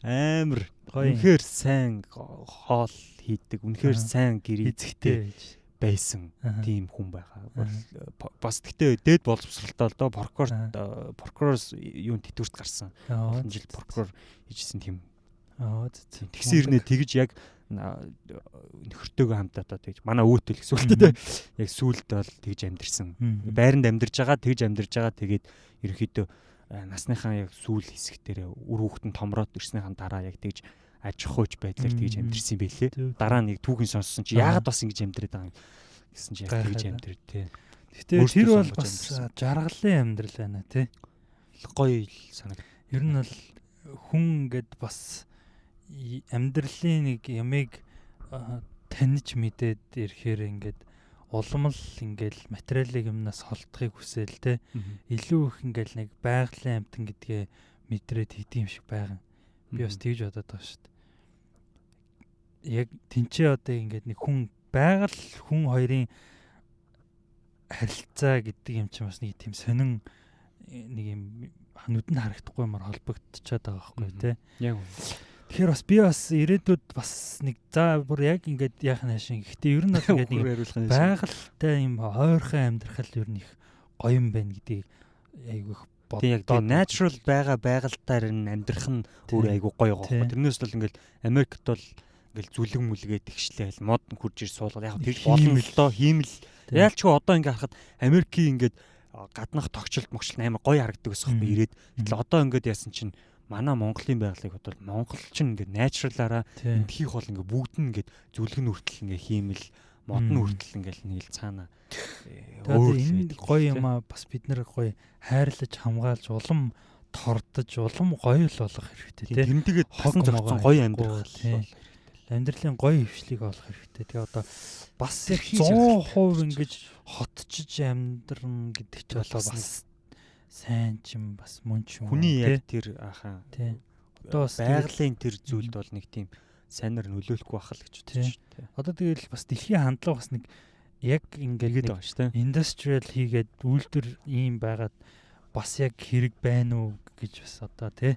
амар Гоё. үнэхээр сайн хоол хийдэг. Үнэхээр сайн гэрээ Эзэгтэй байж. байсан тийм хүн байгаа. Бас гэхдээ дээд боловсралтай л доо, прокурор прокуророос юун тэтгэврт гарсан. Олон жил прокурор хийжсэн тийм. Аа. Зү. Тэгсэн хэрнээ тэгж яг нөхөртөөгөө хамт одоо тэгж манай өвөтөл гэсэн үг л дээ. Яг сүүлд бол тэгж амьдэрсэн. Байранд амьдарч байгаа, тэгж амьдарч байгаа. Тэгээд ерөнхийдөө насныхаа яг сүүл хэсэг дээр үр хүүхэд нь томроод ирснийхэн дараа яг тэгж аж ахуйч байдлаар тэгж амьдэрсэн юм билээ. Дараа нэг түүхэн сонссон чи яагаад бас ингэж амьдраад байгаа юм гэсэн чи яг тэгж Гайхаад. амьдраад тий. Гэтэ Өөртөө тэр бол сонгож бас амьдарсан. жаргалын амьдрал байна тий. Гоё л санагд. Ер нь бол хүн ингээд бас амьдралын нэг ямыг таньж мэдээд ирэхээр ингээд улам л ингээл материалын юмнаас холдохыг хүсээл те, илүү их ингээл нэг байгалийн амтан гэдгээ мэдрээд хийдэг юм шиг байгаа. Би бас тэгж бодоод байгаа шүү дээ. Яг тэнцээ одоо ингээд нэг хүн байгаль хүн хоёрын харилцаа гэдэг юм чинь бас нэг тийм сонин нэг юм нүдэнд харагдахгүй юмар холбогдчиход байгаа байхгүй тий. Яг Тэгэхээр бас би бас ирээдүйд бас нэг за бүр яг ингээд яах нь хаашин. Гэхдээ ер нь бол ингээд нэг хариулах нь байгальтай юм ойрхон амьдрах л ер нь их гоё юм байна гэдгийг айгүй их Тийм, яг тийм natural байгаа байгальтаар нь амьдрах нь өөр айгүй гоё байгаа байхгүй. Тэрнээс бол ингээл Америкт бол ингээл зүлэг мүлгээ тэгшлээл мод хурж ир суулгаад яг тэр болно л доо, хиймэл. Яалчгүй одоо ингээ харахад Америкийн ингээд гаднах тогтчлт могчлт амар гоё харагддаг гэсэн байхгүй ирээд. Гэтэл одоо ингээд яасан чинь манай Монголын байгалыг бодвол Монгол чинь ингээд naturalаараа эндхийх бол ингээд бүгд нь ингээд зүлэг нь хүртэл ингээд хиймэл, мод нь хүртэл ингээд нэг л цаана өөр энэ гоё юм а бас бид нэр гоё хайрлаж хамгаалж улам тордож улам гоё л болох хэрэгтэй тий. Тэмдэгэд хог зогцсон гоё амьдрах бол амьдралын гоё хвшлийг олох хэрэгтэй. Тэгээ одоо бас яг 100% ингэж хотчиж амьдрна гэдэг чи болоо бас сайн ч юм бас мөн ч юм. Хүний яг тэр ахаа тий. Одоо бас байгалийн тэр зүйлд бол нэг тийм сайнар нөлөөлөхгүй байх л гэж бодож тий. Одоо тэгэл бас дэлхийн хандлага бас нэг яг ингээд байгаа шүү дээ. Industrial хийгээд үйлдвэр ийм байгаад бас яг хэрэг байна уу гэж бас одоо тий.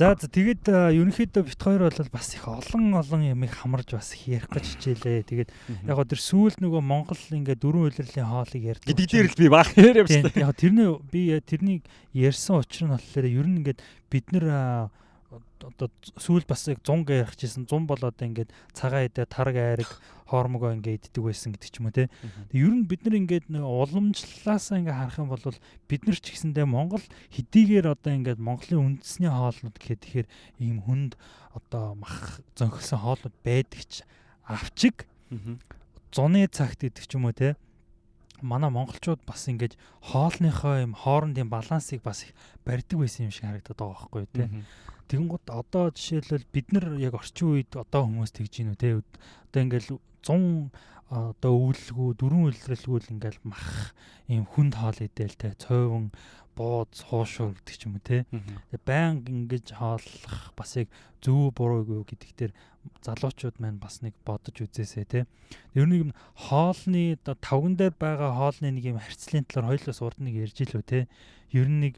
За тэгээд ерөнхийдөө бит хоёр бол бас их олон олон юмыг хамарж бас их ярих гэж хичээлээ. Тэгээд яг гоо тэр сүүлд нөгөө Монгол ингээд дөрвөн улирлын хоолыг ярьдаг. Гэдэг дээр л би баг яриа юм. Яг тэрний би тэрнийг ярьсан учир нь болохоор ер нь ингээд бид нар Одоо сүүл бас яг 100 гэж ярих чийсэн. 100 бол одоо ингээд цагаан идэ, тараг айраг, хоормогоо ингээд иддэг байсан гэдэг ч юм уу те. Тэг ер нь бид нар ингээд нэг уламжлалаасаа ингээд харах юм бол бид нар ч гэсэндээ Монгол хэдийгээр одоо ингээд Монголын үндэсний хоолнууд гэхэд тэгэхээр ийм хүнд одоо мах зөнхөлсөн хоолнууд байдаг ч авчиг зуны цагт гэдэг ч юм уу те. Манай монголчууд бас ингэж хоолныхоо юм хоорондын балансыг бас их барьдаг байсан юм шиг харагдаад байгаа байхгүй тий. Тэгэнгүүт одоо жишээлбэл бид нар яг орчин үед одоо хүмүүс тэгж гин үү те. Одоо ингээл 100 одоо өвлгүү дөрвөн үлрэлгүй л ингээл мах ийм хүнд хоол идээл те. Цойвон бууд суушуур гэдэг ч юм уу те. Тэгээ байнга ингэж хооллох бас яг зөв буруу юу гэдэг дээр залуучууд маань бас нэг бодож үзээсэй те. Ер нь юм хоолны одоо тавган дээр байгаа хоолны нэг юм харьцлын талаар хоёулаас урд нэг ярьж илүү те. Ер нь нэг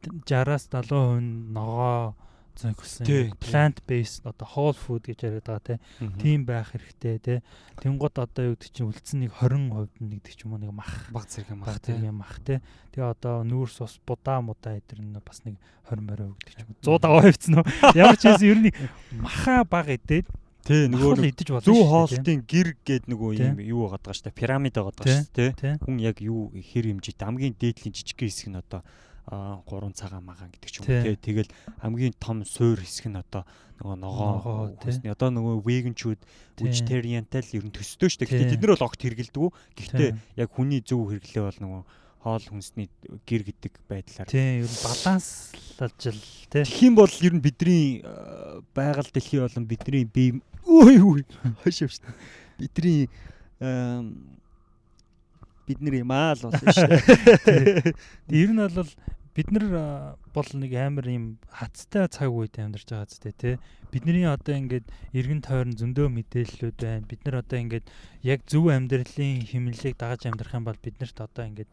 60-аас 70% ногоо зөнхөлсөн plant based одоо whole food гэж яриад байгаа те. Тийм байх хэрэгтэй те. Тэнгууд одоо юу гэдэг чинь үлдсэн нэг 20% нь гэдэг ч юм уу нэг мах баг зэрэг мах те. Мах те. Тэгээ одоо нүүрс ус будаа мудаа эдэр нь бас нэг 20 20% гэдэг ч юм уу. 150% хэвцэн үү. Ямар ч байсан ер нь маха баг идээд Тий, нөгөө идэж болно. Зөв хоолтын гэр гээд нөгөө юм юу байгаад байгаа шүү дээ. Пирамид байгаад байгаа шүү дээ, тий. Хүн яг юу хэр хэмжээтэй хамгийн дээдлийн жижигхэн хэсэг нь одоо 3 цагаан магаан гэдэг ч юм уу тий. Тэгэл хамгийн том суур хэсэг нь одоо нөгөө ногоо хүнсний одоо нөгөө vegan-чүүд vegetarian-тай л ер нь төстэй шүү дээ. Гэхдээ тэд нар бол огт хэрэгэлдэг. Гэхдээ яг хүний зөв хэрэглээ бол нөгөө хоол хүнсний гэр гэдэг байдлаар. Тийм, ер нь баланслаж л тий. Тэгэх юм бол ер нь бидний байгаль дэлхий болон бидний бие өө юу хойш явж. Бидний бид нар юм аа л болно шүү дээ. Ер нь бол бид нар бол нэг амар юм хацтай цаг үед амьдарч байгаа зү тэ. Бидний одоо ингээд эргэн тойрон зөндөө мэдээллүүд байна. Бид нар одоо ингээд яг зөв амьдралын хэмнэлийг дагаж амьдрах юм бол биднэрт одоо ингээд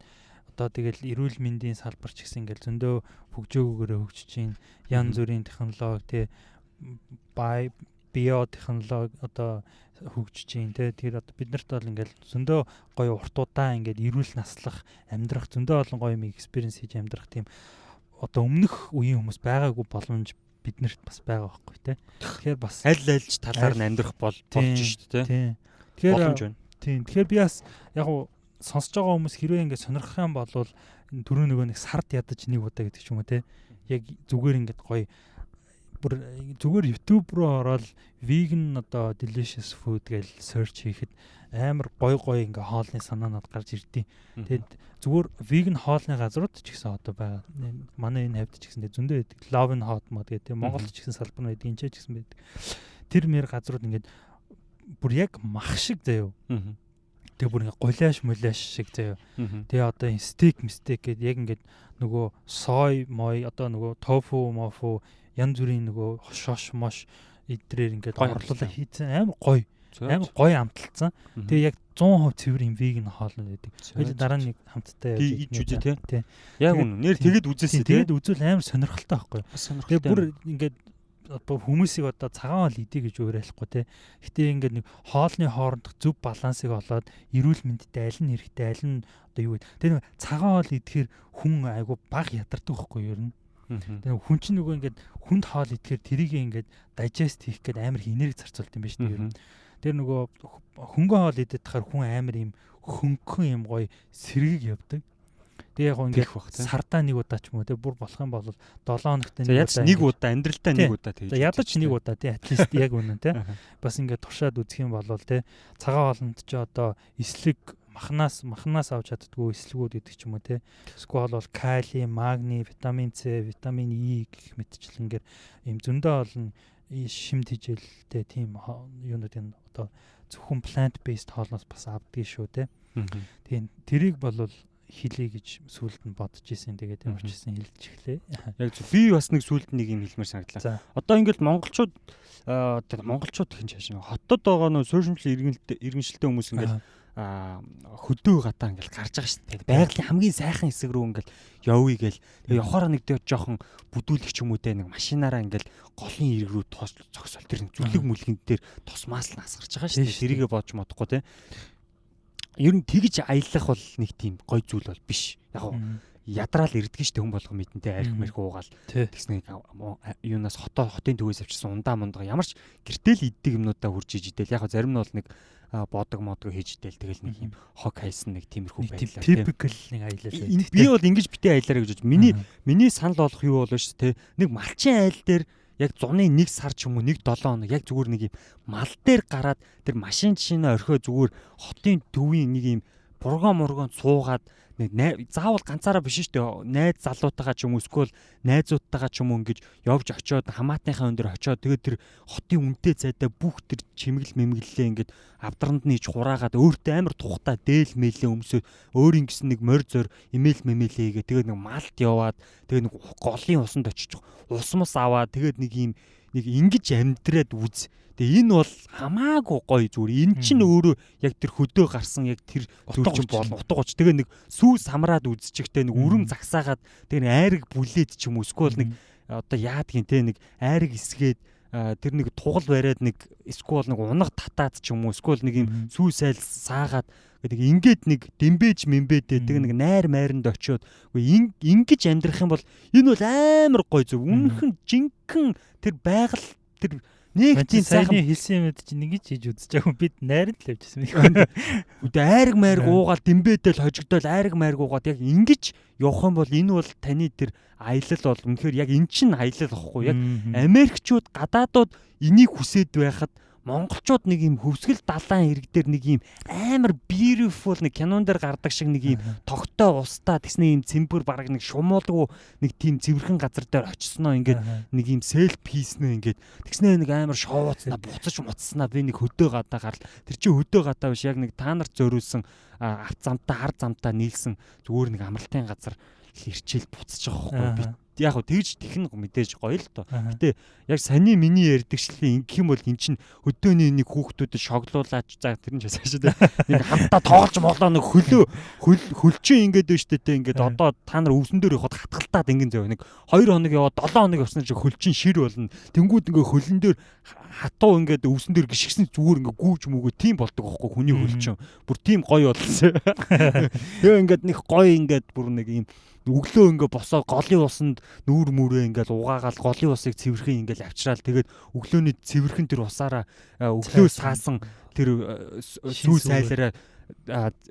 одоо тэгэл эрүүл мэндийн салбар ч гэсэн ингээд зөндөө хөгжөөгөөрөө хөгжиж чинь янз бүрийн технологи тэ биотехнологи одоо хөгжиж чинь тэ. Тэр одоо бид нарт бол ингээд зөндөө гоё урт удаан ингээд эрүүл наслах амьдрах зөндөө олон гоё юм experience хийж амьдрах тийм одоо өмнөх үеийн хүмүүс байгаагүй боломж биднэрт бас байгаа байхгүй тэ. Тэгэхээр бас аль альж талаар нь амьдрах бол болж шүү дээ тэ. Тэгэхээр боломж байна. Тийм. Тэгэхээр би бас яг уу сонсож байгаа хүмүүс хэрвээ ингээд сонирхох юм бол түрүү нөгөө нэг сард ядаж нэг удаа гэдэг ч юм уу те. Яг зүгээр ингээд гоё бүр зүгээр YouTube руу ороод vegan одоо delicious food гэж search хийхэд амар гой гой ингээ хоолны санаанууд гарч ирдیں۔ Тэгээд зүгээр vegan хоолны газрууд ч гэсэн одоо байгаа. Манай энэ хавьд ч гэсэн зөндөө байдаг. Love and Hot мод гэдэг Монголд ч гэсэн салбар байдаг, энэ ч гэсэн байдаг. Тэр мэр газрууд ингээд бүр яг мах шиг заяо. Тэгээ бүр ингээ гуляш муляш шиг заяо. Тэгээ одоо энэ стейк мстейк гэдэг яг ингээд нөгөө сой мой одоо нөгөө тофу мофу янз бүрийн нөгөө шош мош эдрээр ингээд орлуулаа хийцэн амар гоё. Амар гоё амталцсан. Тэгээ яг 100% цэвэр юм веган хоолнод байдаг. Хоёул дараа нэг хамтдаа явж иж үзээ тий. Яг үнэ. Нэр тэгэд үзээсэй тий. Тэгээд үзвэл амар сонирхолтой байхгүй. Тэгээ бүр ингээд хүмүүсийг одоо цагаан хоол идэ гэж уриалахгүй те. Гэтэ ингээд нэг хоолны хоорондох зөв балансыг олоод эрүүл мэндтэй аль нь хэрэгтэй аль нь одоо юу вэ? Тэгээ нэг цагаан хоол идэхээр хүн айгу баг ядардаг байхгүй юу ер нь. Тэгээ хүн чинь нөгөө ингээд хүнд хоол идэхээр тэрийг ингээд digest хийх гээд амар их энерги зарцуулт юм байна шүү дээ ер нь. Тэр нөгөө хөнгөн хоол идэхэд тахаар хүн амар юм хөнгөн юм гоё сэргийг явдаг. Тэгээ яг ингээд сардаа нэг удаа ч юм уу те бүр болох юм бол 7 хоногт нэг удаа нэг удаа амьдралдаа нэг удаа тэгж. Ядаж нэг удаа те at least яг үнэн те. Бас ингээд туршаад үзэх юм бол те цагаан хоолнд ч одоо эслэг махнаас авч чаддгүй эслэгүүд гэдэг ч юм уу те. Эсвэл бол кали, магни, витамин С, витамин Е гэх мэтчлэнгээр ийм зөндөө олон шим тэжээлтэй тийм юунууд энэ одоо зөвхөн plant based хоолноос бас авдгийг шүү те. Тийм тэрийг бол хэлье гэж сүулт нь бодож исэн. Тэгээд ямар ч гэсэн хэлж эхлэе. Яг зөв. Би бас нэг сүулт нэг юм хэлмээр санагдлаа. Одоо ингээд монголчууд монголчууд гэх юм чааш. Хотод байгаа нөө сошиал иргэншилтэй хүмүүс ингээд хөдөө гадаа ингээл гарч байгаа шүү дээ. Байгалийн хамгийн сайхан хэсэг рүү ингээл явъя гээл. Тэгээ явахаараа нэг дээр жоохон бүдүүлэх ч юм уу те нэг машинаараа ингээл голын эрг рүү зогсоол тэр нэг зүлэг мүлгэн дээр тусмаас л насгарч байгаа шүү дээ. Тэрийгэ бодж модохгүй те. Ер нь тэгж аялах бол нэг тийм гой зүйл бол биш. Яг Ядраал ирдэг штэ, хүн болго мэдэнтэй арх мэрх уугаал тэгснэ, юунаас хотын төвөөс авчирсан ундаа мундаг ямар ч гэртэл иддэг юмнуудаа хурж иж идэл. Яг зарим нь бол нэг бодог модог хийж идэл, тэгэл нэг юм хог хайсан нэг тиймэрхүү байдлаар. Typical нэг аялал. Би бол ингэж битээ аялаарай гэж миний санал болгох юу бол шүү дээ. Нэг малчин айл дээр яг зуны 1 сар ч юм уу, 1 7 хоног яг зүгээр нэг юм мал дээр гараад, тэр машин шинэ орхио, зүгээр хотын төвийн нэг юм бургоо мургоонд суугаад, нэг заавал ганцаараа биш шүү дээ. Найз залуутайгаа ч юм уу, эсвэл найзуудтайгаа ч юм уу ингэж явж очиод, хамаатныхаа өндөр очиод, тэгээд тэр хотын үнэтэй цайдаа бүх тэр чимэгэл мэмэглэлээ ингээд авдранд нь ич хураагаад, өөртөө амар тухтай дээл мэлээ өмсөө, өөр ингэсэн нэг морь зор имэйл мэмэлээ хийгээ, тэгээд нэг малт яваад, тэгээд нэг голын усанд очиж ус мус аваад, тэгээд нэг юм нэг ингэж амьдраад үз. Тэгээ энэ бол хамаагүй гоё зүгээр. Энэ чинь өөрөө яг тэр хөдөө гарсан яг тэр зүйл чинь болно. Утга уч. Тэгээ нэг сүү самраад үзчихтэй, нэг өрөм загсаагаад, тэгээ нэг айраг бүлээд ч юм уу, эсвэл нэг одоо яадгийн те, нэг айраг эсгээд, тэр нэг тугал бариад, нэг эсвэл нэг унаг татаад ч юм уу, эсвэл нэг юм сүү сайл саагаад гэдэг, ингээд нэг дэмбэж мэмбэдээ, тэгээ нэг найр майранд очиод ингэж амьдрах юм бол энэ бол амар гоё зүг. Үнэхэн жинхэнэ тэр байгаль, тэр нэг тийм сайхан хэлсэн юмуд чинь ингэж хийж үзэж байгаа, бид найранд л явжсэн юм. Үдэ айраг майраг уугаал, дэмбэдэл хожигдол, айраг майраг уугаад яг ингэж явах юм бол энэ бол таны тэр аялал бол үнэхээр яг эн чинь аялал واخгүй. Яг Америкчууд, гадаадууд энийг хүсээд байхад монголчууд нэг юм хөвсгөл далайн хэрэг дээр нэг юм амар beautiful, нэг кинон дээр гардаг шиг нэг юм тогтой устай, тэгснэ юм цэмбэр, бараг нэг шумуулгүй нэг тийм цэвэрхэн газар дээр очисноо, ингээд нэг юм селф хийснэ, ингээд тэгснэ нэг амар шоуцнаа, буцаж муцснаа би нэг хөдөө гадаа гарал, тэр чинь хөдөө гадаа биш, яг нэг та нарт зориулсан авт замтаа, хар замтаа нийлсэн зүгээр нэг амралтын газар ирчээл буцаж байгаа байхгүй. Би яг хөө тэгж тэгнэ, мэдээж гоё л доо. Гэтэ яг саний миний ярьдагчлалын ингэх юм бол эн чинь хөдөөний нэг хүүхдүүдэд шоглуулаач, за тэр нь цаашаа нэг хамтаа тоглож моглоо, нэг хөлөө хөлчин ингээд байна штэ те. Ингээд одоо та нар өвсөн дээр явахад хатгалтаад ингэн зөө, нэг 2 хоног яваад 7 хоног явсан чинь хөлчин шир болно. Тэнгүүд ингээ хөлн дээр хатуу ингээд өвсөн дээр гიშгсэн, зүгээр ингээ гүүж мүгөө тийм болдог байхгүй, хүний хөлчин бүр тийм гоё болсон. Тэгээ ингээд нэг гоё, ингээд бүр нэг юм өглөө ингээ босоод голын усанд нүүр мүрээ ингээл угаагаал, голын усыг цэвэрхэн ингээл авчраал, тэгээд өглөөний цэвэрхэн тэр усаараа өглөө саасан тэр сүү сайлаараа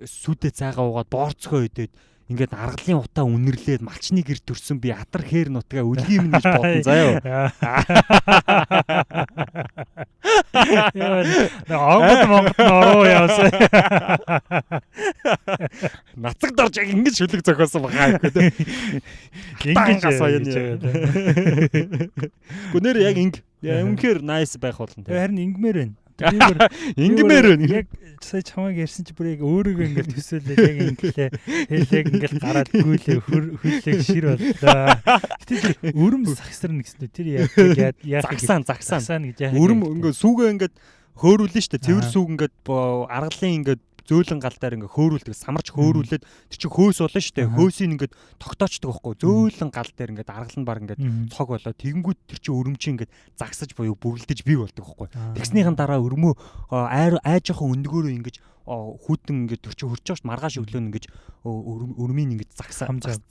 сүйдээ цайгаа уугаад, боорцгоо идээд, ингээд аргалын утаа үнэрлээд, малчны гэр төрсөн би атар хээр нутгаа үлгийм гэж бодсон заяа. Яа, онгод Монгол ороо явсан. Нацаг дорж яг ингэж шүлэг зохиосон бахаа гэхгүй. Ингэж асууя. Гү нэр яг ингэ үнэхээр nice байх болно. Харин ингэмээр байна. Би бүр ингэмээр байна. Яг сая чамайг ярьсан чи бүр яг өөрийгөө ингээл төсөөлөл яг ингэлээ. Тэгэл яг ингээл гараад гүйлээ, хөллөө шир боллоо. Гэтэ тэр өрөм сагсарна гэсэн үү? Тэр яг яах загсаан загсаан гэж яах. Өрөм ингээ сүүгээ ингээд хөөрүүлнэ шүү дээ. Цэвэр сүүг ингээд аргалын ингээд зөөлөн гал дээр ингээ хөөрүүлдэг, самарч хөөрүүлээд тэр чинь хөөс болно шүү дээ. Хөөсийг ингээд тогтоочдөг байхгүй. Зөөлөн гал дээр ингээд аргал нь баг ингээд цог болоо. Тэгэнгүүт тэр чинь өрөмчин ингээд загсаж буюу бүрлдэж бий болдог байхгүй. Тэгснийхэн дараа өрмөө айж жоохон өндгөөрөө ингэж хүүтэн ингээд тэр чинь хөрч байгаа ш, маргааш өглөө нь ингэж өрмийн ингэж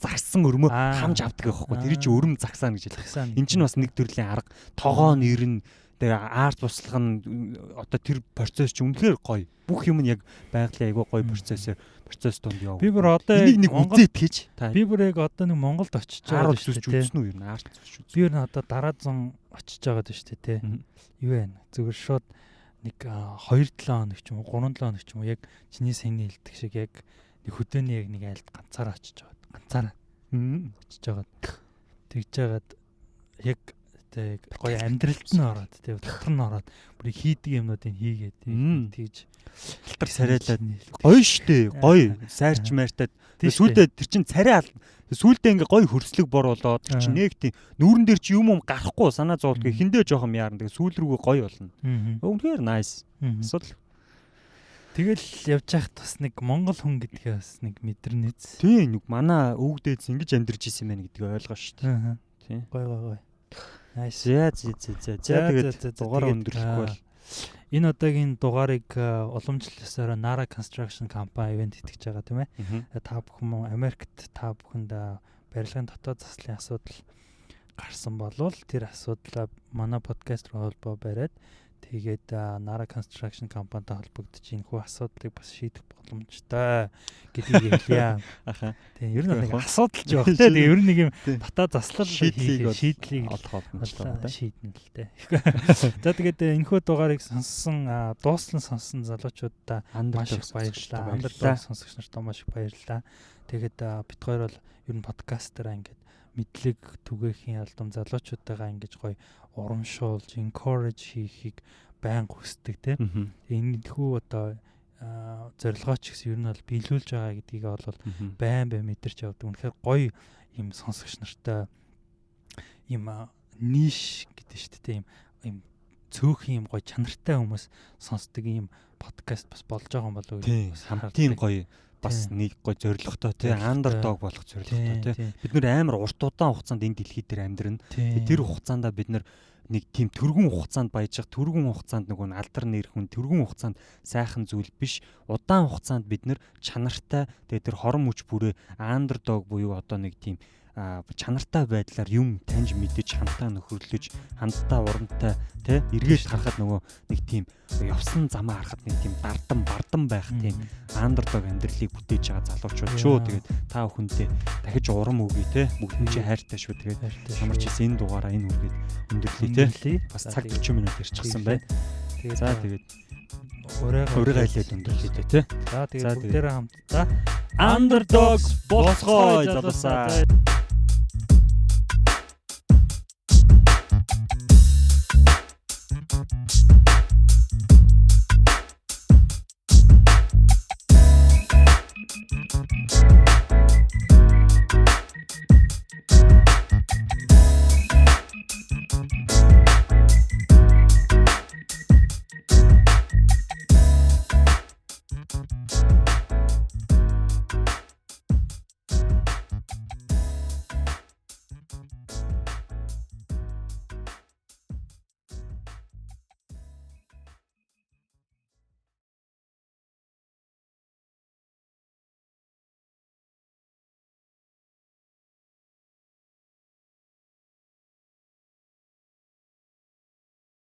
загсан өрмөө хамж авдаг байхгүй. Тэр чинь өрөм загсаана гэж хэлдэг. Энд чинь бас нэг төрлийн арга. Тогоо нэрнэ. Тэгээ арт туслах нь одоо тэр процесс чинь үнэхээр гоё. Бүх юм нь яг байгалийн айгүй гоё процессор процесс донд яв. Би бүр одоо энийг нэг үзээд хийж. Би бүр яг одоо нэг Монголд очиж байгаа шүү дээ. Үзсэн үү ер нь арт зүсч үзсэн. Би ер нь одоо дараа зун очиж байгаа шүү дээ те. Юу вэ? Зүгээр шууд нэг 2-7 хоног ч юм уу, 3-7 хоног ч юм уу, яг чиний саяны хэлдэг шиг яг нэг хөдөөний яг нэг айлд ганцаараа очиж байгаа. Ганцаараа очиж байгаа. Тэгж жагаад яг тэг гоё амьдралд нь ороод, тэг дотор нь ороод бүр хийдэг юмнуудыг хийгээд тэгж алтар царайлаад гоё штэ, гоё сайрч майртаад сүүлдээ тэр чин царай сүүлдээ ингээ гоё хөрслөг бор болоод тэр чин нэг тийм нүүрэн дээр чи юм гарахгүй санаа зовлгүй хиндээ жоохон яарна, тэгээ сүүл рүүгээ гоё болно. Үнэхээр nice. Асуудал. Тэгэл явж байхад бас нэг монгол хүн гэдгээ бас нэг мэдэрнэ биз. Тийм, нэг манай өвөг дээдс ингэж амьдарч исэн юм байна гэдгийг ойлгоо штэ. Тийм. Гоё гоё гоё. Nice. За за за за. За тэгээд дугаараа өндөрлөхгүй бол. Энэ удаагийн дугаарыг уламжлал ёсоор Nara Construction Company event итгэж байгаа, тийм ээ. Та бүхэн Америкт та бүхэнд барилгын дотоод заслын асуудал гарсан болвол тэр асуудлаа манай подкаст руу холбоо бариад, тэгээд Nara Construction компанитай холбогдож энэхүү асуудлыг бас шийдэх боломжтой гэдгийг хэлье. Аха. Тийм, ер нь нэг асуудал ч байх те. Тэгээ ер нь нэг юм дотоод заслал шийдлийг шийдлийг олох боломжтой байна. Шийднэ л те. За, тэгээд энэхүү дугаарыг сонссон, дууслан сонссон залуучуудаа маш их баярлалаа. Underdog сонсогч нартаа маш их баярлалаа. Тэгээд бид хоёр бол ер нь подкастаараа ингээд мэдлэг түгээхийн албам залуучуудтайгаа ингэж гоё урамшуулж, encourage хийхийг байнга хүсдэг, тийм. Энэ хүү одоо зорилгоо ч гэсэн ер нь бол биелүүлж байгаа гэдгийг бол байн байн мэдэрч явдаг. Үнэхээр гоё юм сонсогч нартай юм niche гэдэг шүү дээ, юм цөөхөн юм гоё чанартай хүмүүс сонсдог юм подкаст бас болж байгаа юм болов уу гэж хамтын гоё бас нэг гоё зорилготой, тий, underdog болох зорилготой, тий. Бид нэр амар урт удаан хугацаанд энэ дэлхий дээр амьдрна. Тэр хугацаанд бид нар нэг тийм түргэн хугацаанд баяжих, түргэн хугацаанд нөгөө алдар нэр хүн, түргэн хугацаанд сайхан зүйл биш. Удаан хугацаанд бид нар чанартай, тэгээ тэр хорон мөч бүрээ underdog буюу одоо нэг тийм чанартай байдлаар юм таньж мэдэж, хамтаа нөхөрлөж, хамтдаа урамтай, тий, эргээд харахад нөгөө нэг тийм явсан замаа харахад нэг тийм дардан бардан байх тийм underdog амьдралыг бүтээж байгаа залуучууд шүү. Тэгээд та бүхэндээ дахиж урам өгье, те, бүгд чинь хайртай шүү. Тэгээд ямар ч хэсэг энэ дугаараа энэ үргээд өндөрлөе, те. Бас цаг 40 минут ярьчихсан байна. За, тэгээд урайгаа хэлээд өндөрлөе, те. За, тэгээд бүгдээрээ хамтдаа underdog болцгоё, залуусаа.